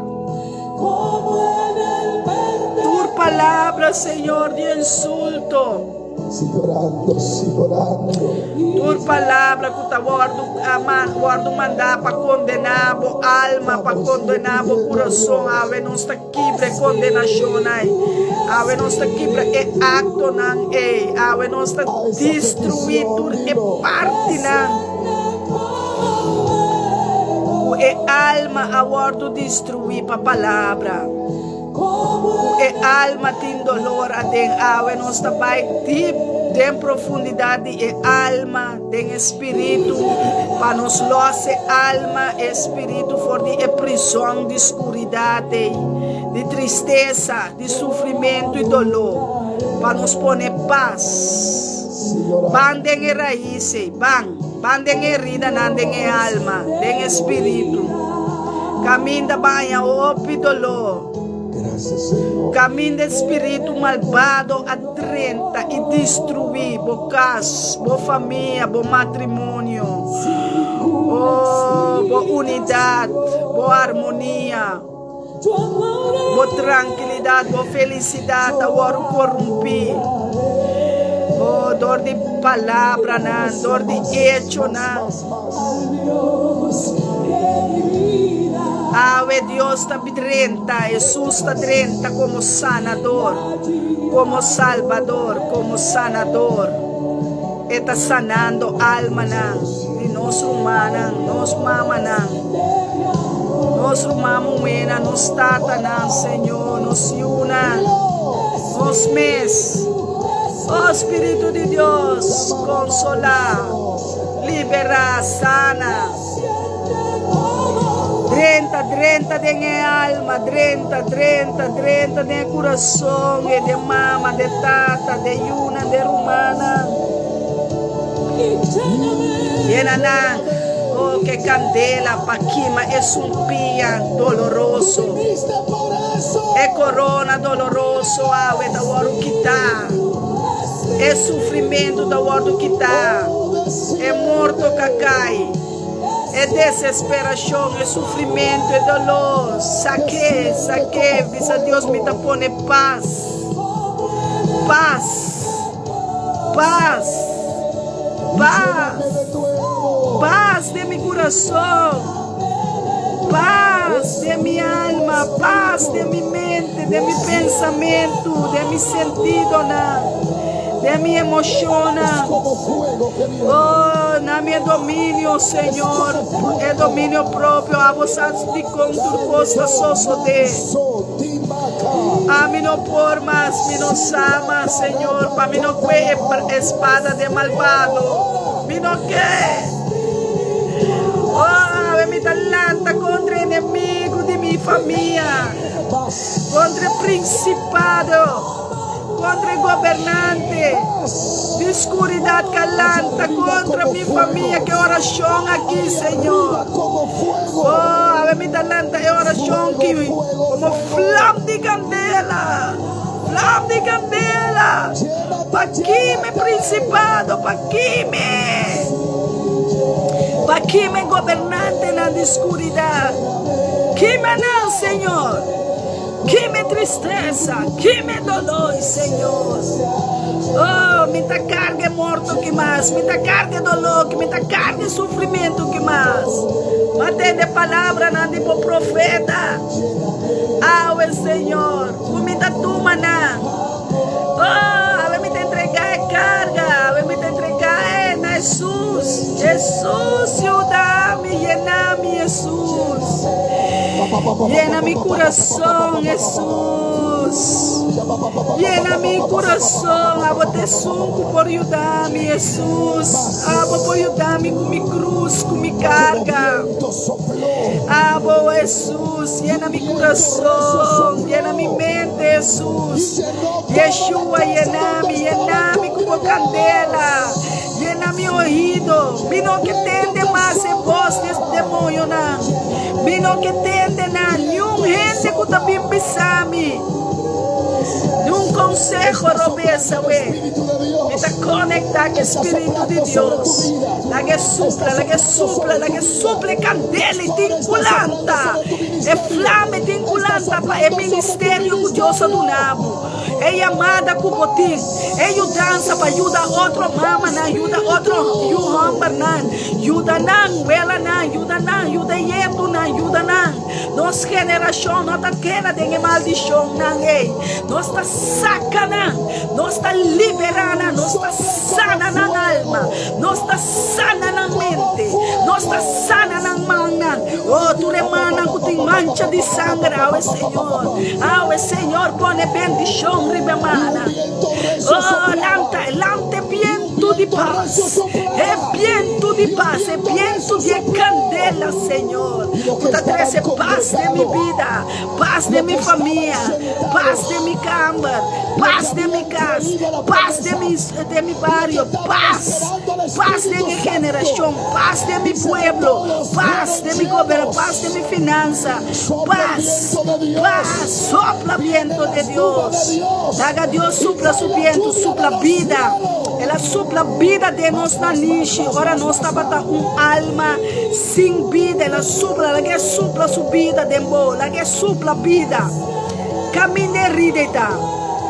tur palabra, Señor, di insulto. Sigue orando, sigue orando. Tur palabra ku ta wòrdu wòrdu mandá pa kondená bo alma, pa kondená bo kurason, awe nos ta kibra e kondenashon ei. Awe nos ta kibra e aktonan ei. Awe nos ta destruí tur e partinan ku e alma a wòrdu destruí pa palabra. Ku e alma tin dolor aden awe nos ta bai dip den profundidat di e alma, den e spiritu, pa nos los e alma, e spiritu for di e prizon di skuridat ei, di tristesa, di sufrimentu i doló, pa nos pone pas. Ban den e rais ei, ban, ban den e heridanan den e alma, den e spiritu. Kaminda baña hopi doló. Kaminda e spiritu malbado a drenta i destruí bo kas, bo famia, bo matrimonio, oh, bo unidat, bo armonia, bo trankilidat, bo felisidat a wòrdu korumpí. Oh, dor di palabranan, dor di echonan. Awe Dios ta drenta, Hesus ta drenta komo sanador, komo salbador, komo sanador. E ta sanando almanan di nos rumannan, nos mamanan, nos ruman muhénan, nos tatanan, Señor, nos yunan, nos mes. Oh Spiritu di Dios, konsolá. Liberá, sana. Drenta, drenta den e alma, drenta, drenta, drenta den e kurason e den mama, den tata, den yunan, den rumannan. Yena nan, oh, ke kandela pa kima e sumpia doloroso. E korona doloroso awe ta wòrdu kitá. E sufrimentu ta wòrdu kitá, e morto ka kai, e desesperashon, e sufrimentu, e doló, sak'é, sak'é, bisa Dios mi ta pone pas, pas, pas, pas, pas den mi kurason, pas den mi alma, pas den mi mente. Den mi pensamentu, den mi sentidonan, den mi emoshonnan. Oh, na mi e dominio, Señor, e dominio propio. Abo sa dikon tur kos ta sosodé. Ami no por mas, mi no sa mas, Señor, pa mi no kue e espada den malbado. Mi no ke. Oh, awe mi ta lanta kontra e enemigu di mi famia. Kontra e prinsipado, kontra e gobernante di skuridat ka lanta kontra mi famia ke orashon aki, Señor. Oh, awe mi ta lanta e orashon ki komo flam di kandela, flam di kandela, pa kima e prinsipado, pa kima, pa kima e gobernantenan di skuridat. Kima nan, Señor. Kima e tristesa, kima e dolor, Señor. Oh, mi ta carga e morto ki mas, mi ta carga e dolor ki, mi ta carga e sufrimento ki mas. Ma tende palabranan di bo profeta. Awe, Señor, ku mi ta tuma nan. Oh, awe mi ta entrega e carga, awe mi ta entrega e na Jesus. Jesus, yuda. Hesus. Yena mi kurason, Hesus. Yena mi kurason. Abo ta esun ku por yuda mi, Hesus. Abo por yuda mi ku mi krus, ku mi karga. Abo, Hesus, yena mi kurason, yena mi mente, Hesus. Yeshua, yena mi, yena mi ku bo kandela. Yena mi oido. Mi no ke tende mas e bos di e demoñonan. Mi no ke tende na niun hende ku ta bin bisa mi niun konseho robes awe. Mi ta konektá ku e Spiritu di Dios. Laga e supla, laga e supla, laga e supla e kandela i tin ku lanta. E flama e tin ku lanta pa e ministerio ku Dios a duna bo. E yamada ku bo tin, e yudansa pa yuda otro mamanan, yuda otro yu hòmbernan, yuda nan welanan, yuda nan, yuda e yetunan, yuda nan. Nos generashon no ta keda den e maldishonnan ei. Nos ta saka nan, nos ta liberá nan, nos ta sana nan alma, nos ta sana nan mente, nos ta sana nan mannan. Oh, tur e mannan ku tin mancha di sanger, awe Señor, awe Señor pone bendishon riba e mannan. Oh, lanta, lanta e bientu di pas, e bientu di pas, e bientu di e kandela, Señor, ku ta trese pas den mi bida, pas den mi famia, pas den mi kamber, pas den mi kas, pas den mi, den mi bario, pas, pas den e generashon, pas den mi pueblo, pas den mi goberno, pas den mi finansa, pas, pas, sopla biento de Dios. Laga Dios supla su biento, supla bida. El a supla bida den nos nanishi ora nos tabata un alma sin bida. El a supla, laga e supla su bida den bo, laga e supla bida. Kaminda e rida ei ta,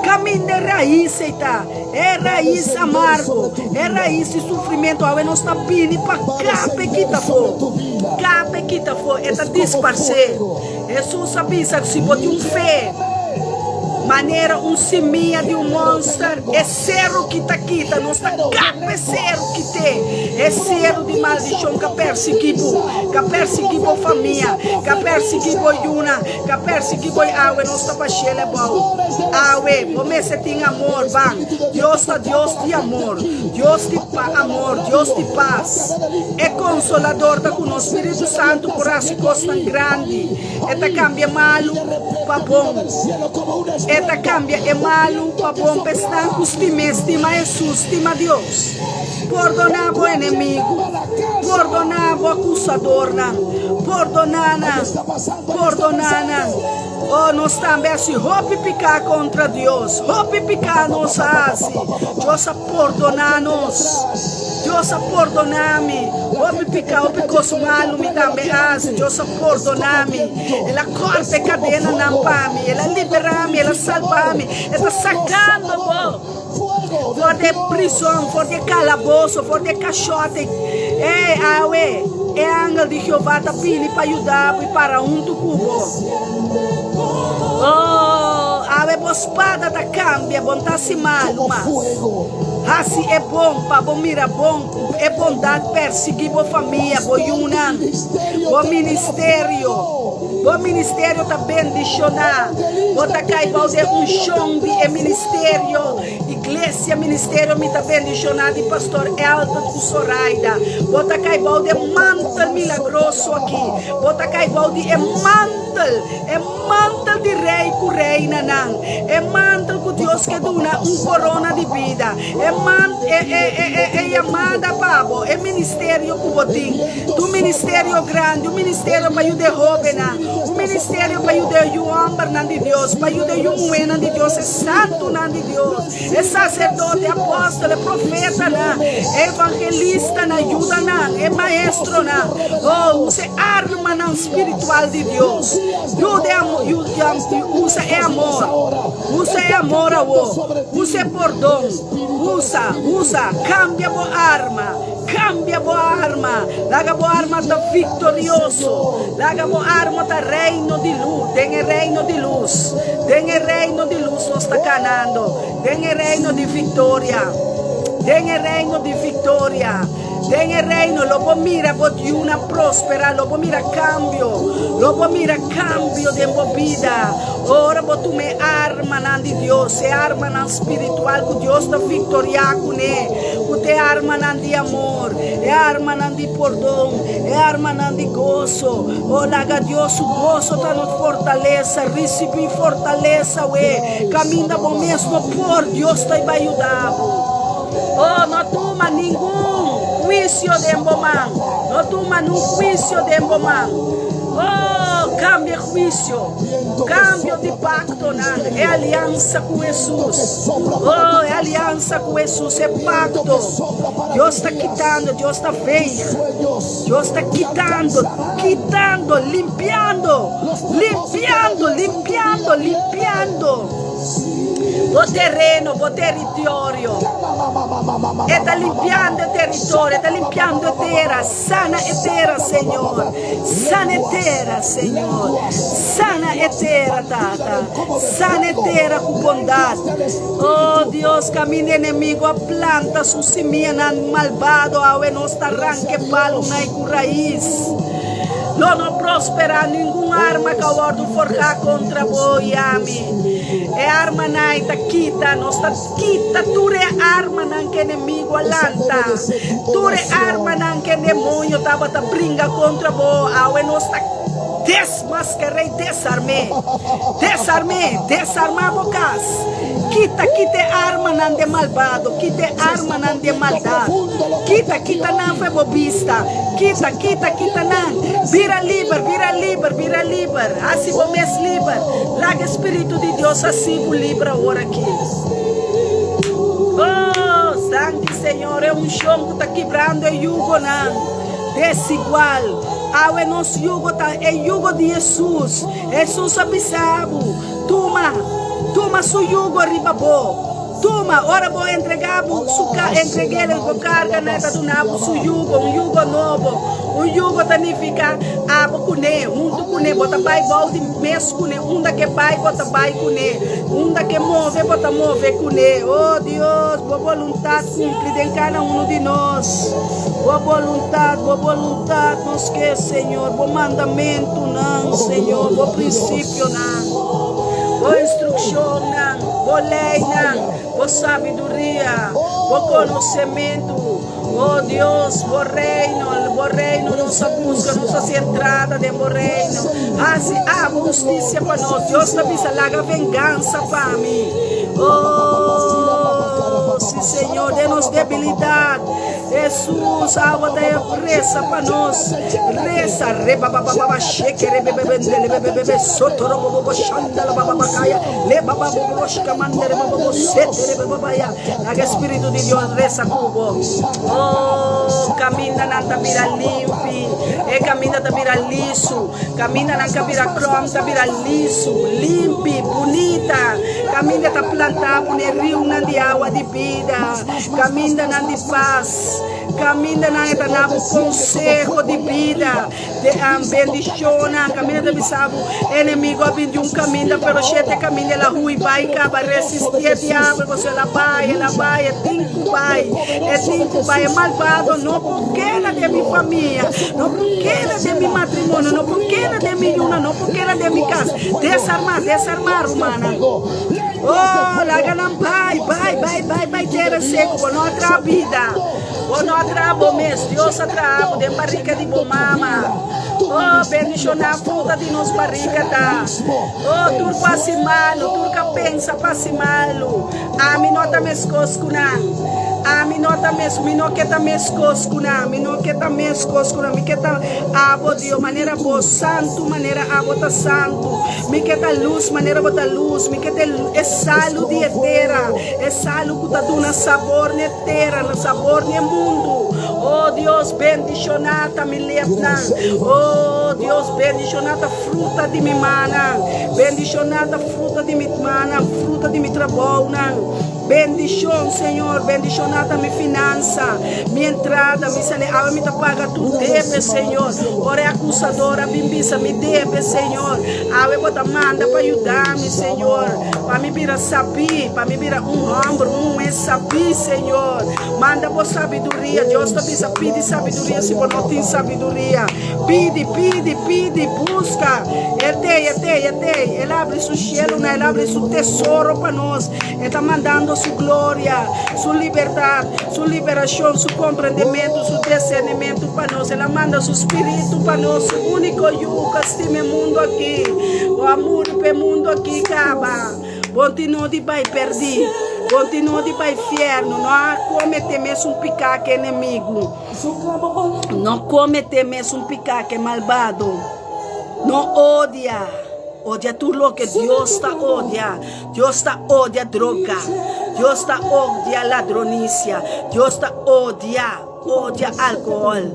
kaminda e rais ei ta, e rais amargo, e rais di sufrimentu. Awe nos ta bini pa kap e kita afó, kap e kita afó, e ta disparsé. Hesus a bisa ku si bo tin un fe manera un simia di un mònster, e seru ki ta kita, nos ta kap e seru kit'é, e seru di maldishon ka persiguí bo, ka persiguí bo famia, ka persiguí bo yunan, ka persiguí bo awe nos ta bashel abou. Awe bo mester tin amor, ban, Dios ta Dios di amor, Dios di amor, Dios di pas. E Konsolador ta ku nos, Spiritu Santu por hasi kosnan grandi. E ta kambia malu pa bon. E ta kambia e malu pa bon pa esnan ku stim'é, stima Hesus, stima Dios. Pordoná bo enemigu, pordoná bo akusadornan, pordoná nan, pordoná nan. Oh, nos tambe hasi hopi piká kontra Dios, hopi piká nos a hasi. Dios a pordoná nos. Dios a pordoná mi. Hopi piká, hopi kos malu mi tambe a hasi. Dios a pordoná mi. El a kòrta e kadenanan pa mi. El a liberá mi, el a salbá mi. E ta sakando bo for di e prison, for di e kalaboso, for di e kashòte. Ey, awe, e angel di Jehová ta bini pa yuda bo i para huntu ku bo. Oh, awe bo spada ta kambia, bo no ta hasi malu mas. Hasi e bon pa bo mira bon, e bondat persiguí bo famia, bo yunan, bo ministerio. Bo ministerio ta bendishoná. Bo ta kai bou den unshon di e ministerio. Iglesia Ministerio mi ta bendishoná di Pastor Elton ku Soraida. Bo ta kai bou den mantel milagroso aki. Bo ta kai bou di e mantel, e mantel di rei ku reinanan, e mantel ku Dios ke duna un korona di bida, e man, e, e, e, e, e yamada pa bo, e ministerio ku bo tin. Ta un ministerio grandi, un ministerio pa yuda e hóbennan, un ministerio pa yuda e yu hòmbernan di Dios, pa yuda e yu muhénan di Dios, e santunan di Dios, e saserdote, e apòstel, e profetanan, e evangelistanan, yuda nan, e maestronan. Oh, usa e armanan spiritual di Dios. Yuda e amor, usa e amor, usa e amor awor, usa e pordon, usa, usa, kambia bo arma. Cambia bo arma, laga bo arma ta victorioso, laga bo arma ta reino di luz, den e reino di luz, den e reino di luz nos ta canando, den e reino di victoria, den e reino di victoria. Den e reino lo bo mira bo yunan prospera, lo bo mira cambio, lo bo mira cambio den bo bida. Ora bo tuma e armanan di Dios, e armanan spiritual cu Dios ta victoria cune, cu ta e armanan di amor, e armanan di pordon, e armanan di goso. Oh, laga Dios su goso ta nos fortalesa. Ricibi fortalesa awe. Caminda bo mes no por, Dios ta bai yuda bo. Oh, no tuma ningun huicio den bo man. No tuma nun huicio den bo man. Oh, cambia huicio. Cambio di pactonan. E aliansa cu Hesus. Oh, e aliansa cu Hesus, e pacto. Dios ta kitando, Dios ta veeg. Dios ta kitando, kitando, limpiando, limpiando, limpiando, limpiando bo tereno, bo teritorio. E ta limpiando e teritorio, e ta limpiando e tera. Sana e tera, Señor. Sana e tera, Señor. Sana e tera, Tata. Sana e tera ku bondat. Oh Dios, kaminda enemigo a planta su simianan malbado, awe nos ta ranka e palunan ei ku rais. Lo no prosperá ningun arma ku a wòrdu forjá kontra bo i ami. E armanan ei ta kita, nos ta kita tur e armanan ku enemigo a lanta, tur e armanan ku e demonio tabata bringa kontra bo, awe nos ta desmasker'é i desarm'é. Desarm'é, desarmá bo kas. Kita, kita e armanan di e malbado, kita e armanan di e maldat. Kita, kita nan for bo bista. Kita, kita, kita nan. Bira liber, bira liber, bira liber. Hasi bo mes liber. Laga e Spiritu di Dios hasi bo liber awor aki. Oh, danki Señor, e unshon ku ta kibrando e yugonan desigual. Awe nos yugo ta e yugo di Hesus. Hesus a bisa bo, Tuma, tuma su yugo riba bo. Tuma, ora bo entregá bo su ka, entreg'el bo karga, nan ta duna bo su yugo, un yugo nobo. Un yugo ta nifiká abo kuné, huntu kuné, bo ta bai bou di mes kuné, unda ke bai bo ta bai kuné, unda ke move bo ta move kuné. O Dios, bo boluntat kumpli den kada unu di nos. Bo boluntat, bo boluntat nos ke, Señor, bo mandamentunan, Señor, bo prinsipionan, bo instrukshonnan. Bo leinan, bo sabiduria, bo konosementu, o Dios, bo reino, bo reino nos a buska, nos a hasi entrada den bo reino. Hasi abo hustisia pa nos. Dios ta bisa, Laga vengansa pa mi. O, si, Señor, den nos debilidat. Hesus, awa ta e resa pa nos. Resa rebabababa shekerebebebendelebebeebe sotorobobobo shandalabababakaya lebababobo shkamanderebababo seterebababaya. Laga e Spiritu di Dios resa ku bo. Oh, kamindanan ta bira limpi, e kaminda ta bira lisu, kamindanan ka bira krom ta bira lisu, limpi, bunita, kaminda ta plantá pone riunan di awa di bida. Kamindanan di pas, kamindanan e ta na bo konseho di bida, de bendishonnan, kaminda ta bisa bo, enemigo a bin di un kaminda, pero shete kaminda el a hui bai kaba, resisti e diabel, pasobra el a bai, el a bai, e tin ku bai, e tin ku bai, e malbado no por keda den mi famia, no por keda den mi matrimonio, no por keda den mi yunan, no por keda den mi kas, desarma, desarma rumannan. Oh, laga nan bai, bai, bai, bai, bai tera seku. Bo no a traha bida. Bo no a traha bo mes. Dios a traha bo den barrica di bo mama. Oh, bendiciona fruta di nos barrica ta. Oh, tur ku hasi malu, tur ku a pensa pa hasi malu. Ami no ta meskos ku nan. Ami no ta mes, mi no ke ta meskos ku nan. Mi no ke ta meskos ku nan. Mi ke ta abo, Dios, manera bo santu, manera abo ta santu. Mi ke ta lus manera bo ta lus. Mi ke ta e salu di e tera, e salu ku ta duna sabor n'e tera, sabor n'e mundu. O Dios, bendishoná ta mi lepnan. O Dios, bendishoná ta fruta di mi mannan. Bendishoná ta fruta di mi mannan, fruta di mi trabounan. Bendishon, Señor, bendishoná ta mi finansa, mi entrada, mi sali. Awe mi ta paga tur debe, Señor. Ora e akusador a bin bisa mi debe, Señor, awe bo ta manda pa yuda mi, Señor, pa mi bira sabí, pa mi bira un hòmber, un muhé sabí, Señor. Manda bo sabiduria. Dios ta bisa, pidi sabiduria si bo no tin sabiduria. Pidi, pidi, pidi, buska. El t'ei, e t'ei, e t'ei. El abri su shelunan, el abri su tesoro pa nos. E ta mandando su gloria, su libertat, su liberashon, su komprendementu, su disernimentu pa nos. El a manda su spiritu pa nos, su úniko Yu ku a stima e mundu aki. Bo a muri pa e mundu aki kaba. Bo tin no di bai pèrdí. Bo tin no di bai fièrnu. No a kometé mesun piká ku enemigu. No kometé mesun piká ku e malbado. No odia. Odia tur loke Dios ta odia. Dios ta odia droga. Dios ta odia ladronisia. Dios ta odia, odia alkohòl.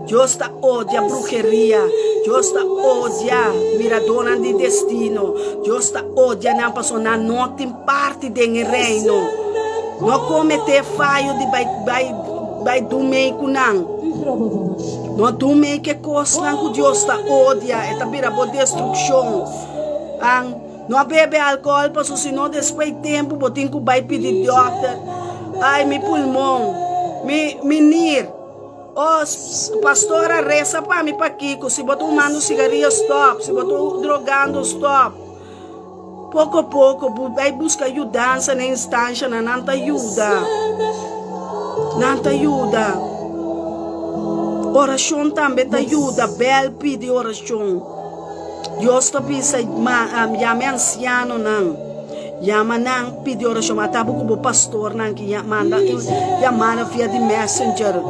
Dios ta odia bruheria. Dios ta odia miradónan di destino. Dios ta odia nan pasobra nan no tin parti den e Reino. No kometé fayo di bai bai bai dumei ku nan. No dumei ku e kosnan ku Dios ta odia, e ta bira bo destrukshon. An no bebe alkohòl pasobra si no despues tempu bo tin ku bai pidi dòkter. Ai mi pulmon, mi mi nir. Oh, pastor a resa pa mi pakiko, si bo ta humando sigaria stop, si bo ta drogando stop. Poko poko bo bai buska yudansa na instanshanan, nan ta yuda, nan ta yuda. Orashon tambe ta yuda, bel pidi orashon. Dios ta bisa, yama e ansianonan. Yama nan, pidi orashon. Ata bo ku bo pastornan ki manda yamada via di messenger.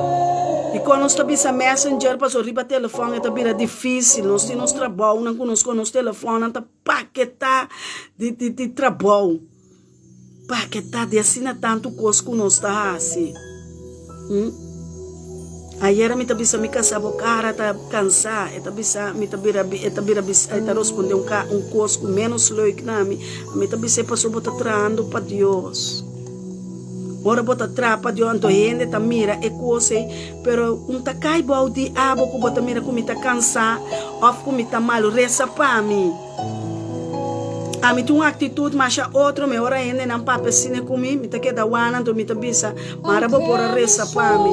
Dikon nos ta bisa messenger? Pasobra riba telefòn e ta bira difísil. Nos tin nos trabounan ku nos ku nos telefònnan ta paketá di trabou. Paketá di asina tantu kos ku nos ta hasi. Ayera mi ta bisa mi kasá bo kara ta kansá, e ta bisa mi ta bira e ta bira bisa e ta rospondé un ka un kos ku ménos leuk na mi, mi ta bis'é pasobra bo ta trahando pa Dios. Ora bo ta traha pa Dios anto hende ta mira e kos ei, pero un ta kai bou di abo ku bo ta mira ku mi ta kansá òf ku mi ta malu, resa pa mi. Ami tin un aktitut masha otro, mi ora hendenan papia asina ku mi, mi ta keda wana, anto mi ta bisa, Mara bo por a resa pa mi.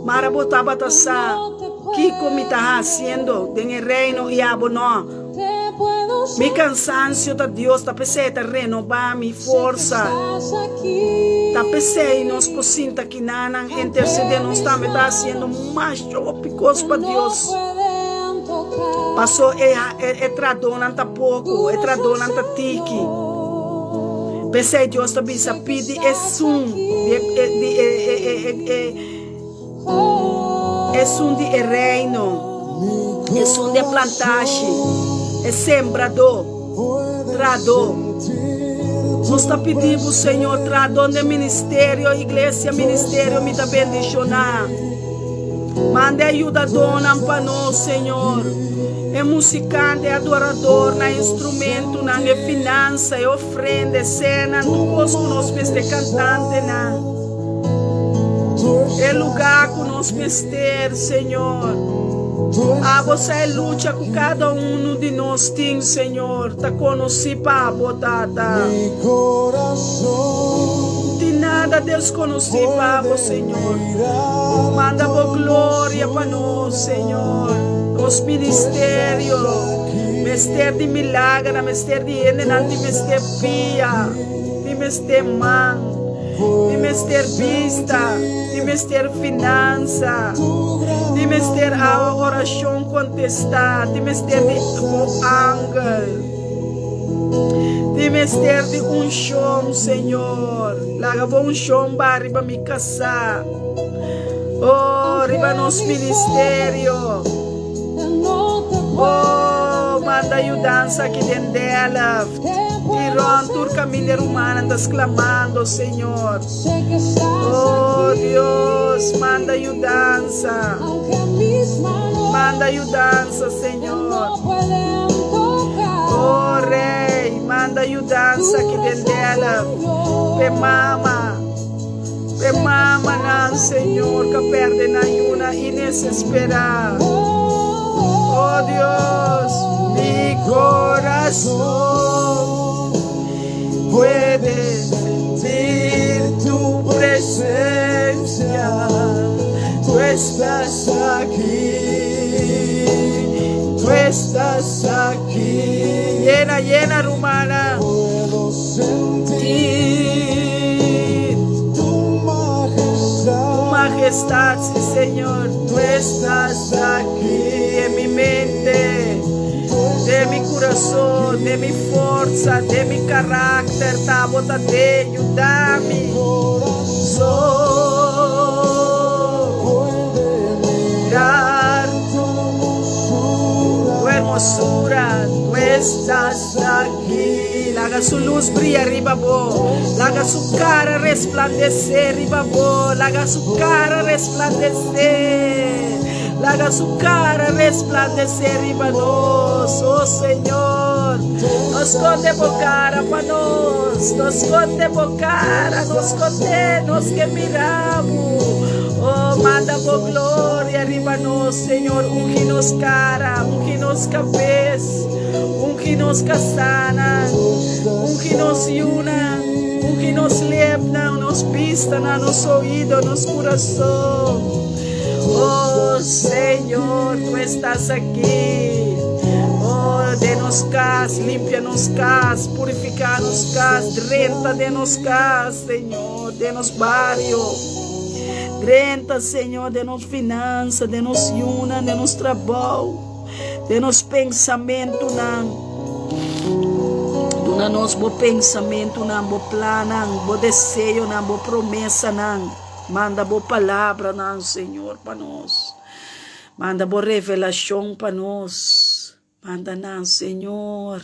Mara bo tabata sa kiko mi ta hasiendo den e Reino i abo no. Mi kansansio ta Dios, ta p'esei e ta renobá mi forsa. Ta p'esei nos por sinta kinanan intersedé, nos tambe ta hasiendo masha hopi kos pa Dios. Paso e e tradónan ta poko, e tradónan ta tiki. P'esei Dios ta bisa, Pidi esun di e di e e e e esun di e reino, esun di e plantashi, e sembradó, tradó. Nos ta pidi bo, Señor, tradó den ministerio, iglesia, ministerio, mi ta bendishoná. Manda e ayudadónan pa nos, Señor, e musikante, e adoradornan, e instrumentunan, e finansa, e ofrenda, e senan, tur kos ku nos mester, kantantenan, e lugá ku nos mester, Señor. Abo sa e lucha ku kada unu di nos tin, Señor, ta konosí pa Bo, Tata. Tin nada deskonosí pa Bo, Señor. Manda bo gloria pa nos, Señor. Nos ministerio mester di milagernan, mester di hendenan di mester pia, di mester man, di mester bista, di mester finansa, di mester awa orashon kontestá, di mester di bo angel. Di mester di unshon, Señor. Laga bo unshon ba riba mi kasá. Oh, riba nos ministerio. Oh, manda yudansa aki den Delft. I rond tur kaminda e rumannan ta sklamando, Señor. Oh, Dios, manda yudansa. Manda yudansa, Señor. Oh, Rey, manda. Manda yudansa aki den Delft p'e mama, p'e mamanan, Señor, ku a pèrdè nan yunan inesesperá. Oh Dios, mi corazón puede sentir tu presencia, tú estás aquí, tú estás aquí. Yena, yena, rumannan. Puedo sentir tu majestad. Tu majestad, sí, Señor, tú estás aquí en mi mente, den mi kurason, den mi forsa, den mi karakter, ta bo ta den, yuda mi. So mirar tu hermosura, tú estás aquí. Laga su lus bria riba bo, laga su kara resplandesé riba bo, laga su kara resplandesé, laga su kara resplandesé riba nos, oh Señor. No skonde bo kara pa nos, no skonde bo kara, no skonde nos ke mira bo. Oh, manda bo gloria riba nos, Señor. Ungi nos kara, ungi nos kabes, ungi nos kasanan, ungi nos yunan, ungi nos lepnan, nos bistanan, nos oido, nos kurason. Oh, Señor, tú estás aquí. Oh, den nos kas, limpia nos kas, purifiká nos kas, drenta den nos kas, Señor, den nos bario. Drenta, Señor, den nos finansa, den nos yunan, den nos trabou, den nos pensamentunan. Duna nos bo pensamentunan, bo plannan, bo deseonan, bo promesanan. Manda bo palabranan, Señor, pa nos. Manda bo revelashon pa nos. Manda nan, Señor.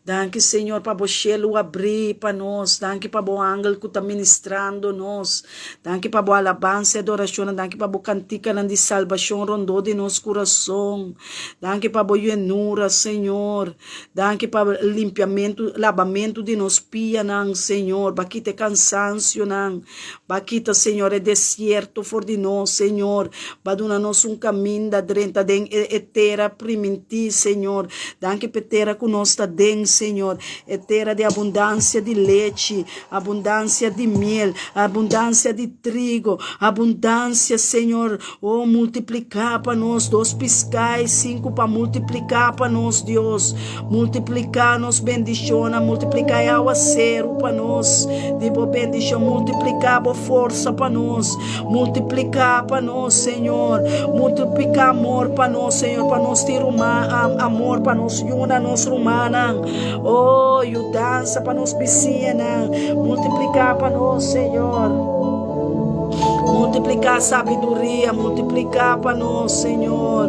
Danki, Señor, pa bo shelu abrí pa nos. Danki pa bo angel ku ta ministrando nos. Danki pa bo alabansa i adorashonnan. Danki pa bo kantikanan di salbashon rondó di nos kurason. Danki pa bo yenura, Señor. Danki pa limpiamentu, labamentu di nos pianan, Señor. Bo a kita e kansansionan. Bo a kita, Señor, e desierto for di nos, Señor. Bo a duna nos un kaminda drenta den e e tera primintí, Señor. Danki pa e tera ku nos ta den, Señor. E tera di abundansia di lechi, abundansia di miel, abundansia di trigo, abundansia, Señor. Oh, multipliká pa nos dos piská i sinku pa multipliká pa nos, Dios. Multipliká nos bendishonnan, multipliká e awaseru pa nos di bo bendishon, multipliká bo forsa pa nos, multipliká pa nos, Señor, multipliká amor pa nos, Señor, pa nos tin ruman, amor pa nos yunan, nos rumannan, oh, yudansa pa nos bisiñanan, multipliká pa nos, Señor. Multipliká sabiduria, multipliká pa nos, Señor.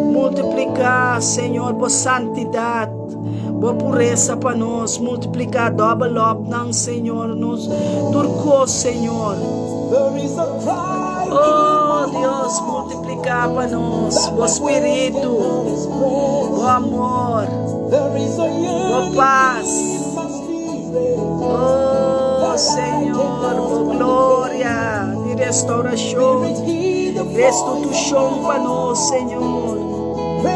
Multipliká, Señor, bo santidat, bo puresa pa nos. Multipliká dòbel òp nan, Señor, nos tur kos, Señor. Oh, Dios, multipliká pa nos bo spiritu, bo amor, bo pas. Oh Señor, bo gloria di restauracion, restitucion pa nos, Señor.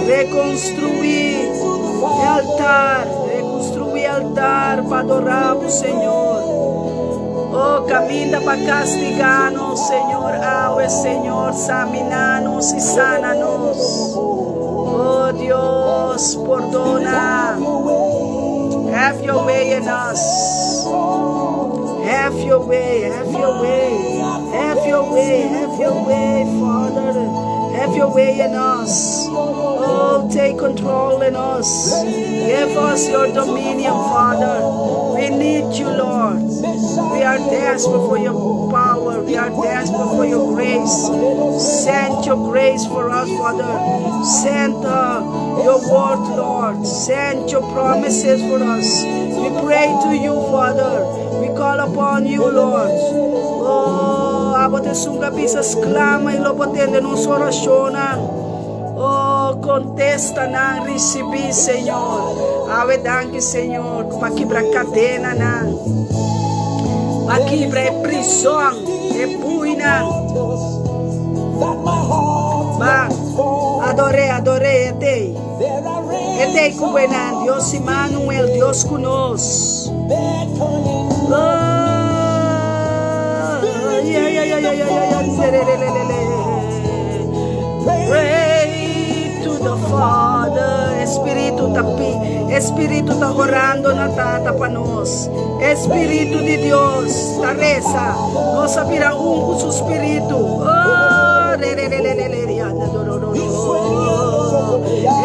Reconstrui e altar, reconstrui e altar pa adora bo, Señor. Oh, caminda pa castiga nos, Señor, awe, Señor, samina nos y sana nos. Oh Dios, pordona. Have your way in us. Have your way, have your way, have your way, have your way, Father. Have your way in us. Oh, take control in us. Give us your dominion, Father. We need you, Lord. We are desperate for your power. We are desperate for your grace. Send your grace for us, Father. Send uh, your word, Lord. Send your promises for us. We pray to you, Father. We call upon you, Lord. Oh, abo ta esun ku a bisa sklama i lo bo tende nos orashonnan. Oh. Oh, contestanan ricibi, Señor. Awe danki, Señor, cu pa kibra cadenanan, pa kibra e prison, e buinan. Ban, ador'é, ador'é, e t'ei. E t'ei cu buenan, Dios Immanuel, Dios cu nos. Oh, yeah, yeah, yeah, yeah, yeah, yeah, Pray to the Father. Espíritu ta pi, Espíritu ta orando na Tata pa nos. Espíritu di Dios ta resa. Nos a bira un cu su Spiritu. Oh, re, re, re, re, re, re, re, anda, do, do, do, do.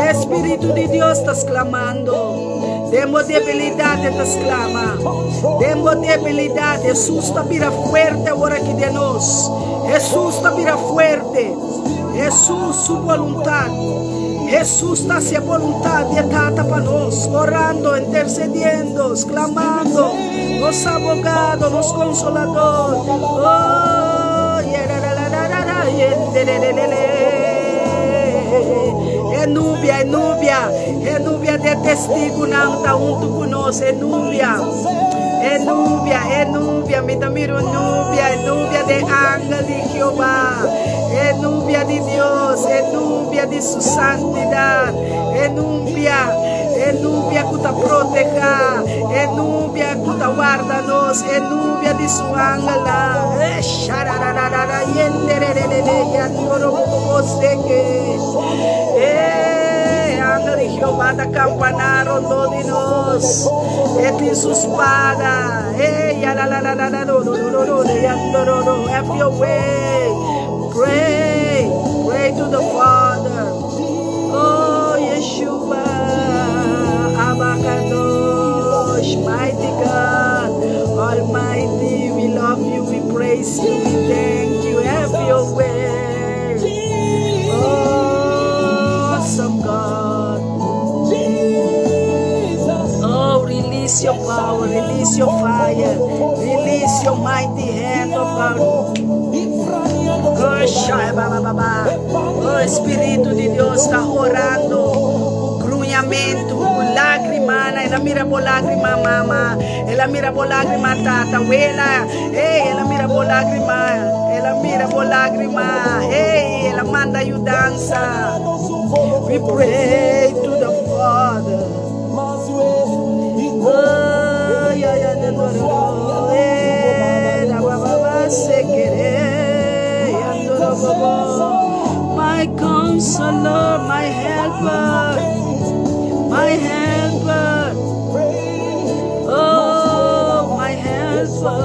Espíritu di Dios ta sclamando. Den bo debilidad e ta sclama. Den bo debilidad Jesús ta bira fuerte awor aki den nos. Jesús ta bira fuerte. Jesús su voluntad. Jesús ta haci e voluntad di e Tata pa nos, orando, intercediendo, sclamando, nos abogado, nos consolador. Oh, E nubia, e nubia, e nubia di e testigunan ta huntu ku nos, e nubia, e nubia, e nubia, mi ta mira un nubia, e nubia di e angel di Jehová, e nubia di Dios, e nubia di su santidat, e nubia, e nubia ku ta protehá, e nubia ku ta warda nos, e nubia di su angelnan. E sharararara yenderererere yandoroboboboseke. E angel di Jehová ta kampaná rondó di nos. E tin su spada. E yalalalalaladodododode yandorodo. Have your way. Pray. Pray to the Father. Oh, Yeshua. Abba Kadosh. Mighty God. Almighty. We love you. We praise you. We thank you. Have your way. Oh, awesome God. Oh, release your power, release your fire, release your mighty hand of God. Oh, shai, ba, ba, ba, ba. Oh, Espíritu di Dios ta orando. Ku gruñamentu, ku lágrima. El a mira bo lágrima, mama. El a mira bo lágrima, tata, wela. Hey, el a mira bo lágrima. El a mira bo lágrima. Hey, el a manda yudansa. We pray to the Father. Oh, yeah, yeah, no, no, no. Eh, da, ba, ba, ba, se, quere, ya, no, no, bo, bo. My counselor, my helper, my helper. Oh, my helper.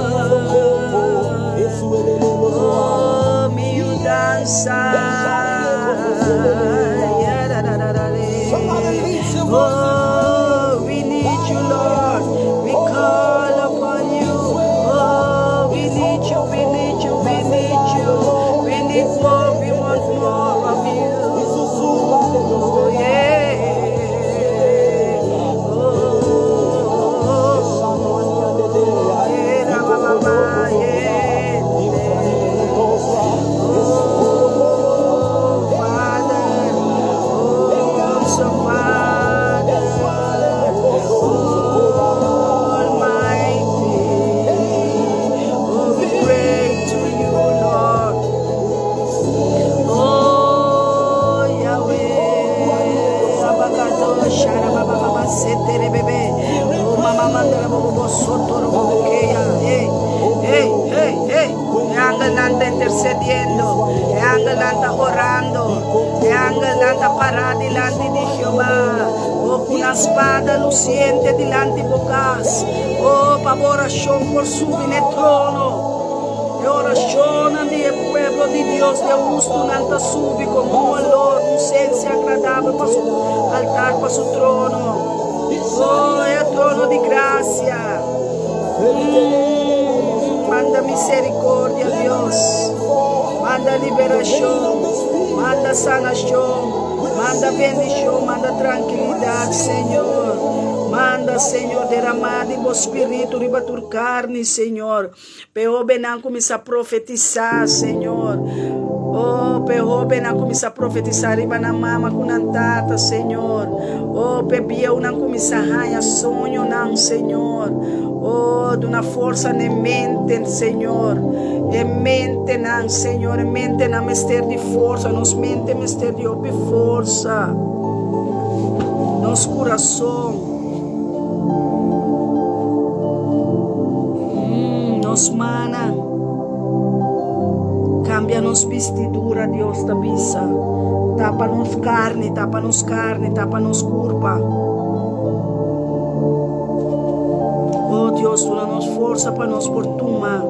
Oh, mi yudansa. Yeah, da, da, da, da, le. Oh, we need you, Lord. We call upon you. Oh, we need you, we need you, we need you. We need more, we want more of you. Oh, yeah. Oh, yeah, da, ba, ba, ba, yeah. Oh, Father, oh, so Father, Almighty, oh, we pray to you, Lord. Oh, Yahweh, Abakado, Sharababa, Setere, bebe. Oh, Mama, Mandala, Bobo, Soto, Bobo, Keya, hey, hey, hey, hey. E angelnan ta intercediendo, e angelnan ta orando, e angelnan ta pará dilanti di Jehová. Oh, ku nan spada lusiente dilanti bo kas. Oh, pa bo orashon por subi na e trono. E orashonnan di e pueblo di Dios, di e hustunan ta subi komo un olor, un sensia agradabel pa su altar, pa su trono. Oh, e trono di grasia. Mm, manda misericordia, Dios. Manda liberacion. Manda sanacion. Manda bendicion. Manda trankilidad, Señor. Manda, Señor, derama di bo spiritu riba tur carni, Señor. P'e hobennan cuminsa profetisa, Señor. Oh, p'e hóbennan kuminsá profetisá riba nan mama ku nan tata, Señor. Oh, p'e bieunan kuminsá haña soñonan, Señor. Oh, duna forsa n'e mente, Señor. E mentenan, Señor, e mentenan mester di forsa. Nos mente mester di hopi forsa. Nos kurason. Nos mannan. Cambia nos bistidura, Dios ta bisa. Tapa nos carni, tapa nos carni, tapa nos curpa. Oh Dios, duna nos forsa pa nos por tuma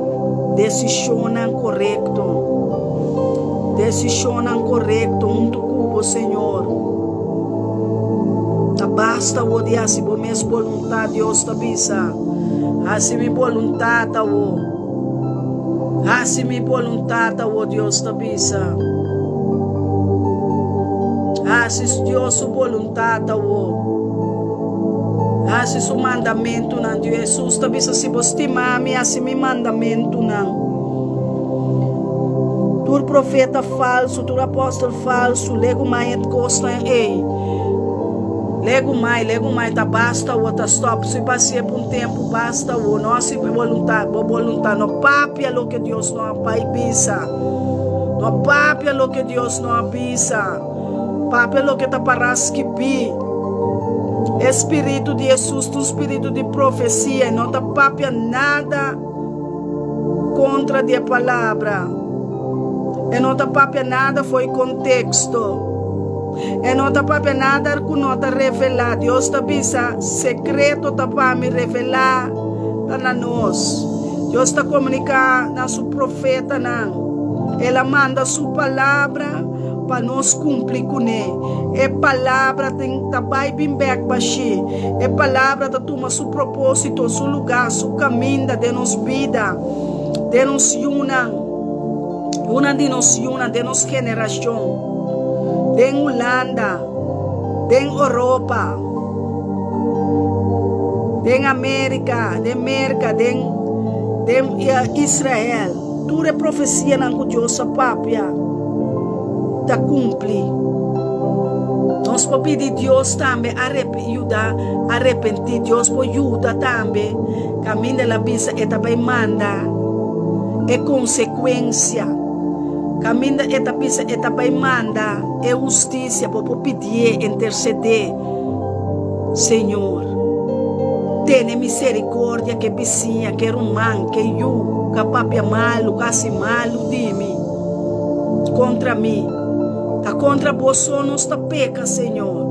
decisionnan correcto. Decisionnan correcto hunto cu bo, Señor. Ta basta wo di haci bo mes boluntad, Dios ta bisa. Haci mi boluntad awo. Hasi mi boluntat awo, Dios ta bisa. Hasi Dios su boluntat awo. Hasi su mandamentunan. Dios Hesus ta bisa, si bo stima mi, hasi mi mandamentunan. Tur profeta falsu, tur apòstel falsu, legu mai e kosnan ei. Legu mai, legu mai ta basta awo, ta stòp. Si basié pa un tempu. Basta wo no hasi boluntat, bo boluntat. No papia loke Dios no a bai bisa. No papia loke Dios no a bisa. Papia loke ta pará skibí. E spiritu di Hesus ta un spiritu di profesia i no ta papia nada kontra di e palabra. E no ta papia nada fo'i konteksto. E no ta papia nada ku no ta revelá. Dios ta bisa, Sekreto ta pa mi, revelá ta na nos. Dios ta komuniká na su profetanan. El a manda su palabra pa nos kumpli kuné. E palabra tin ta bai bin bèk bashí. E palabra ta tuma su propósito, su lugá, su kaminda den nos bida, den nos yunan. Una di nos yunan den nos generashon, den Hulanda, den Oropa, den Amerika, den Merka, den den Israel, tur e profesianan ku Dios a papia ta kumpli. Nos por pidi Dios tambe yuda arepentí. Dios por yuda tambe kaminda el a bisa e ta bai manda. E konsekuensia. Kaminda e ta bisa e ta bai manda e hustisia, bo por pidié, intersedé, Señor, tene miserikordia ku e bisiña, ku e ruman, ku e yu ku a papia malu, ku a hasi malu di mi, kontra mi. Ta kontra bo so nos ta peka, Señor.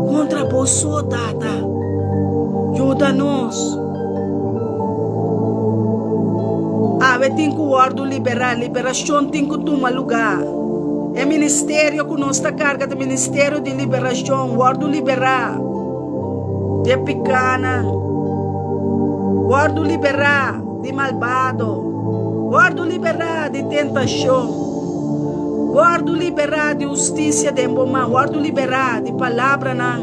Kontra bo so, Tata. Yuda nos. Awe tin ku wòrdu liberá, liberashon tin ku tuma lugá. E ministerio ku nos ta karga ta ministerio di liberashon, wòrdu liberá di e pikánan, wòrdu liberá di malbado, wòrdu liberá di tentashon, wòrdu liberá di hustisia den bo man, wòrdu liberá di palabranan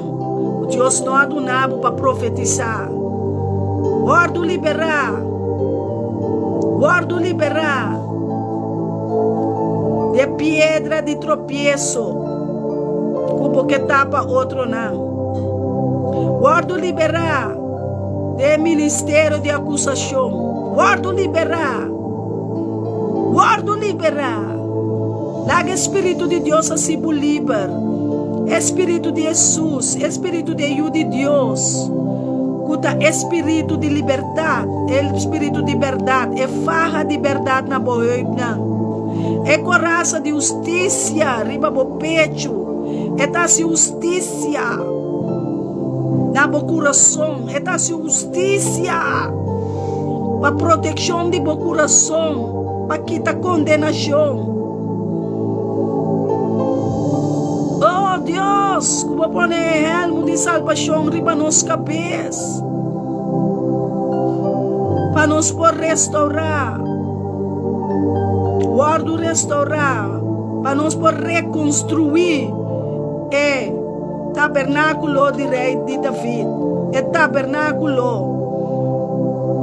ku Dios no a duna bo pa profetisá. Wòrdu liberá! Wòrdu liberá di e piedra di tropieso ku bo ke tapa otronan. Wòrdu liberá di e ministerio di akusashon. Wòrdu liberá! Wòrdu liberá! Laga e Spiritu di Dios hasi bo liber. E Spiritu di Hesus, e Spiritu di e Yu di Dios, ku ta e Spiritu di libertat, e Spiritu di bèrdat, e faha di bèrdat na bo heupnan, e korasa di hustisia riba bo pechu, e ta hasi hustisia na bo kurason, e ta hasi hustisia pa protekshon di bo kurason, pa kita kondenashon. Oh Dios, ku bo pone e hèlmu di salbashon riba nos kabes, pa nos por restourá, wòrdu restourá, pa nos por rekonstruí e tabernákulo di Rei di David, e tabernákulo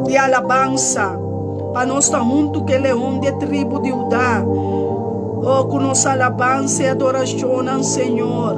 di alabansa. Pa nos ta huntu ku e Leon di e tribu di Hudá. Oh, ku nos alabansa i adorashonnan, Señor,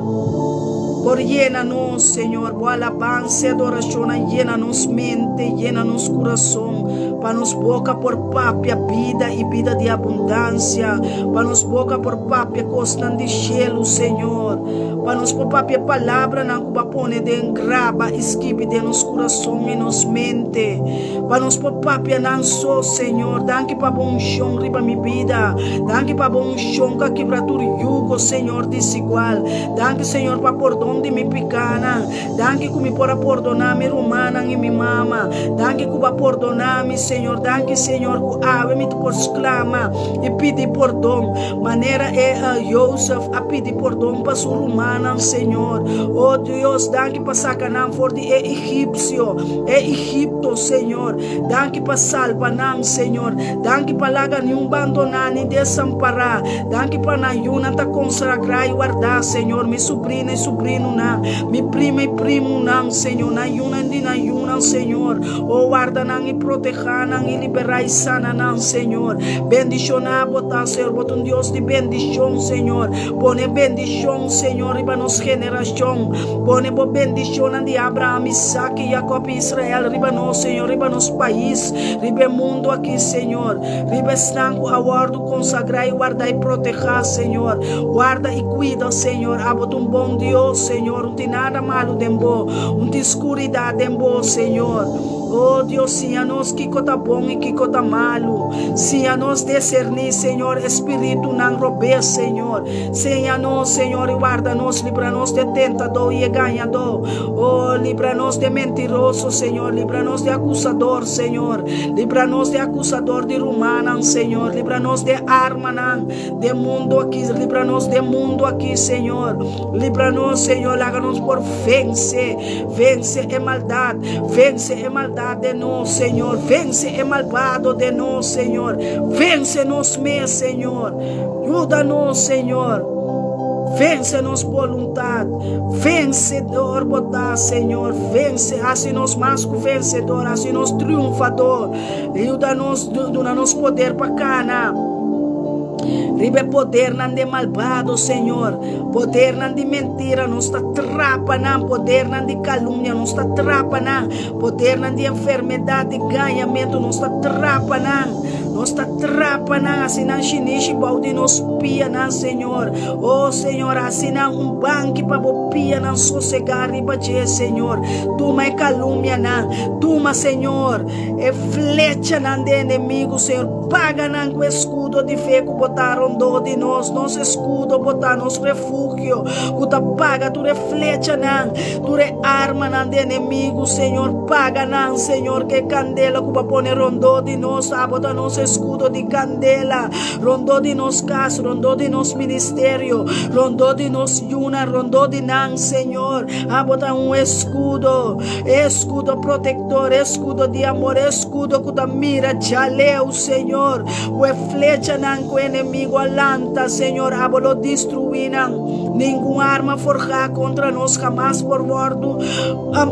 por yena nos, Señor. Bo alabansa i adorashonnan yena nos mente, yena nos kurason, pa nos boka por papia bida i bida di abundansia, pa nos boka por papia kosnan di shelu, Señor, pa nos por papia palabranan ku Bo a pone den graba i skibi den nos kurason i nos mente. Pa nos por papia nan so, Señor. Danki pa bo unshon riba mi bida. Danki pa bo unshon ku a kibra tur yugo, Señor, desigual. Danki, Señor, pa pordon di mi pikanan. Danki ku mi por a pordoná mi rumannan i mi mama. Danki ku bo a pordoná mi, Señor. Danki, Señor, ku awe mi ta por sklama i pidi pordon, manera e Josef a pidi pordon pa su rumannan, Señor. O Dios, danki pa saka nan for di e egipsio. E Egipto, Señor. Danki pa salba nan, Señor. Danki pa laga niun bandoná ni desampará. Danki pa nan yunan ta konsagrá i wardá, Señor. Mi subrina i subrinunan, mi prima i primunan, Señor. Nan yunan di nan yunan, Señor. O warda nan i protehá nan i liberá i sana nan, Señor. Bendishoná bo ta, Señor. Bo ta un Dios di bendishon, Señor. Pone bendishon, Señor, riba nos generashon. Pone bo bendishonnan di Abraham, Isaac, Jacob i Israel riba nos, Señor, riba nos pais, riba e mundu aki, Señor. Riba esnan ku a wòrdu konsagrá i wardá i protehá, Señor. Warda i kuida, Señor. Abo ta un bon Dios, Señor. Un tin nada malu den bo. Un tin skuridat den bo, Señor. Oh Dios, siña nos kiko ta bon i kiko ta malu. Siña nos deserní, Señor, e spiritunan robes, Señor. Seña nos, Señor, i warda nos, libra nos de tentadó i e gañadó. Oh, libra nos de mentiroso, Señor, libra nos de acusador, Señor. Libra nos de acusador di rumannan, Señor. Libra nos de armanan de mundo aki, libra nos de mundo aki, Señor. Libra nos, Señor, laga nos por vence, vence e maldad, vence e maldad den nos, Señor. Vence e malvado den nos, Señor. Vence nos mes, Señor. Yuda nos, Señor. Vence nos boluntad. Vencedor bo ta, Señor. Vence, haci nos mas cu vencedor, haci nos triunfador. Yuda nos, duna nos poder pa cana riba e podernan di malbado, Señor. Podernan di mentira, nos ta trapa nan. Podernan di calumnia, nos ta trapa nan. Podernan di enfermedad, di gañamento, nos ta trapa nan. Nos ta trapa nan, hasi nan shinishi bou di nos pianan, Señor. Oh, Señor, hasi nan un banki pa bo pianan sosegá riba dje, Señor. Tuma e kalumnianan, tuma, Señor, e flechanan di enemigu, Señor. Paga nan ku eskudo di fe ku bo ta rondó di nos. Nos eskudo bo ta, nos refugio, ku ta paga tur e flechanan, tur e armanan di enemigu, Señor. Paga nan, Señor, ku e kandela ku bo a pone rondó di nos. Abo ta nos eskudo di kandela rondó di nos kas, rondó di nos ministerio, rondó di nos yunan, rondó di nan, Señor. Abo ta un eskudo, eskudo protektor, eskudo di amor, eskudo ku ta mira djaleu, Señor, ku e flechanan ku enemigu a lanta, Señor, abo lo destruí nan. Ningun arma forjá kontra nos hamas por wòrdu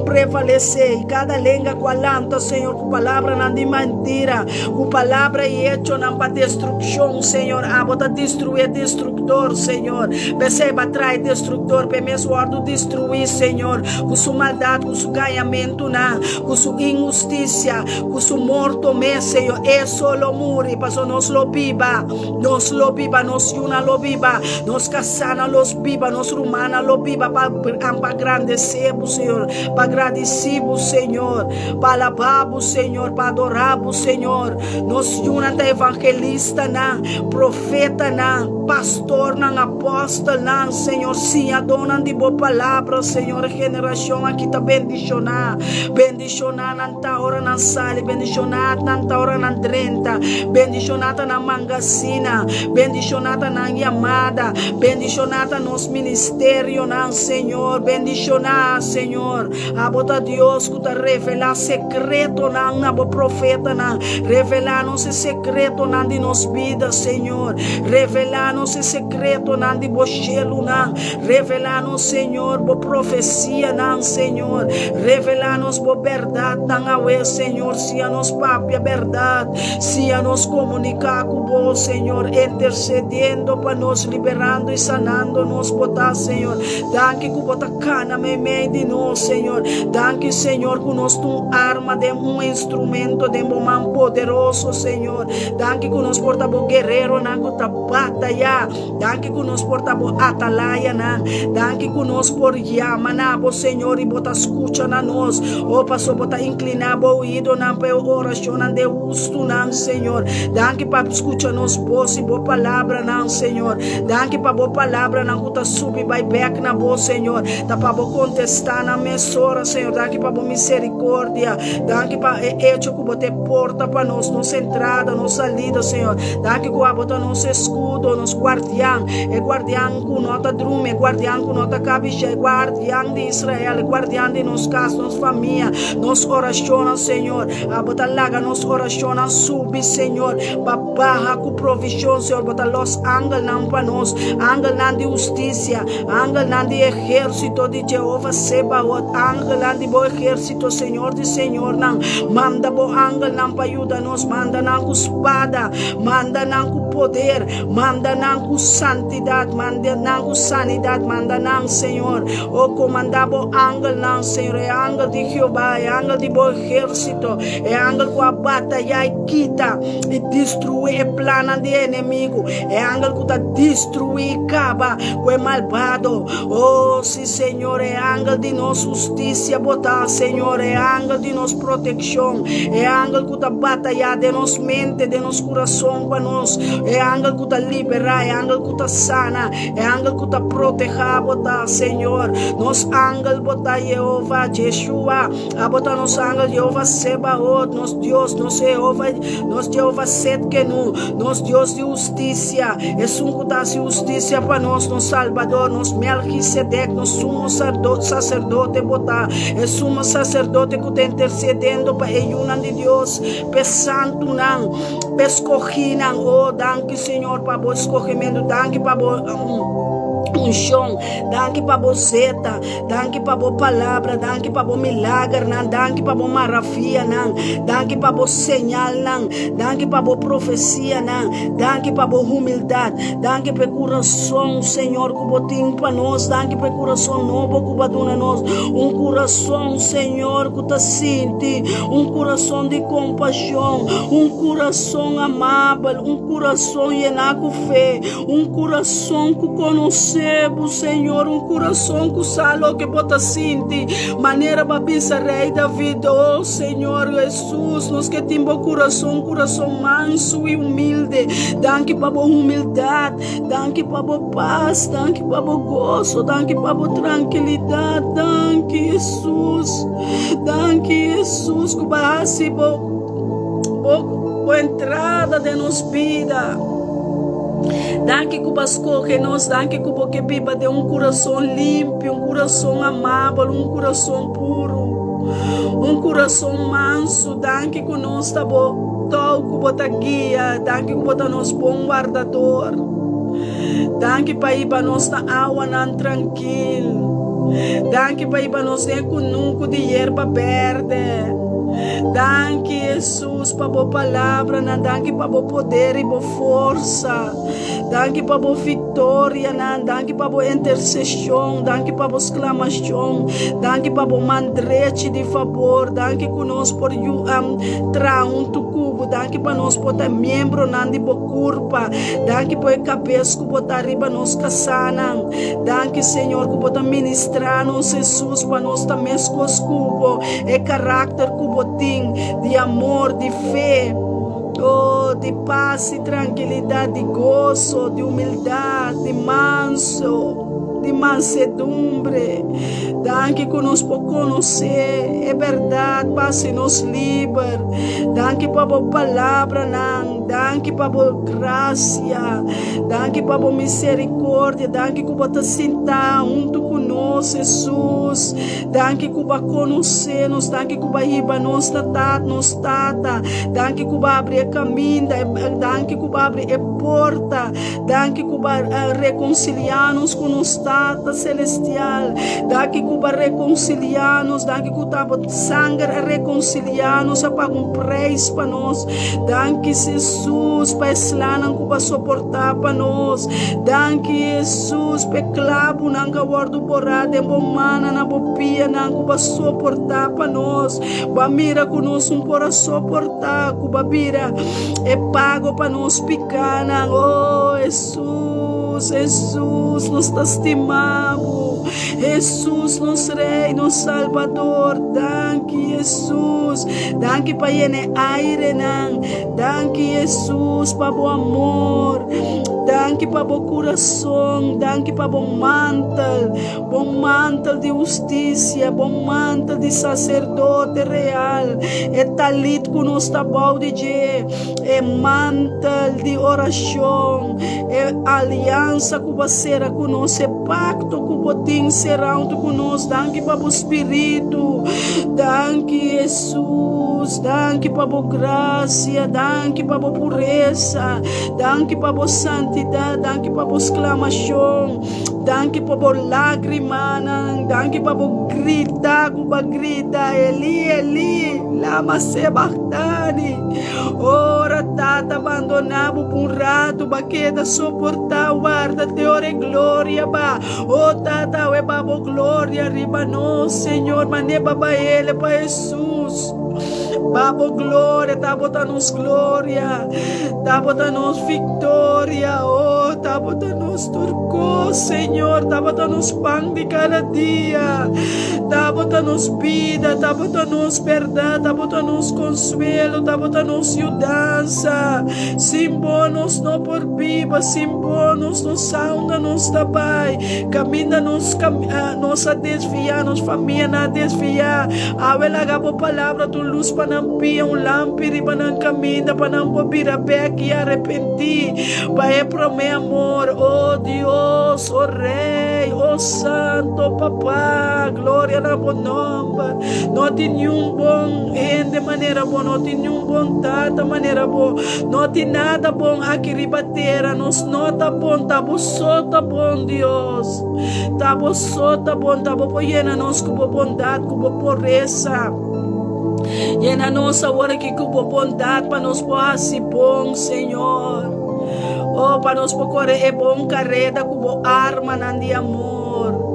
prevalesé. I kada lenga ku a lanta, Señor, ku palabranan di mentira, ku palabra i echonan pa destrukshon, Señor, abo ta destruí e destruktor, Señor. P'esei bo a trae destruktor p'e mes wòrdu destruí, Señor, ku su maldat, ku su gañamentunan, ku su inhustisia, ku su morto mes, Señor. E so lo muri, pasobra nos lo biba. Nos lo biba, nos yunan lo biba, nos kasánan lo biba, nos rumannan lo biba pa pa grandesé bo, Señor, pa gradisí bo, Señor, pa alabá bo, Señor, pa adorá bo, Señor. Nos yunan ta evangelistanan, profetanan, pastornan, apòstelnan, Señor, siñadónan di bo palabra, Señor. E generashon aki ta bendishoná. Bendishoná nan. Ta ora nan sali, bendishoná nan ta ora nan drenta, bendishoná ta nan mangasina, bendishoná ta nan yamada, bendishoná ta nos. ministerionan, Señor. Bendishoná, Señor. Abo ta Dios ku ta revelá sekretonan na bo profetanan. Revelá nos e sekretonan di nos bida, Señor. Revelá nos e sekretonan di bo shelunan. Revelá nos, Señor, bo profesianan, Señor. Revelá nos bo bèrdatnan awe, Señor. Siña nos papia bèrdat. Siña nos komuniká ku bo, Señor, intersediendo pa nos, liberando i sanando nos. Bo ta, Señor. Danki ku bo ta kana meimei di nos, Señor. Danki, Señor, ku nos ta un arma den un instrumento den bo man poderoso, Señor. Danki ku nos por ta bo guereronan ku ta batayá. Danki ku nos por ta bo atalayanan. Danki ku nos por yama na bo, Señor, i bo ta skucha na nos. O, paso bo ta inkliná bo oidonan pa e orashonnan di e hustunan, Señor. Danki pa skucha nos bos i bo palabranan, Señor. Danki pa bo palabranan ku ta subi bai bèk na bo, Señor. Ta pa bo kontestá nan mesora, Señor. Danki pa bo miserikordia. Danki pa e echo ku bo ta e porta pa nos, nos entrada, nos salida, Señor. Danki ku abo ta nos eskudo, nos guardian, e guardian ku no ta drumi, e guardian ku no ta kabishá, e guardian di Israel, e guardian di nos kas, nos famia, nos orashonnan, Señor. Abo ta laga nos orashonnan subi, Señor, pa baha ku provishon, Señor. Bo ta lòs angelnan pa nos, angelnan di hustisia, angelnan di ehérsito di Jehova Sebaot, angelnan di bo ehérsito, Señor di señornan. Manda bo angelnan pa yuda nos, manda nan ku spada, manda nan ku poder, manda nan ku santidat, manda nan ku sanidat, manda nan, Señor. O komandá bo angelnan, Señor, e angel di Jehová, e angel di bo ehérsito, e angel ku a batayá i kita i destruí e plannan di e enemigu, e angel ku ta destruí i kaba ku e malbado. O, sí, Señor, e angel di nos hustisia bo ta, Señor, e angel di nos protekshon, e angel ku ta batayá den nos mente, den nos kurason pa nos, e angel ku ta liberá, e angel ku ta sana, e angel ku ta protehá bo ta, Señor. Nos angel bo ta, Yehova, Jeshua, abo ta nos angel, Yehova Sebaot, nos Dios, nos Jehova, nos Jehova Setkenu, nos Dios di hustisia, esun ku ta hasi hustisia pa nos, nos Salbador, nos Melkisedek, nos sumo saserdote bo ta, e sumo saserdote ku ta intersedendo pa e yunan di Dios, p'e santunan, p'e skohínan. O, danki Señor pa bo skohimentu, danki pa bo unshon, danki pa bo zeta, danki pa bo palabra, danki pa bo milagernan, danki pa bo maravianan, danki pa bo señalnan, danki pa bo profesianan, danki pa bo humildat, danki pa e kurason, Señor, ku bo tin pa nos, danki pa e kurason nobo ku bo a duna nos, un kurason, Señor, ku ta sinti, un kurason di kompashon, un kurason amabel, un kurason yená ku fe, un kurason ku konosé bo, Señor, un kurason ku sa loke bo ta sinti, manera bo a bisa Rei David, O Señor Hesus, nos ke tin bo kurason, un kurason mansu i humilde. Danki pa bo humildat, danki pa bo pas, danki pa bo goso, danki pa bo trankilidat. Danki, Hesus. Danki, Hesus, ku bo a hasi bo, bo, bo entrada den nos bida. Danki ku bo a skohe nos, danki ku bo ke biba den un kurason limpi, un kurason amabel, un kurason puru, un kurason mansu. Danki ku nos ta bo tou ku bo ta guia, danki ku bo ta nos bon wardador. Danki pa hiba nos na awanan trankil. Danki pa hiba nos den e kunuku di yerba berde. Danki, Hesus, pa bo palabranan. Danki pa bo poder i bo forsa. Danki pa bo viktorianan. Danki pa bo interseshon. Danki pa bo sklamashon. Danki pa bo man drechi di fabor. Danki ku nos por yu traha huntu ku bo. Danki pa nos por ta miembronan di bo kurpa. Danki pa e kabes ku bo ta riba nos kasanan. Danki, Señor, ku bo ta ministrá nos, Hesus, pa nos ta meskos ku bo. E karakter ku bo tin di amor, di fe, oh, di pas, di trankilidat, di goso, di humildat, di manso. di mansedumbre. Danki ku nos por konosé e bèrdat pa hasi nos liber. Danki pa bo palabranan. Danki pa bo grasia. Danki pa bo miserikordia. Danki ku bo ta sintá huntu ku nos, Hesus. Danki ku bo a konosé nos. Danki ku bo a hiba nos na ta nos Tata. Danki ku bo a abri e kaminda. Danki ku bo a abri e porta. Danki ku bo a rekonsiliá nos ku nos Tata Selestial. Danki ku bo a rekonsiliá nos. Danki ku ta bo sanger a rekonsiliá nos, a paga un preis pa nos. Danki, Hesus, pa e slanan ku bo a soportá pa nos. Danki, Hesus, pa e klabunan ku a wòrdu borá den bo mannan, na bo pianan ku bo a soportá pa nos. Bo a mira ku nos un por a soportá, ku bo a bira e pago pa nos pikánan. O Hesus, Hesus, nos ta stima bo. Hesus, nos Rei, nos Salbador. Danki, Hesus. Danki pa yena e airenan. Danki, Hesus, pa bo amor. Danki pa bo kurason. Danki pa bo mantel. Bo mantel di hustisia, bo mantel di saserdote real, e talit ku nos ta bou di dje, e mantel di orashon, e aliansa ku bo a sera ku nos, e pakto ku bo tin será huntu ku nos. Danki pa bo spiritu. Danki, Hesus. Danki pa bo grasia. Danki pa bo puresa. Danki pa bo santidat. Danki pa bo sklamashon. Danki pa bo lágrimanan. Danki pa bo grita ku bo grita, Eli, Eli, lama sebachthani. Ora Tata bandoná bo pa un ratu, bo a keda soportá, warda te ora e gloria ba. O Tata, awe ba bo gloria riba nos, Señor, manera bo a baele pa Hesus. Ba bo gloria, ta bo ta nos gloria, ta bo ta nos victoria, oh, ta bo ta nos tur cos, Señor, ta bo ta nos pan di cada dia, ta bo ta nos bida, ta bo ta nos berdad, ta bo ta nos consuelo, ta bo ta nos yudansa. Sin bo nos no por biba, sin bo nos no sa unda nos ta bai, caminda nos, nos a desvia, nos famianan a desvia. Awe laga bo palabra ta un lus pa nan pia, un lampi riba nan kaminda, pa nan por bira bek i arepentí pa e promé amor. O Dios, o Rei, o Santo Papá, gloria na bo nòmber. No tin niun bon hende manera bo, no tin niun bon tata manera bo, no tin nada bon aki riba tera. Nos no ta bon, ta bo so ta bon, Dios. Ta bo so ta bon, ta bo por yena nos ku bo bondat, ku bo puresa. Yena nos awor aki ku bo bondat pa nos por hasi bon, Señor. Oh, pa nos por kore e bon kareda ku bo armanan di amor.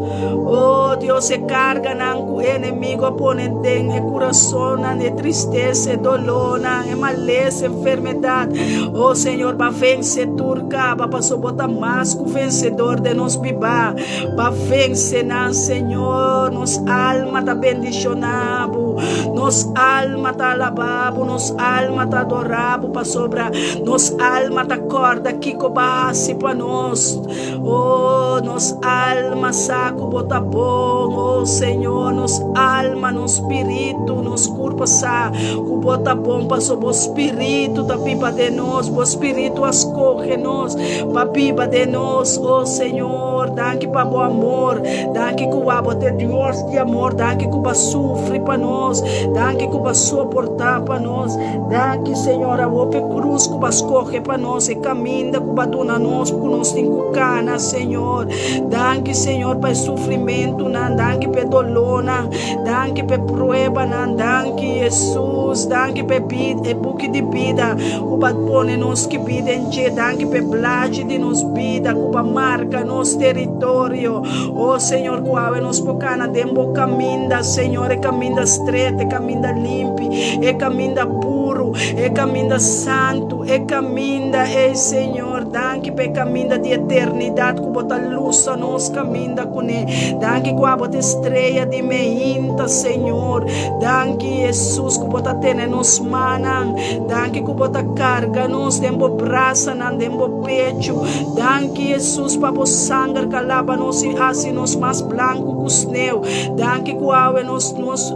Oh, Dios, e karganan ku e enemigo a pone den e kurasonnan, e tristesa, e dolónan, e malesa, enfermedat. Oh, Señor, ba vense tur. Kaba paso bo ta mas ku vensedor den nos bibá. Ba vense nan, Señor. Nos alma ta bendishoná bo. Nos alma ta alabá bo. Nos alma ta adorá bo pasobra nos alma ta kòrda kiko bo a hasi pa nos. O, nos alma sa ku bo ta bon. O, Señor, nos alma, nos spiritu, nos kurpa sa ku bo ta bon paso bo spiritu ta biba den nos. Bo spiritu a skohe nos pa biba den nos. O, Señor, danki pa bo amor. Danki ku abo ta e Dios di amor. Danki ku bo a sufri pa nos. Danki ku bo a soportá pa nos. Danki, Señor, awor pa e krus ku bo a skohe pa nos, e kaminda ku bo a duna nos ku nos tin ku kana, Señor. Danki, Señor, pa e sufrimentunan. Danki pa e dolónan. Danki pa e pruebanan. Danki, Hesus. Danki pa e bida, e buki di bida ku bo a pone nos skibí den dje. Danki pa e blachi di nos bida ku bo a marka nos teritorio. O Señor, ku awe nos por kana den bo kaminda, Señor, e kaminda stret, e kaminda limpi, e kaminda puru. puru, e kaminda santu, e kaminda ei, Señor. Danki pa e kaminda di eternidat ku bo ta lusa nos kaminda kuné. Danki ku abo ta e strea di meinta, Señor. Danki, Hesus, ku bo ta tene nos mannan. Danki ku bo ta karga nos den bo brasanan, den bo pechu. Danki, Hesus, pa bo sanger ku a laba nos i hasi nos mas blanku ku sneu. Danki ku awe nos nos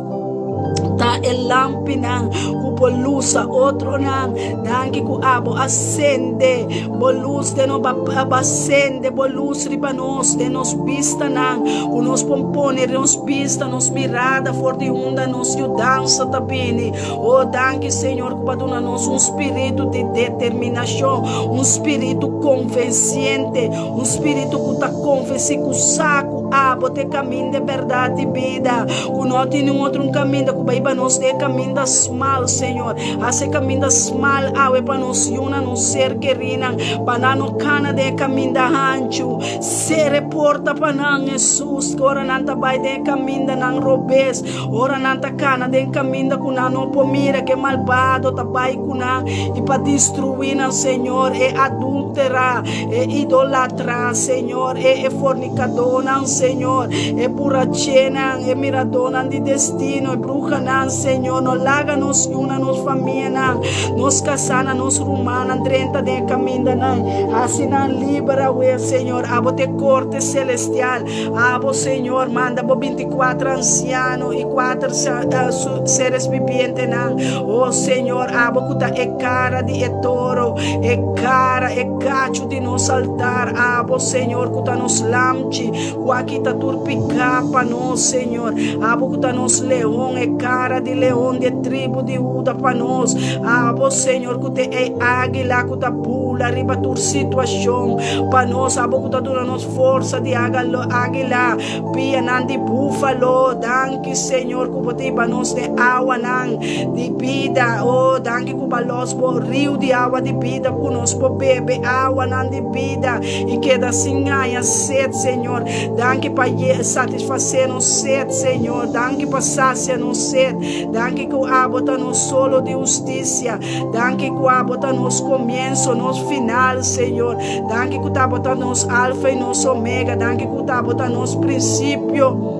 ta e lampinan ku por lusa otronan. Danki ku abo a sende bo lus den nos, abo a sende bo lus riba nos, den nos bistanan, ku nos por pone nos bista, nos mirada for di unda nos yudansa ta bini. O danki Señor ku bo a duna nos un spiritu di determinashon, un spiritu konvensiente, un spiritu ku ta konvensí, ku sa ku abo ta e kaminda, e bèrdat i bida, ku no tin niun otro un kaminda ku bai pa nos den e kaminda smal, Señor. Hasi e kaminda smal awe pa nos yunan, nos ser kerinan, pa nan no kana den e kaminda hanchu. Sera e porta pa nan, Hesus, ora nan ta bai den e kamindanan robes. Ora nan ta kana den kaminda ku nan no por mira ku e malbado ta bai ku nan i pa destruí nan, Señor, e adúltera, e idolatra, Señor, e e fornikadónan, Señor, e burachenan, e miradónan di destino, e bruhanan, Señor, no laga nos yunan, nos famianan, nos kasánan, nos rumannan drenta den e kamindanan. Hasi nan liber awe, Señor. Abo ta e korte selestial. Abo, Señor, manda bo binticuater anciano i cuater seres bibientenan. O Señor, abo cu ta e cara di e toro, e cara, e cachu di nos altar. Abo, Señor, cu ta nos lamchi, cu a kita tur picá pa nos, Señor. Abo cu ta nos leon, e cara di leon di e tribu di Huda pa nos. Abo, Señor, cu ta e águila cu ta bula riba tur situacion pa nos. Abo cu ta duna nos Forsa di águila, pianan di búfalo. Danki, Señor, ku bo ta hiba nos den awanan di bida. Oh, danki ku bo a lòs bo riu di awa di bida ku nos por bebe awanan di bida i keda sin haña set, Señor. Danki pa satisfasé nos set, Señor. Danki pa sasia nos set. Danki ku abo ta nos solo di hustisia. Danki ku abo ta nos komienso, nos final, Señor. Danki ku tabata nos Alfa i nos Omega. Danki ku tabata nos prinsipio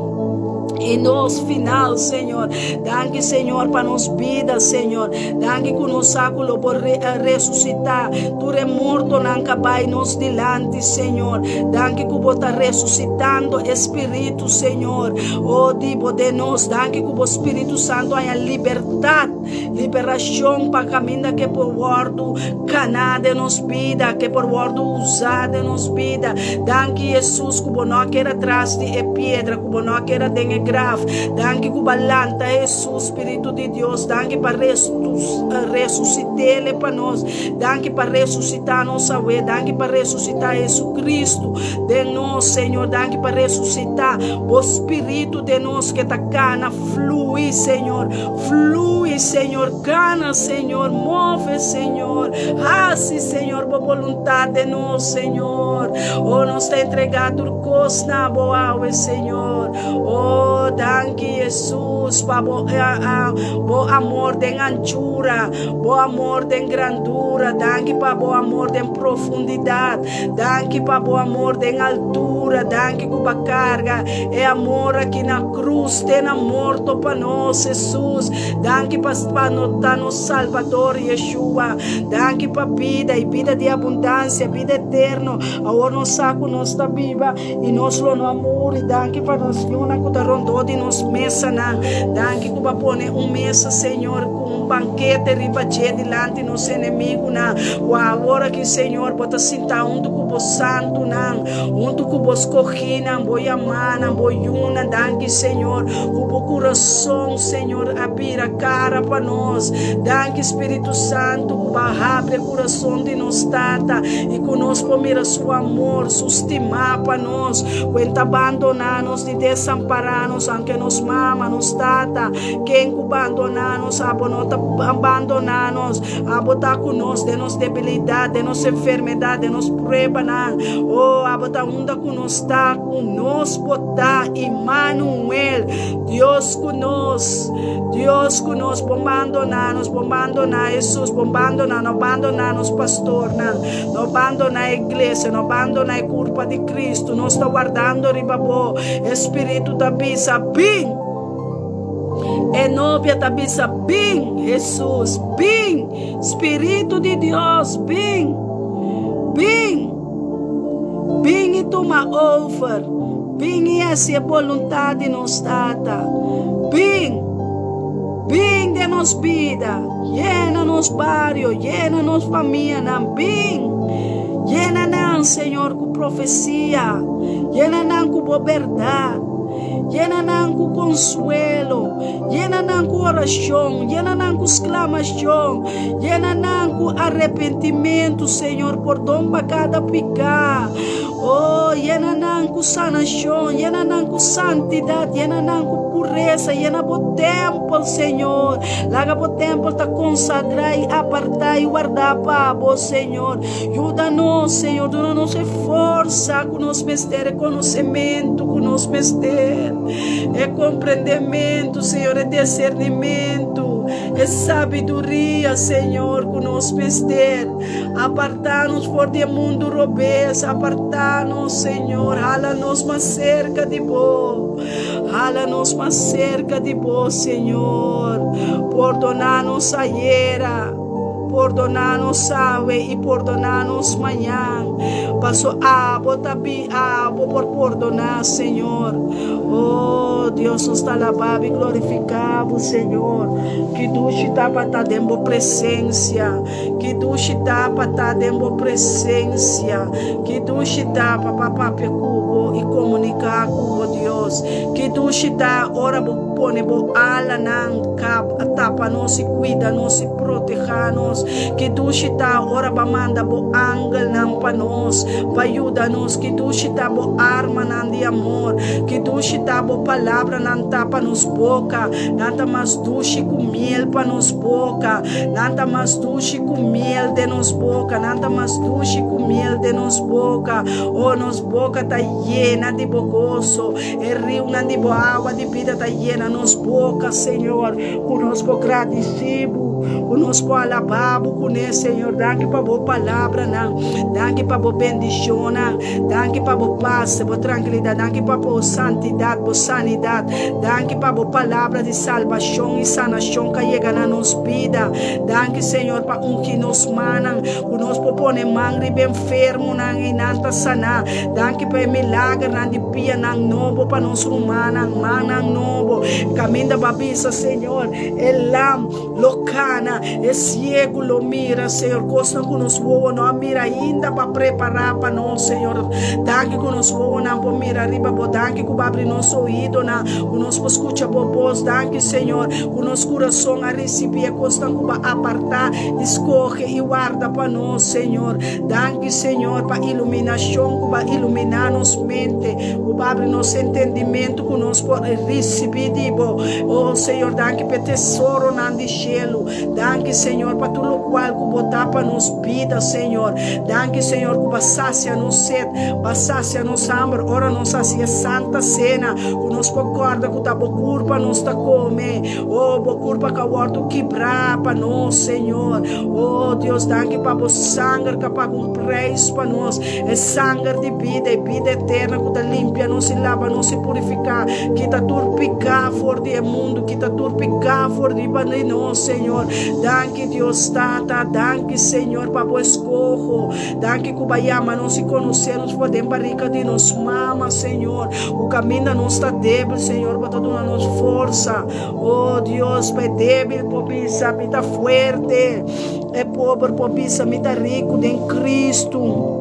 i nos final, Señor. Danki, Señor, pa nos bida, Señor. Danki ku nos sa ku lo por re, eh, resusitá tur e mortonan ka bai nos dilanti, Señor. Danki ku bo ta resusitando e spiritu, Señor. Oh, di bo den nos. Danki ku bo Spiritu Santu haña libertat. Liberashon pa kaminda ke por wòrdu kaná den nos bida, ke por wòrdu usá den nos bida. Danki Hesus ku bo no a keda tras di e piedra, ku bo no a keda den e graf. Danki ku bo a lanta Hesus, Spiritu di Dios. Danki pa resusit'El pa nos. Danki pa resusitá nos awe. Danki pa resusitá Hesukristu den nos, Señor. Danki pa resusitá bo Spiritu den nos ke ta kana. Flui, Señor, flui, Señor, gana, Señor, move, Señor, hasi, Señor, bo voluntad den nos, Señor. Oh, nos ta entregá tur kos na bo awe, Señor. Oh, danki, Jesús, pa bo, eh, ah, bo amor den anchura, bo amor den grandura, danki pa bo amor den profundidad, danki pa bo amor den altura, danki ku bo a karga e amor aki na Cruz te na morto pa nos, Jesus. Danki pa pa no ta nos Salvador, Yeshua. Danki pa bida y bida di abundancia, bida eterno. Awor nos sa cu nos ta biba y nos lo no a muri. Danki pa nos yunan cu ta rondó di nos mesanan. Danki cu bo a pone un mesa, Señor, cu un bankete riba dje dilanti nos enemigunan. Cu awor aki, Señor, bo ta sinta huntu cu bo santunan. Huntu ku bo skohinan, bo yamanan, bo yunan, danki Señor, ku bo kurason, Señor, a bira kara pa nos. Danki Spiritu Santu ku bo a habri e kurason di nos Tata i ku nos por mira su amor, su stimá pa nos, ku e ta bandoná nos ni desampará nos, aunke nos mama, nos tata, ken ku bandoná nos, abo no ta bandoná nos. Abo ta ku nos den nos debilidat, den nos enfermedat, den nos pruebanan. Oh, abo ta unda ku nos ta, ku nos bo ta, Immanuel. Dios ku nos, Dios ku nos, bo bandoná nos, bo bandoná Hesus, bo bandoná, no bandoná nos pastornan, no bandoná e iglesia, no bandoná e kurpa di Kristu, nos ta wardando riba bo, e Spiritu ta bisa, Bin! E novia ta bisa, Bin, Hesus, bin! Spiritu di Dios, bin! Bin! Bin i tuma over. Bin i hasi e boluntat di nos Tata. Bin! Bin den nos bida. Yena nos bario, yena nos famianan. Bin! Yena nan, Señor, ku profesia. Yena nan ku bo bèrdat. Yena nan ku konsuelo. Yena nan ku orashon. Yena nan ku sklamashon. Yena nan ku arepentimentu, Señor, pordon pa kada piká. Oh, yena nan ku sanashon, yena nan ku santidat, yena nan ku puresa, yena bo tèmpel, Señor. Laga bo tèmpel ta konsagrá i apartá i wardá pa bo, Señor. Yuda nos, Señor, duna nos e forsa ku nos mester, e konosementu ku nos mester, e komprendementu, Señor, e disernimentu, e sabiduria, Señor, ku nos mester. Apartá nos for di e mundu robes, apartá nos, Señor, hala nos mas serka di bo, hala nos mas serka di bo, Señor. Pordoná nos ayera, pordoná nos awe i pordoná nos mañan, paso abo ta bi, abo por pordoná, Señor. Oh, Dios, nos ta alabá bo i glorifiká bo, Señor. Ki dushi ta pa ta den bo presensia. Ki dushi ta pa ta den bo presensia. Ki dushi ta pa pa papia ku bo i komuniká ku bo, Dios. Ki dushi ta ora bo pone bo alanan kap tapa nos i kuida nos i protehá nos. Ki dushi ta ora bo a manda bo angelnan pa nos, pa yuda nos. Ki dushi ta bo armanan di amor. Ki dushi ta bo palabranan tapa nos boka. Nan ta mas dushi ku miel pa nos boka. Nan ta mas dushi ku miel den nos boka. Nan ta mas dushi ku miel den nos boka. O, nos boka ta yena di bo goso. E riunan di bo awa di bida ta yena nos boka, Señor. Ku nos por gradisí bo, ku nos por alabá bo kuné, Señor. Danki pa bo palabranan. Danki pa bo bendishonnan. Danki pa bo pas, bo trankilidat. Danki pa bo santidat, bo sanidat. Danki pa bo palabra di salbashon i sanashon ka yega na nos bida. Danki, Señor, pa ungi nos mannan, ku nos por pone man riba enfermonan i nan ta saná. Danki pa e milagernan di pianan nobo pa nos rumannan, mannan nobo. Kaminda bo a bisa, Señor, e lam lo kana, e siegu lo mira, Señor. Kosnan ku nos wowo no a mira ainda bo a prepará pa nos, Señor. Danki ku nos wowonan por mira riba bo. Danki ku bo a abri nos oídonan, ku nos por skucha bo bos. Danki, Señor, ku nos kurason a risibí e kosnan ku bo a apartá i skohe i warda pa nos, Señor. Danki, Señor, pa iluminashon ku bo a iluminá nos mente, ku bo a abri nos entendimentu ku nos por risibí di bo. O Señor, danki pa e tesoronan di shelu. Danki, Señor, pa tur lokual ku bo ta pa nos bida, Señor. Danki, Señor, ku bo a sasia nos set, bo a sasia nos hamber ora nos hasi e Santa Sena, ku nos por kòrda ku ta bo kurpa nos ta kome. O, bo kurpa ku a wòrdu kibrá pa nos, Señor. O, Dios, danki pa bo sanger ku a paga un preis pa nos, e sanger di bida, e bida eterna ku ta limpia nos i laba nos i purifiká, kita tur piká for di e mundu, kita tur piká for riba di nos, Señor. Danki, Dios Tata, danki, Señor, pa bo eskoho. Danki ku bo a yama nos i konosé nos for den barika di nos mama, Señor. Ku kaminda nos ta débil, Señor, bo ta duna nos forsa. O Dios, pa e débil por bisa, Mi ta fuerte. E pober por bisa, Mi ta riku den Kristu.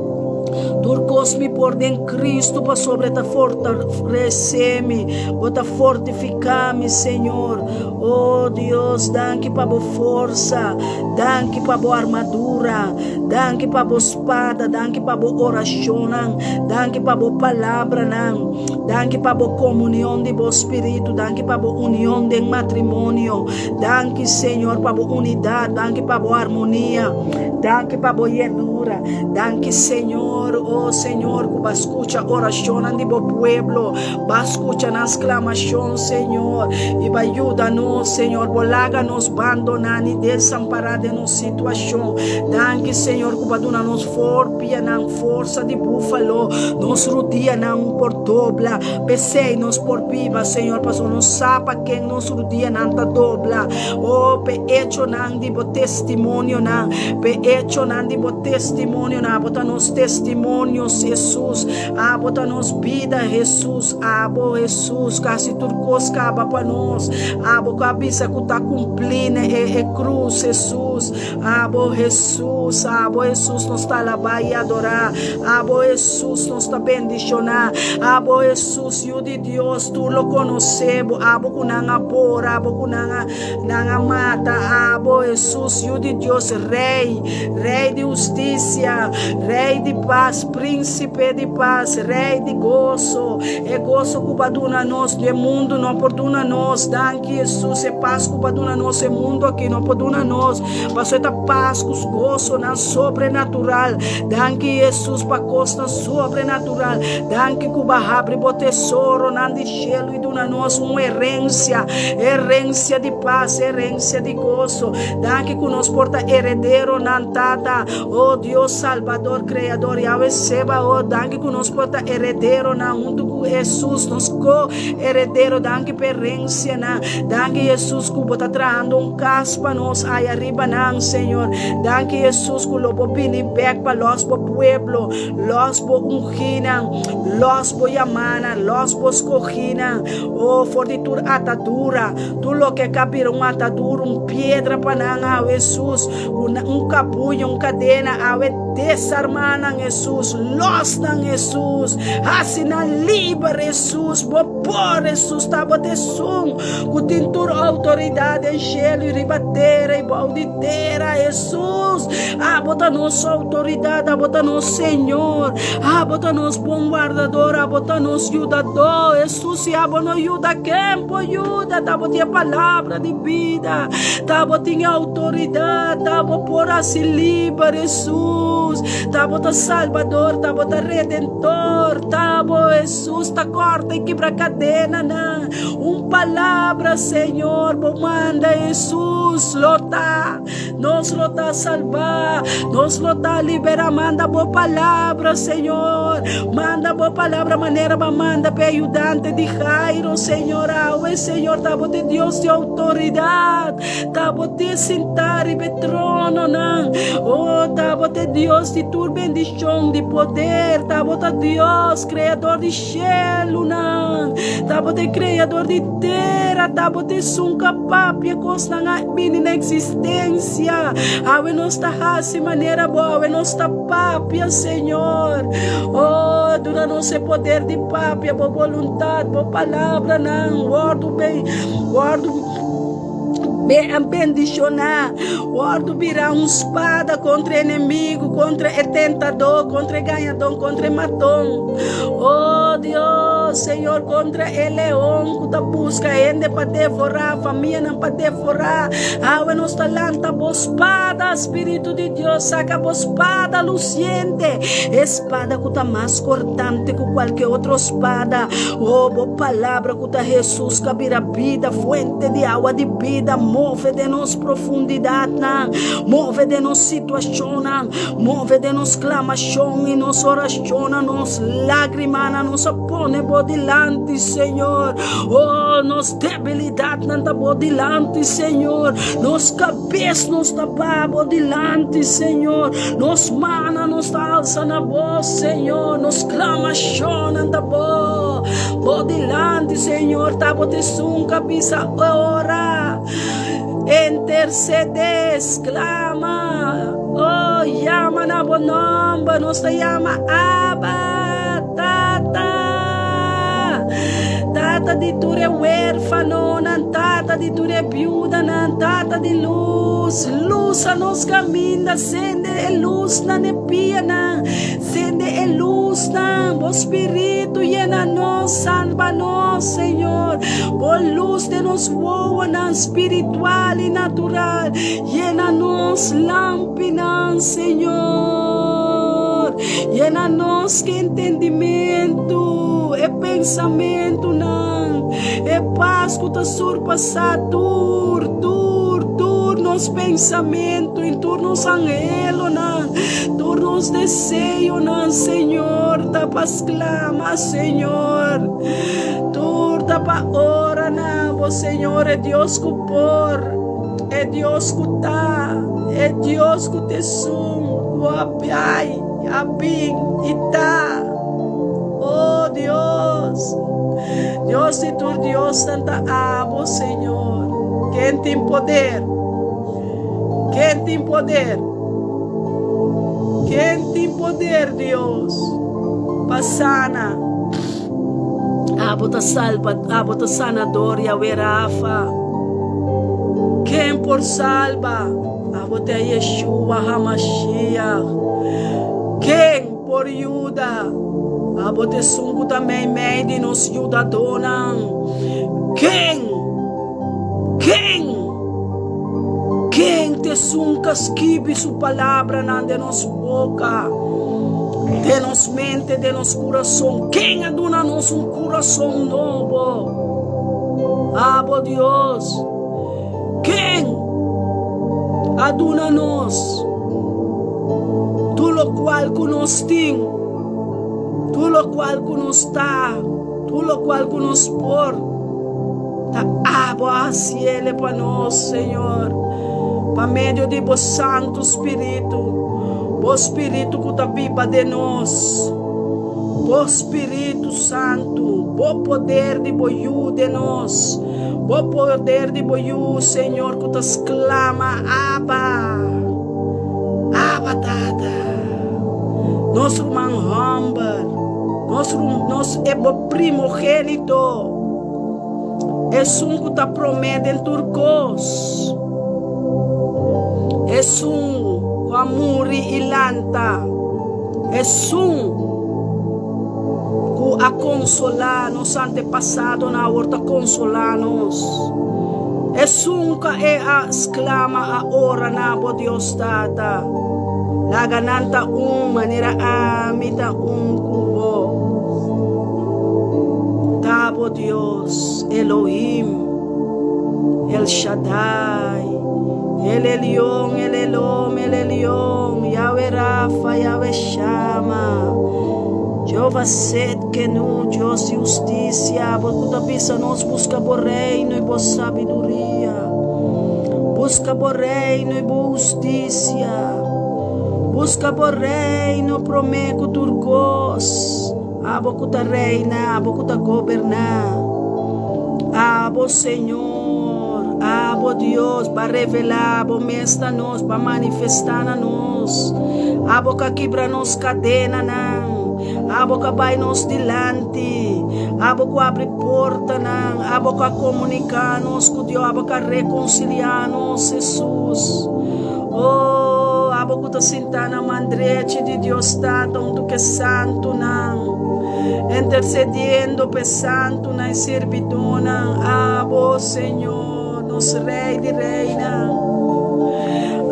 Tur kos mi por den Kristu, pasobra e ta fortalesé mi. Bo ta fortifiká mi, Señor. O Dios, danki pa bo forsa. Danki pa bo armadura. Danki pa bo spada. Danki pa bo orashonnan. Danki pa bo palabranan. Danki pa bo komunion di bo spiritu. Danki pa bo union den matrimonio. Danki, Señor, pa bo unidat. Danki pa bo armonia. Danki pa bo yenura. Danki, Señor. Señor, oh Señor, ku bo a skucha orashonnan di bo pueblo, bo a skucha nan sklamashon, Señor, i bo a yuda nos, Señor. Bo laga nos bandoná ni desampará den nos situashon. Danki, Señor, ku bo a duna nos forpianan, forsa di búfalo, nos rudianan por dobla. P'esei nos por biba, Señor, pasobra nos sa pa ken nos rudianan ta dobla. Oh, p'e echonan di bo testimonionan, p'e echonan di bo testimonionan. Abo ta nos testimonio, Hesus. Abo ta nos bida, Hesus. Abo, Hesus, ku a hasi tur kos kaba pa nos. Abo ku a bisa ku ta kumplí na e krus, Hesus. Abo, Hesus, abo, Hesus, nos ta alabá i adorá. Abo, Hesus, nos ta bendishoná. Abo, Hesus, Yu di Dios, tur lo konosé bo. Abo ku nan a bora, abo ku nan a, nan a mata. Abo, Hesus, Yu di Dios, Rei, Rei di hustisia, Rei di pas, Prínsipe di pas, Rei di goso. E goso ku bo a duna nos, di e mundu no por duna nos. Danki, Hesus, e pas ku bo a duna nos, e mundu aki no por duna nos. Pasobra e ta pas ku gosonan sobrenatural. Danki, Hesus, pa kosnan sobrenatural. Danki ku bo a habri bo tesoronan di shelu i duna nos un herensia, herensia di pas, herensia di goso. Danki ku nos por ta herederonan, Tata. O Dios Salbador, Kreador, Yahweh Sebaot, danki ku nos por ta herederonan huntu ku Hesus, nos ko-heredero. Danki pa herensianan. Danki Hesus ku bo ta trahando un kas pa nos aya riba nan, Señor. Danki Hesus ku lo bo bini bek pa los bo pueblo, los bo unginan, los bo yamanan, los bo skoginan. O for di tur atadura, tur loke ka bira un atadura, un piedra pa nan awe, Hesus. Ku na un kabuyo, un kadena, awe desarmá nan, Hesus, lòs nan, Hesus, hasi nan liber, Hesus, Bo por, Hesus, ta Bo ta esun ku tin tur outoridat den shelu i riba tera i bou di tera, Hesus, Abo ta nos outoridat, Abo ta nos Señor, Abo ta nos bon wardador, Abo ta nos yudadó, Hesus, si Abo no yuda, ken por yuda? Ta Bo tin e palabra di bida. Ta bo tin e outoridat, ta bo por hasi liber, Hesus. Ta bo ta Salbador, ta bo ta Redentor, ta bo, Hesus, ta kòrta i kibra kadenanan. Un palabra, Señor, bo manda, Hesus, lo ta. Nos lo ta salbá, nos lo ta liberá. Manda bo palabra, Señor. Manda bo palabra manera bo a manda p'e ayudante di Jairo, Señor. Awe, Señor, ta bo tin Dios di outoridat. Ta bo tin sintá riba e trononan. Oh, ta bo ta e Dios di tur bendishon, di poder. Ta bo ta Dios, Kreador di shelunan. Ta bo ta e Kreador di tera. Ta bo ta esun ku a papia kosnan a bini na eksistensia. Awe nos ta hasi manera bo, awe nos ta papia, Señor. Oh, duna nos e poder di papia bo boluntat, bo palabranan wòrdu ben, wòrdu bendishoná, wòrdu bira un spada kontra e enemigu, kontra e tentadó, kontra e gañadó, kontra e matón. Oh, Dios, Señor, kontra e leon ku ta buska hende pa devorá, famianan pa devorá. Awe nos ta lanta bo spada, Spiritu di Dios, saka bo spada lusiente, e spada ku ta mas kortante ku kualke otro spada. Oh, bo palabra ku ta Hesus ka bira bida, fuente di awa di bida, move den nos profundidatnan, move den nos situashonnan, move den nos klamashon i nos orashonnan, nos lágrimanan, nos a pone bo dilanti, Señor. Oh, nos debilidatnan ta bo dilanti, Señor. Nos kabes nos ta ba bo dilanti, Señor. Nos mannan nos ta alsa na bo, Señor. Nos klamashonnan ta bo, bo dilanti, Señor. Ta bo ta esun ku a bisa ora, intersedé, sklama. Oh, yama na bo nòmber. Nos ta yama Abba, Tata. Tata di tur e wérfanonan, Tata di tur e biudanan, Tata di lus, lusa nos kaminda, sende e lusnan e pianan, sende e lusnan, bo Spiritu yena nos, salba nos, Señor, bo lus den nos wowonan spiritual i natural, yena nos lampinan, Señor. Yena nos ku entendimentu, e pensamentunan, e pas ku ta surpasá tur, tur, tur nos pensamentu i tur nos anhelonan, tur nos deseonan, Señor, ta pa sklama, Señor. Tur ta pa ora na bo, Señor, e Dios ku por, e Dios ku ta, e Dios ku ta esun ku a bai, a bin i ta. Oh Dios, Dios di tur diosnan ta abo, Señor. Ken tin poder? Ken tin poder? Ken tin poder, Dios, pa sana? Abo ta salba, abo ta sanador, Yahweh Rafa. Ken por salba? Abo ta Yeshua HaMashiach. Ken por yuda? Abo ta esun ku ta meimei di nos yudadónan. Ken? Ken? Ken ta esun ku a skibi su palabranan den nos boka, den nos mente, den nos kurason? Ken a duna nos un kurason nobo? Abo, Dios. Ken a duna nos tur lokual ku nos tin, tur lokual ku nos ta, tur lokual ku nos por? Ta abo a hasiele pa nos, Señor, pa medio di bo Santu Spiritu, bo Spiritu ku ta biba den nos, bo Spiritu Santu, bo poder di bo Yu den nos, bo poder di bo Yu, Señor, ku ta sklama, Abba, Abba, Tata. Nos ruman hòmber, nos, nos e bo primogénito. Esun ku ta promé den tur kos, esun ku a muri i lanta, esun ku a konsolá nos antepasadonan awor ta konsolá nos, esun ku e a sklama a ora na bo Dios Tata, laga nan ta un manera ami ta un ku bo. Ta bo Dios, Elohim, El Shaddai, El Elyon, El Elom, El Elyon, Yahweh Rafa, Yahweh Shama, Jehovah Setkenu, Dios di hustisia, bo ku ta bisa nos buska bo reino i bo sabiduria. Buska bo reino i bo hustisia. Buska bo reino promé ku tur kos. Abo ku ta reina, abo ku ta goberná. Abo, Señor, abo, Dios, pa revelá bo mes na nos, pa manifestá na nos. Abo ka kibra nos kadenanan, abo ka bai nos dilanti, abo ku abri portanan, abo ka komuniká nos ku Dios, abo ka rekonsiliá nos, Hesus. Oh, abo ku ta sintá na man drechi di Dios Tata huntu ku e santunan, intersediendo pa e santunan i sirbidónan, abo, Señor, nos Rei di reinan,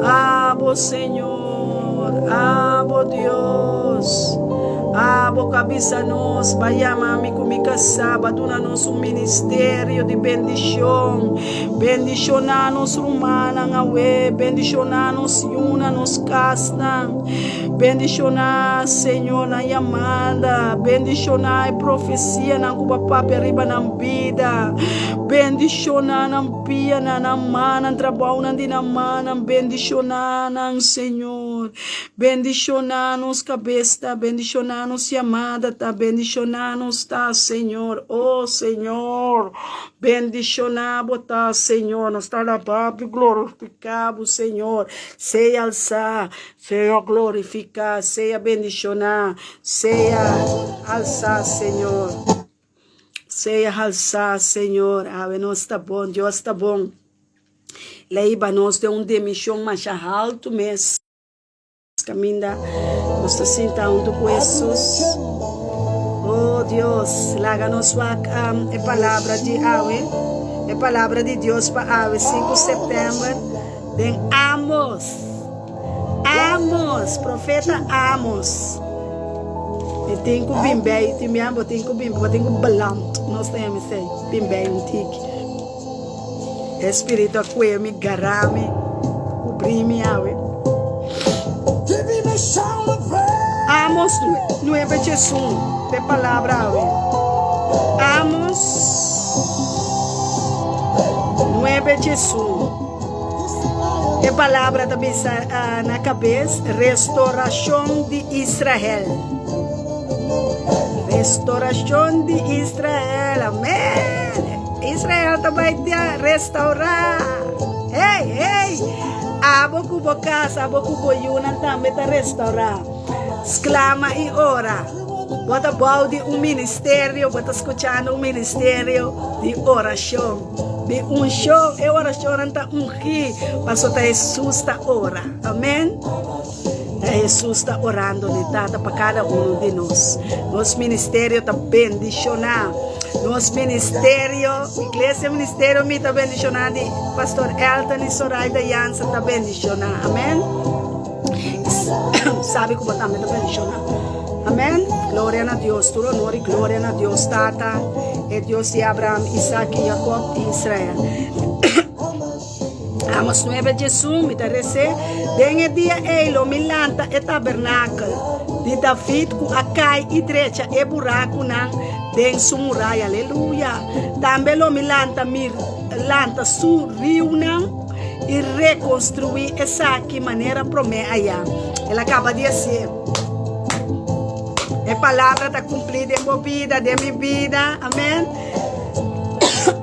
abo, Señor, abo, Dios, abo ku a bisa nos, Bai yama mi ku mi kasá, bai duna nos un ministerio di bendishon. Bendishoná nos rumannan awe, bendishoná nos yunan, nos kasnan. Bendishoná, Señor, nan yamada. Bendishoná e profesianan ku bo a papia riba nan bida. Bendishoná nan pianan, nan mannan, trabounan di nan mannan. Bendishoná nan, Señor. Bendishoná nos kabes ta, bendishoná nos yamada ta, bendishoná nos ta, Señor. O Señor. Bendishoná bo ta, Señor. Nos ta alabá bo i glorifiká bo, Señor. Sea alsá, sea glorifiká, sea bendishoná, sea alsá, Señor. Sea alsá, Señor. Awe nos ta bon, Dios ta bon. Leiba nos den un dimishon masha haltu mes. Caminda nos ta sinta hunto cu Hesus. Oh Dios, laga nos wak um, e palabra di awe, e palabra di Dios pa awe 5 september den Amos. Amos, profeta Amos. Mi tin ku bin bei, tin biaha bo tin ku bin, bo tin ku beland, nos ta yama esei, bin bei un tiki. E spiritu a kue mi, gara mi, kubri mi awe. Amos nuebe djesun, te palabra awe. Amos nuebe djesun. E palabra ta bisa na kabes, Restorashon di Israel. Restorashon di Israel. Amen. Israel ta bai dia restaurá. Hey, hey! Abo ku bo kas, abo ku bo yunan tambe ta restaurá. Sklama i ora. Bo ta bou di un ministerio, bo ta skuchando un ministerio di orashon, di unshon. E orashonnan ta ungí, pasobra ta Hesus ta ora. Amen. Ta Hesus ta orando di Tata pa kada uno di nos. Nos ministerio ta bendishoná. Nos ministerio, Iglesia Ministerio Mi ta bendishoná di Pastor Elton i Soraida Jansen ta bendishoná. Amen. Sabi ku bo tambe ta bendishoná. Amen. Gloria na Dios. Tur honor i gloria na Dios Tata, e Dios di Abraham, Isaac i Jacob i Israel. Amos nuebe djesun, mi ta res'é, Den e dia ei lo mi lanta e tabernakel di David ku a kai i drecha e burakunan den su muraya. Aleluya! Tambe lo mi lanta mi lanta su riunan i rekonstruí esaki manera promé ayá. El a kaba di hasié. E palabra ta kumplí den bo bida, den mi bida. Amèn.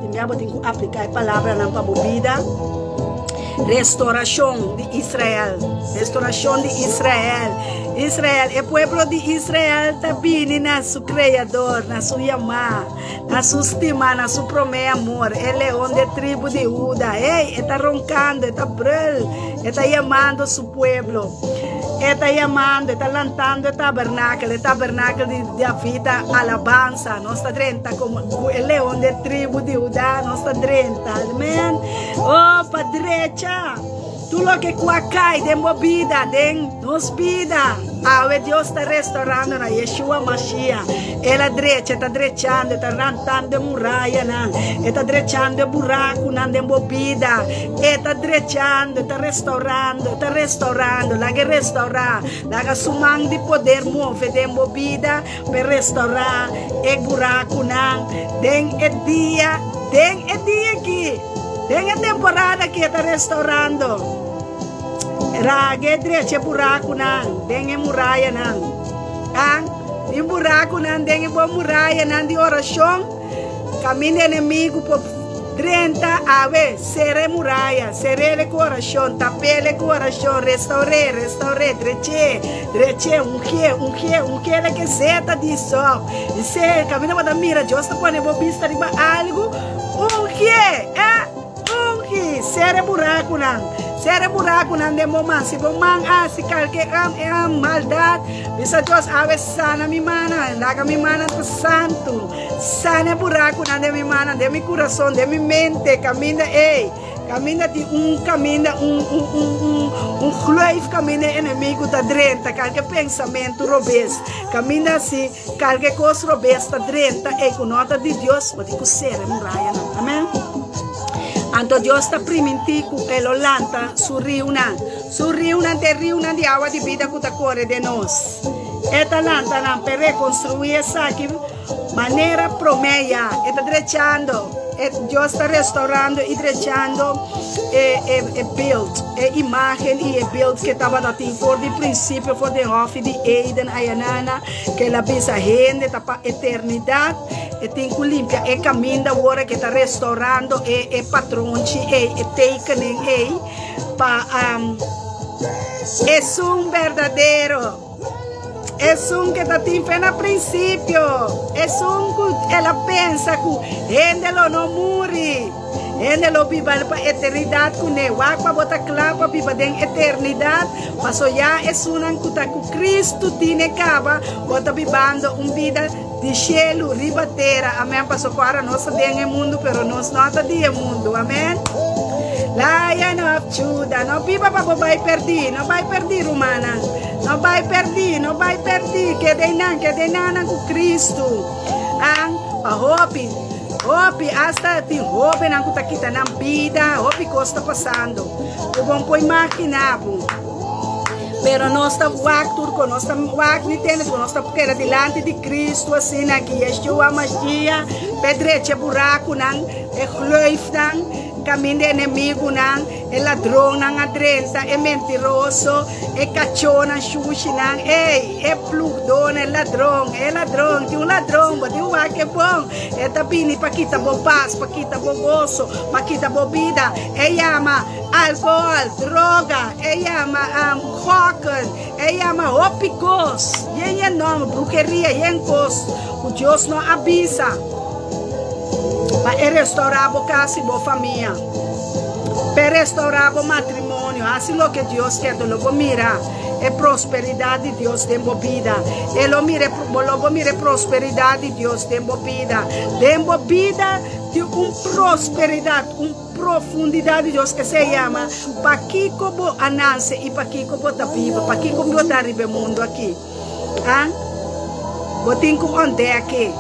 Primero bo tin ku apliká e palabranan pa bo bida. Restorashon di Israel. Restorashon di Israel. Israel, e pueblo di Israel ta bini na su Kreador, na su yamá, na su stimá, na su promé amor. E leon de tribu di Huda. Hey, e ta ronkando, e ta brul, e ta yamando su pueblo. E ta yamando, e ta lantando e tabernakel, e tabernakel di David ta alabansa. Nos ta drenta como cu e leon de tribu di Judá, nos ta drenta. Amen. Oh, pa drecha tur loke cu a cai den bo bida, den nos bida. Awe Dios ta restaurando na Yeshua Mashiach. El a drecha, e ta drechando, e ta rantando e murayanan, e ta drechando e buracunan den bo bida. E ta drechando, e ta restaurando, e ta restaurando. Laga e restaura, laga su man di poder move den bo bida p'e restaurá e buracunan den e dia, den e dia aki, den e temporada aki e ta restaurando. Laga e drecha e buracunan den e murayanan. Ah, tin buracunan den e bo murayanan di oracion. Kaminda enemigu por drenta awe, sera e muraya, ser'el ku orashon, tap'el ku orashon, restaur'é, restaur'é, drech'é, drech'é, ungié, ungié, ungié leke zeta di sòp. I se kaminda bo ta mira Dios ta pone bo bista riba algu, ungié, eh! Ungi, sera e burakunan, sera e burakunan den bo man. Si bo man hasi kalke maldat, bisa Dios, Awe sana mi mannan, laga mi mannan ta santu. Sana e burakunan den mi mannan, den mi kurason, den mi mente, kaminda ei, kaminda tin un kaminda, un, un, un, un, un gluif kaminda e enemigu ta drenta, kalke pensamentu robes, kaminda si kalke kos robes ta drenta ei ku no ta di Dios, bo tin ku sera e murayanan. Amen. Anto Dios ta primintí ku e lo lanta su riunan. Su riunan ta e riunan di awa di bida ku ta kore den nos. E ta lanta nan p'e rekonstruí esaki manera promé ya. E ta drechando, e Dios ta restaurando i drechando e e e beeld, e imágen i e beeld ke tabata tin for di prinsipio, for den hòfi di Eden ayanana, ke el a bisa hende ta pa eternidat. E tin ku limpia e kaminda awor ke ta restaurando e e patronchi ei, e tekening ei, pa esun berdadero. Esun ke ta tin fe na prinsipio, esun ku el a pensa ku hende lo no muri, hende lo biba pa eternidat kuné. Wak pa bo ta kla pa biba den eternidat, paso ya esunnan ku ta ku Kristu tine kaba, bo ta bibando un bida di shelu riba tera. Amen. Paso ku ora nos ta den e mundu, pero nos no ta di e mundu. Amen. Lion of Judah, no biba pa bo bai perdí, no bai perdí, rumannan. No bai perdí, no bai perdí. Keda einan, keda einanan ku Kristu. An, pa hopi, hopi, asta tin hóbennan ku ta kita nan bida, hopi kos ta pasando. Ku bo no por imaginá bo. Pero nos ta wak tur ku nos ta wak ni tende ku nos ta keda dilanti di Kristu asina ki Yeshua Mashiach p'e drecha e burakunan, e gleufnan, kaminda e enemigunan, e ladronnan a drenta, e mentiroso, e kachónan, shushinan, ey, e plugdónan, e ladron, e ladron, tin un ladron, bo tin wak e bon, e ta bini pa kita bo pas, pa kita bo goso, pa kita bo bida, e yama. Alcohol, droga, e yama gokken, e yama hopi cos, yen yen nomber, brujeria, yen cos cu Dios no a bisa pa e restaura bo cas y bo famia, pa e restaura bo matrimonio. Haci loke Dios kier, lo bo mira e prosperidad di Dios den bo bida. E lo mira, lo bo mira e prosperidad di Dios den bo bida. Den bo bida tin un prosperidad, un. Profundidad di Dios, esei yama, Pakiko bo a nase i pakiko bo ta biba, pakiko bo ta riba e mundu aki? Ha? Bo tin ku ontdek e,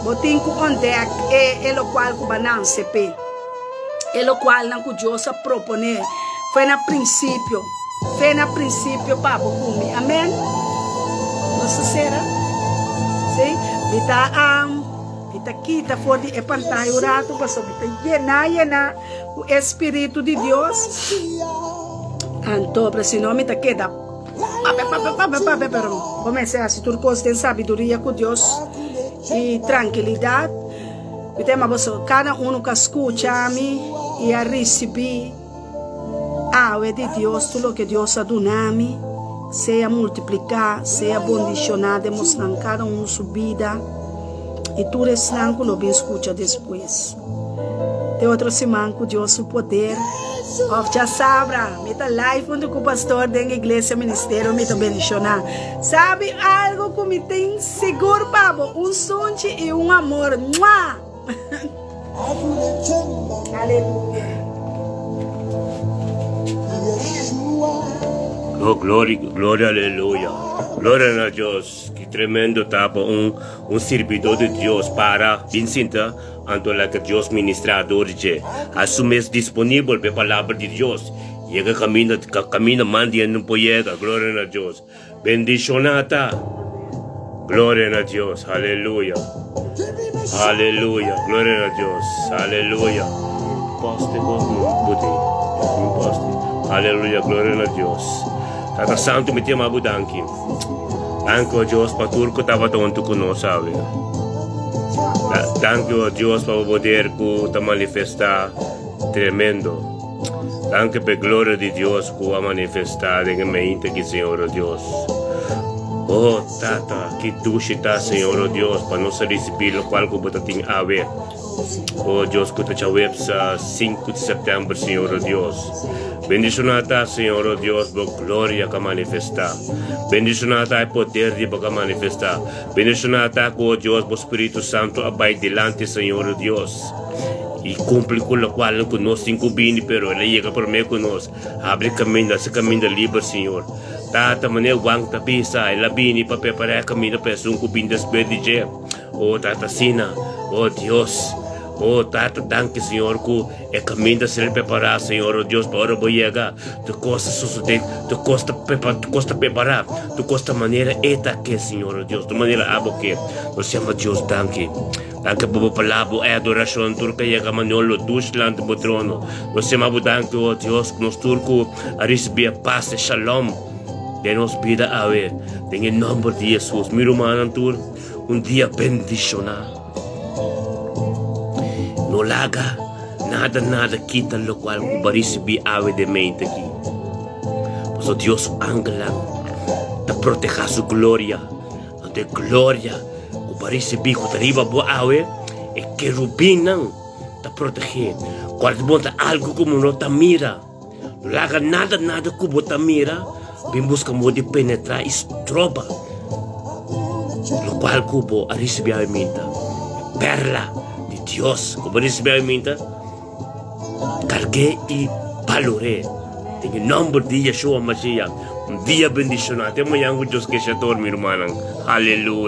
bo tin ku ontdek e, e lokual ku bo a nase p'e, e lokualnan ku Dios a proponé fe na prinsipio, fe na prinsipio pa bo ku mi. Amen? Nos ta sera? Si? Mi ta. Mi ta kita for di e pantaya un ratu pasobra mi ta yená yená ku e Spiritu di Dios. Anto, pero si no mi ta keda papia, papia, papia, papia, pero bo mester hasi tur kos den sabiduria ku Dios i trankilidat. Mi ta yama boso kada unu ku a skucha mi i a risibí. Awe di Dios tur loke Dios a duna mi, sea multipliká, sea bondishoná den bosnan kada un su bida i tur esnan ku lo bin skucha despues. Te otro siman ku Dios su poder. Òf djasabra, mi ta live huntu ku pastor den Iglesia Ministerio mi ta bendishoná. Sabi algu ku mi tin sigur pa bo, un sunchi i un amor. Mua! Aleluya. Oh, gloria, gloria, aleluya. Gloria na Dios. Ki tremendo ta pa un, un sirbidor di Dios para bin sinta anto laga Dios ministra dor di dje. Hasi su mes disponibel pa e palabra di Dios. Yega kaminda, kaminda man di hende no por yega. Gloria na Dios. Bendiciona ta. Gloria na Dios. Aleluya. Aleluya. Gloria na Dios. Aleluya. Poste bo buti. Poste. Aleluya. Gloria na Dios. Tata Santo, mi te ama danki. Danki, oh Dios, pa tur ku tabata huntu ku nos awe. Danki, oh Dios, pa bo poder ku ta manifestá tremendo. Danki p'e gloria di Dios ku a manifestá den e mente aki, Señor, o Dios. O Tata, ki dushi ta, Señor, o Dios, pa nos a risibí lokual ku bo ta tin awe. O Dios, ku ta djaweps sinku di sèptèmber, Señor, o Dios. Bendishoná ta, Señor, o Dios, bo gloria ku a manifestá. Bendishoná ta e poder di bo ku a manifestá. Bendishoná ta ku, o Dios, bo Spiritu Santu a bai dilanti, Señor, o Dios. I kumpli ku lokualnan ku nos tin ku bini, pero el a yega promé ku nos. Habri kaminda, hasi kaminda liber, Señor. Tata, manera Juan ta bisa, el a bini pa prepará e kaminda pa esun ku bini despues di dje. O Tata, asina, o Dios, o Tata, danki, Señor, ku e kaminda a ser prepará, Señor, o Dios, pa ora bo yega, tur kos ta sosodé, tur kos ta prepa, tur kos ta prepará, tur kos ta manera e ta ke, Señor, o Dios, tur manera abo ke. Nos yama Dios danki. Danki pa bo palabra, bo adorashon tur ka yega Manolo dushi lanti bo trono. Nos yama bo danki, o Dios, ku nos tur ku a risibí e pas, e shalom den nos bida awe. Den e nomber di Jesus, mi rumannan tur, un dia bendishoná. No laga nada, nada kita lokual ku bo a risibí awe den mente aki. Pasobra Dios su angelnan ta protehá su gloria. Anto e gloria ku bo a risibí ku ta riba bo awe, e kerubinnan ta protegé. Kòrda bo ta algu ku bo no ta mira. No laga nada nada ku bo ta mira bin buska modo di penetrá i stroba lokual ku bo a risibí awe minta. E pèrla di Dios ku bo a risibí awe minta, karg'é i balor'é. Den e nòmber di Yeshua Mashiach. Un dia bendishoná. Te mañan ku Dios ke shator, mi rumannan. Aleluya.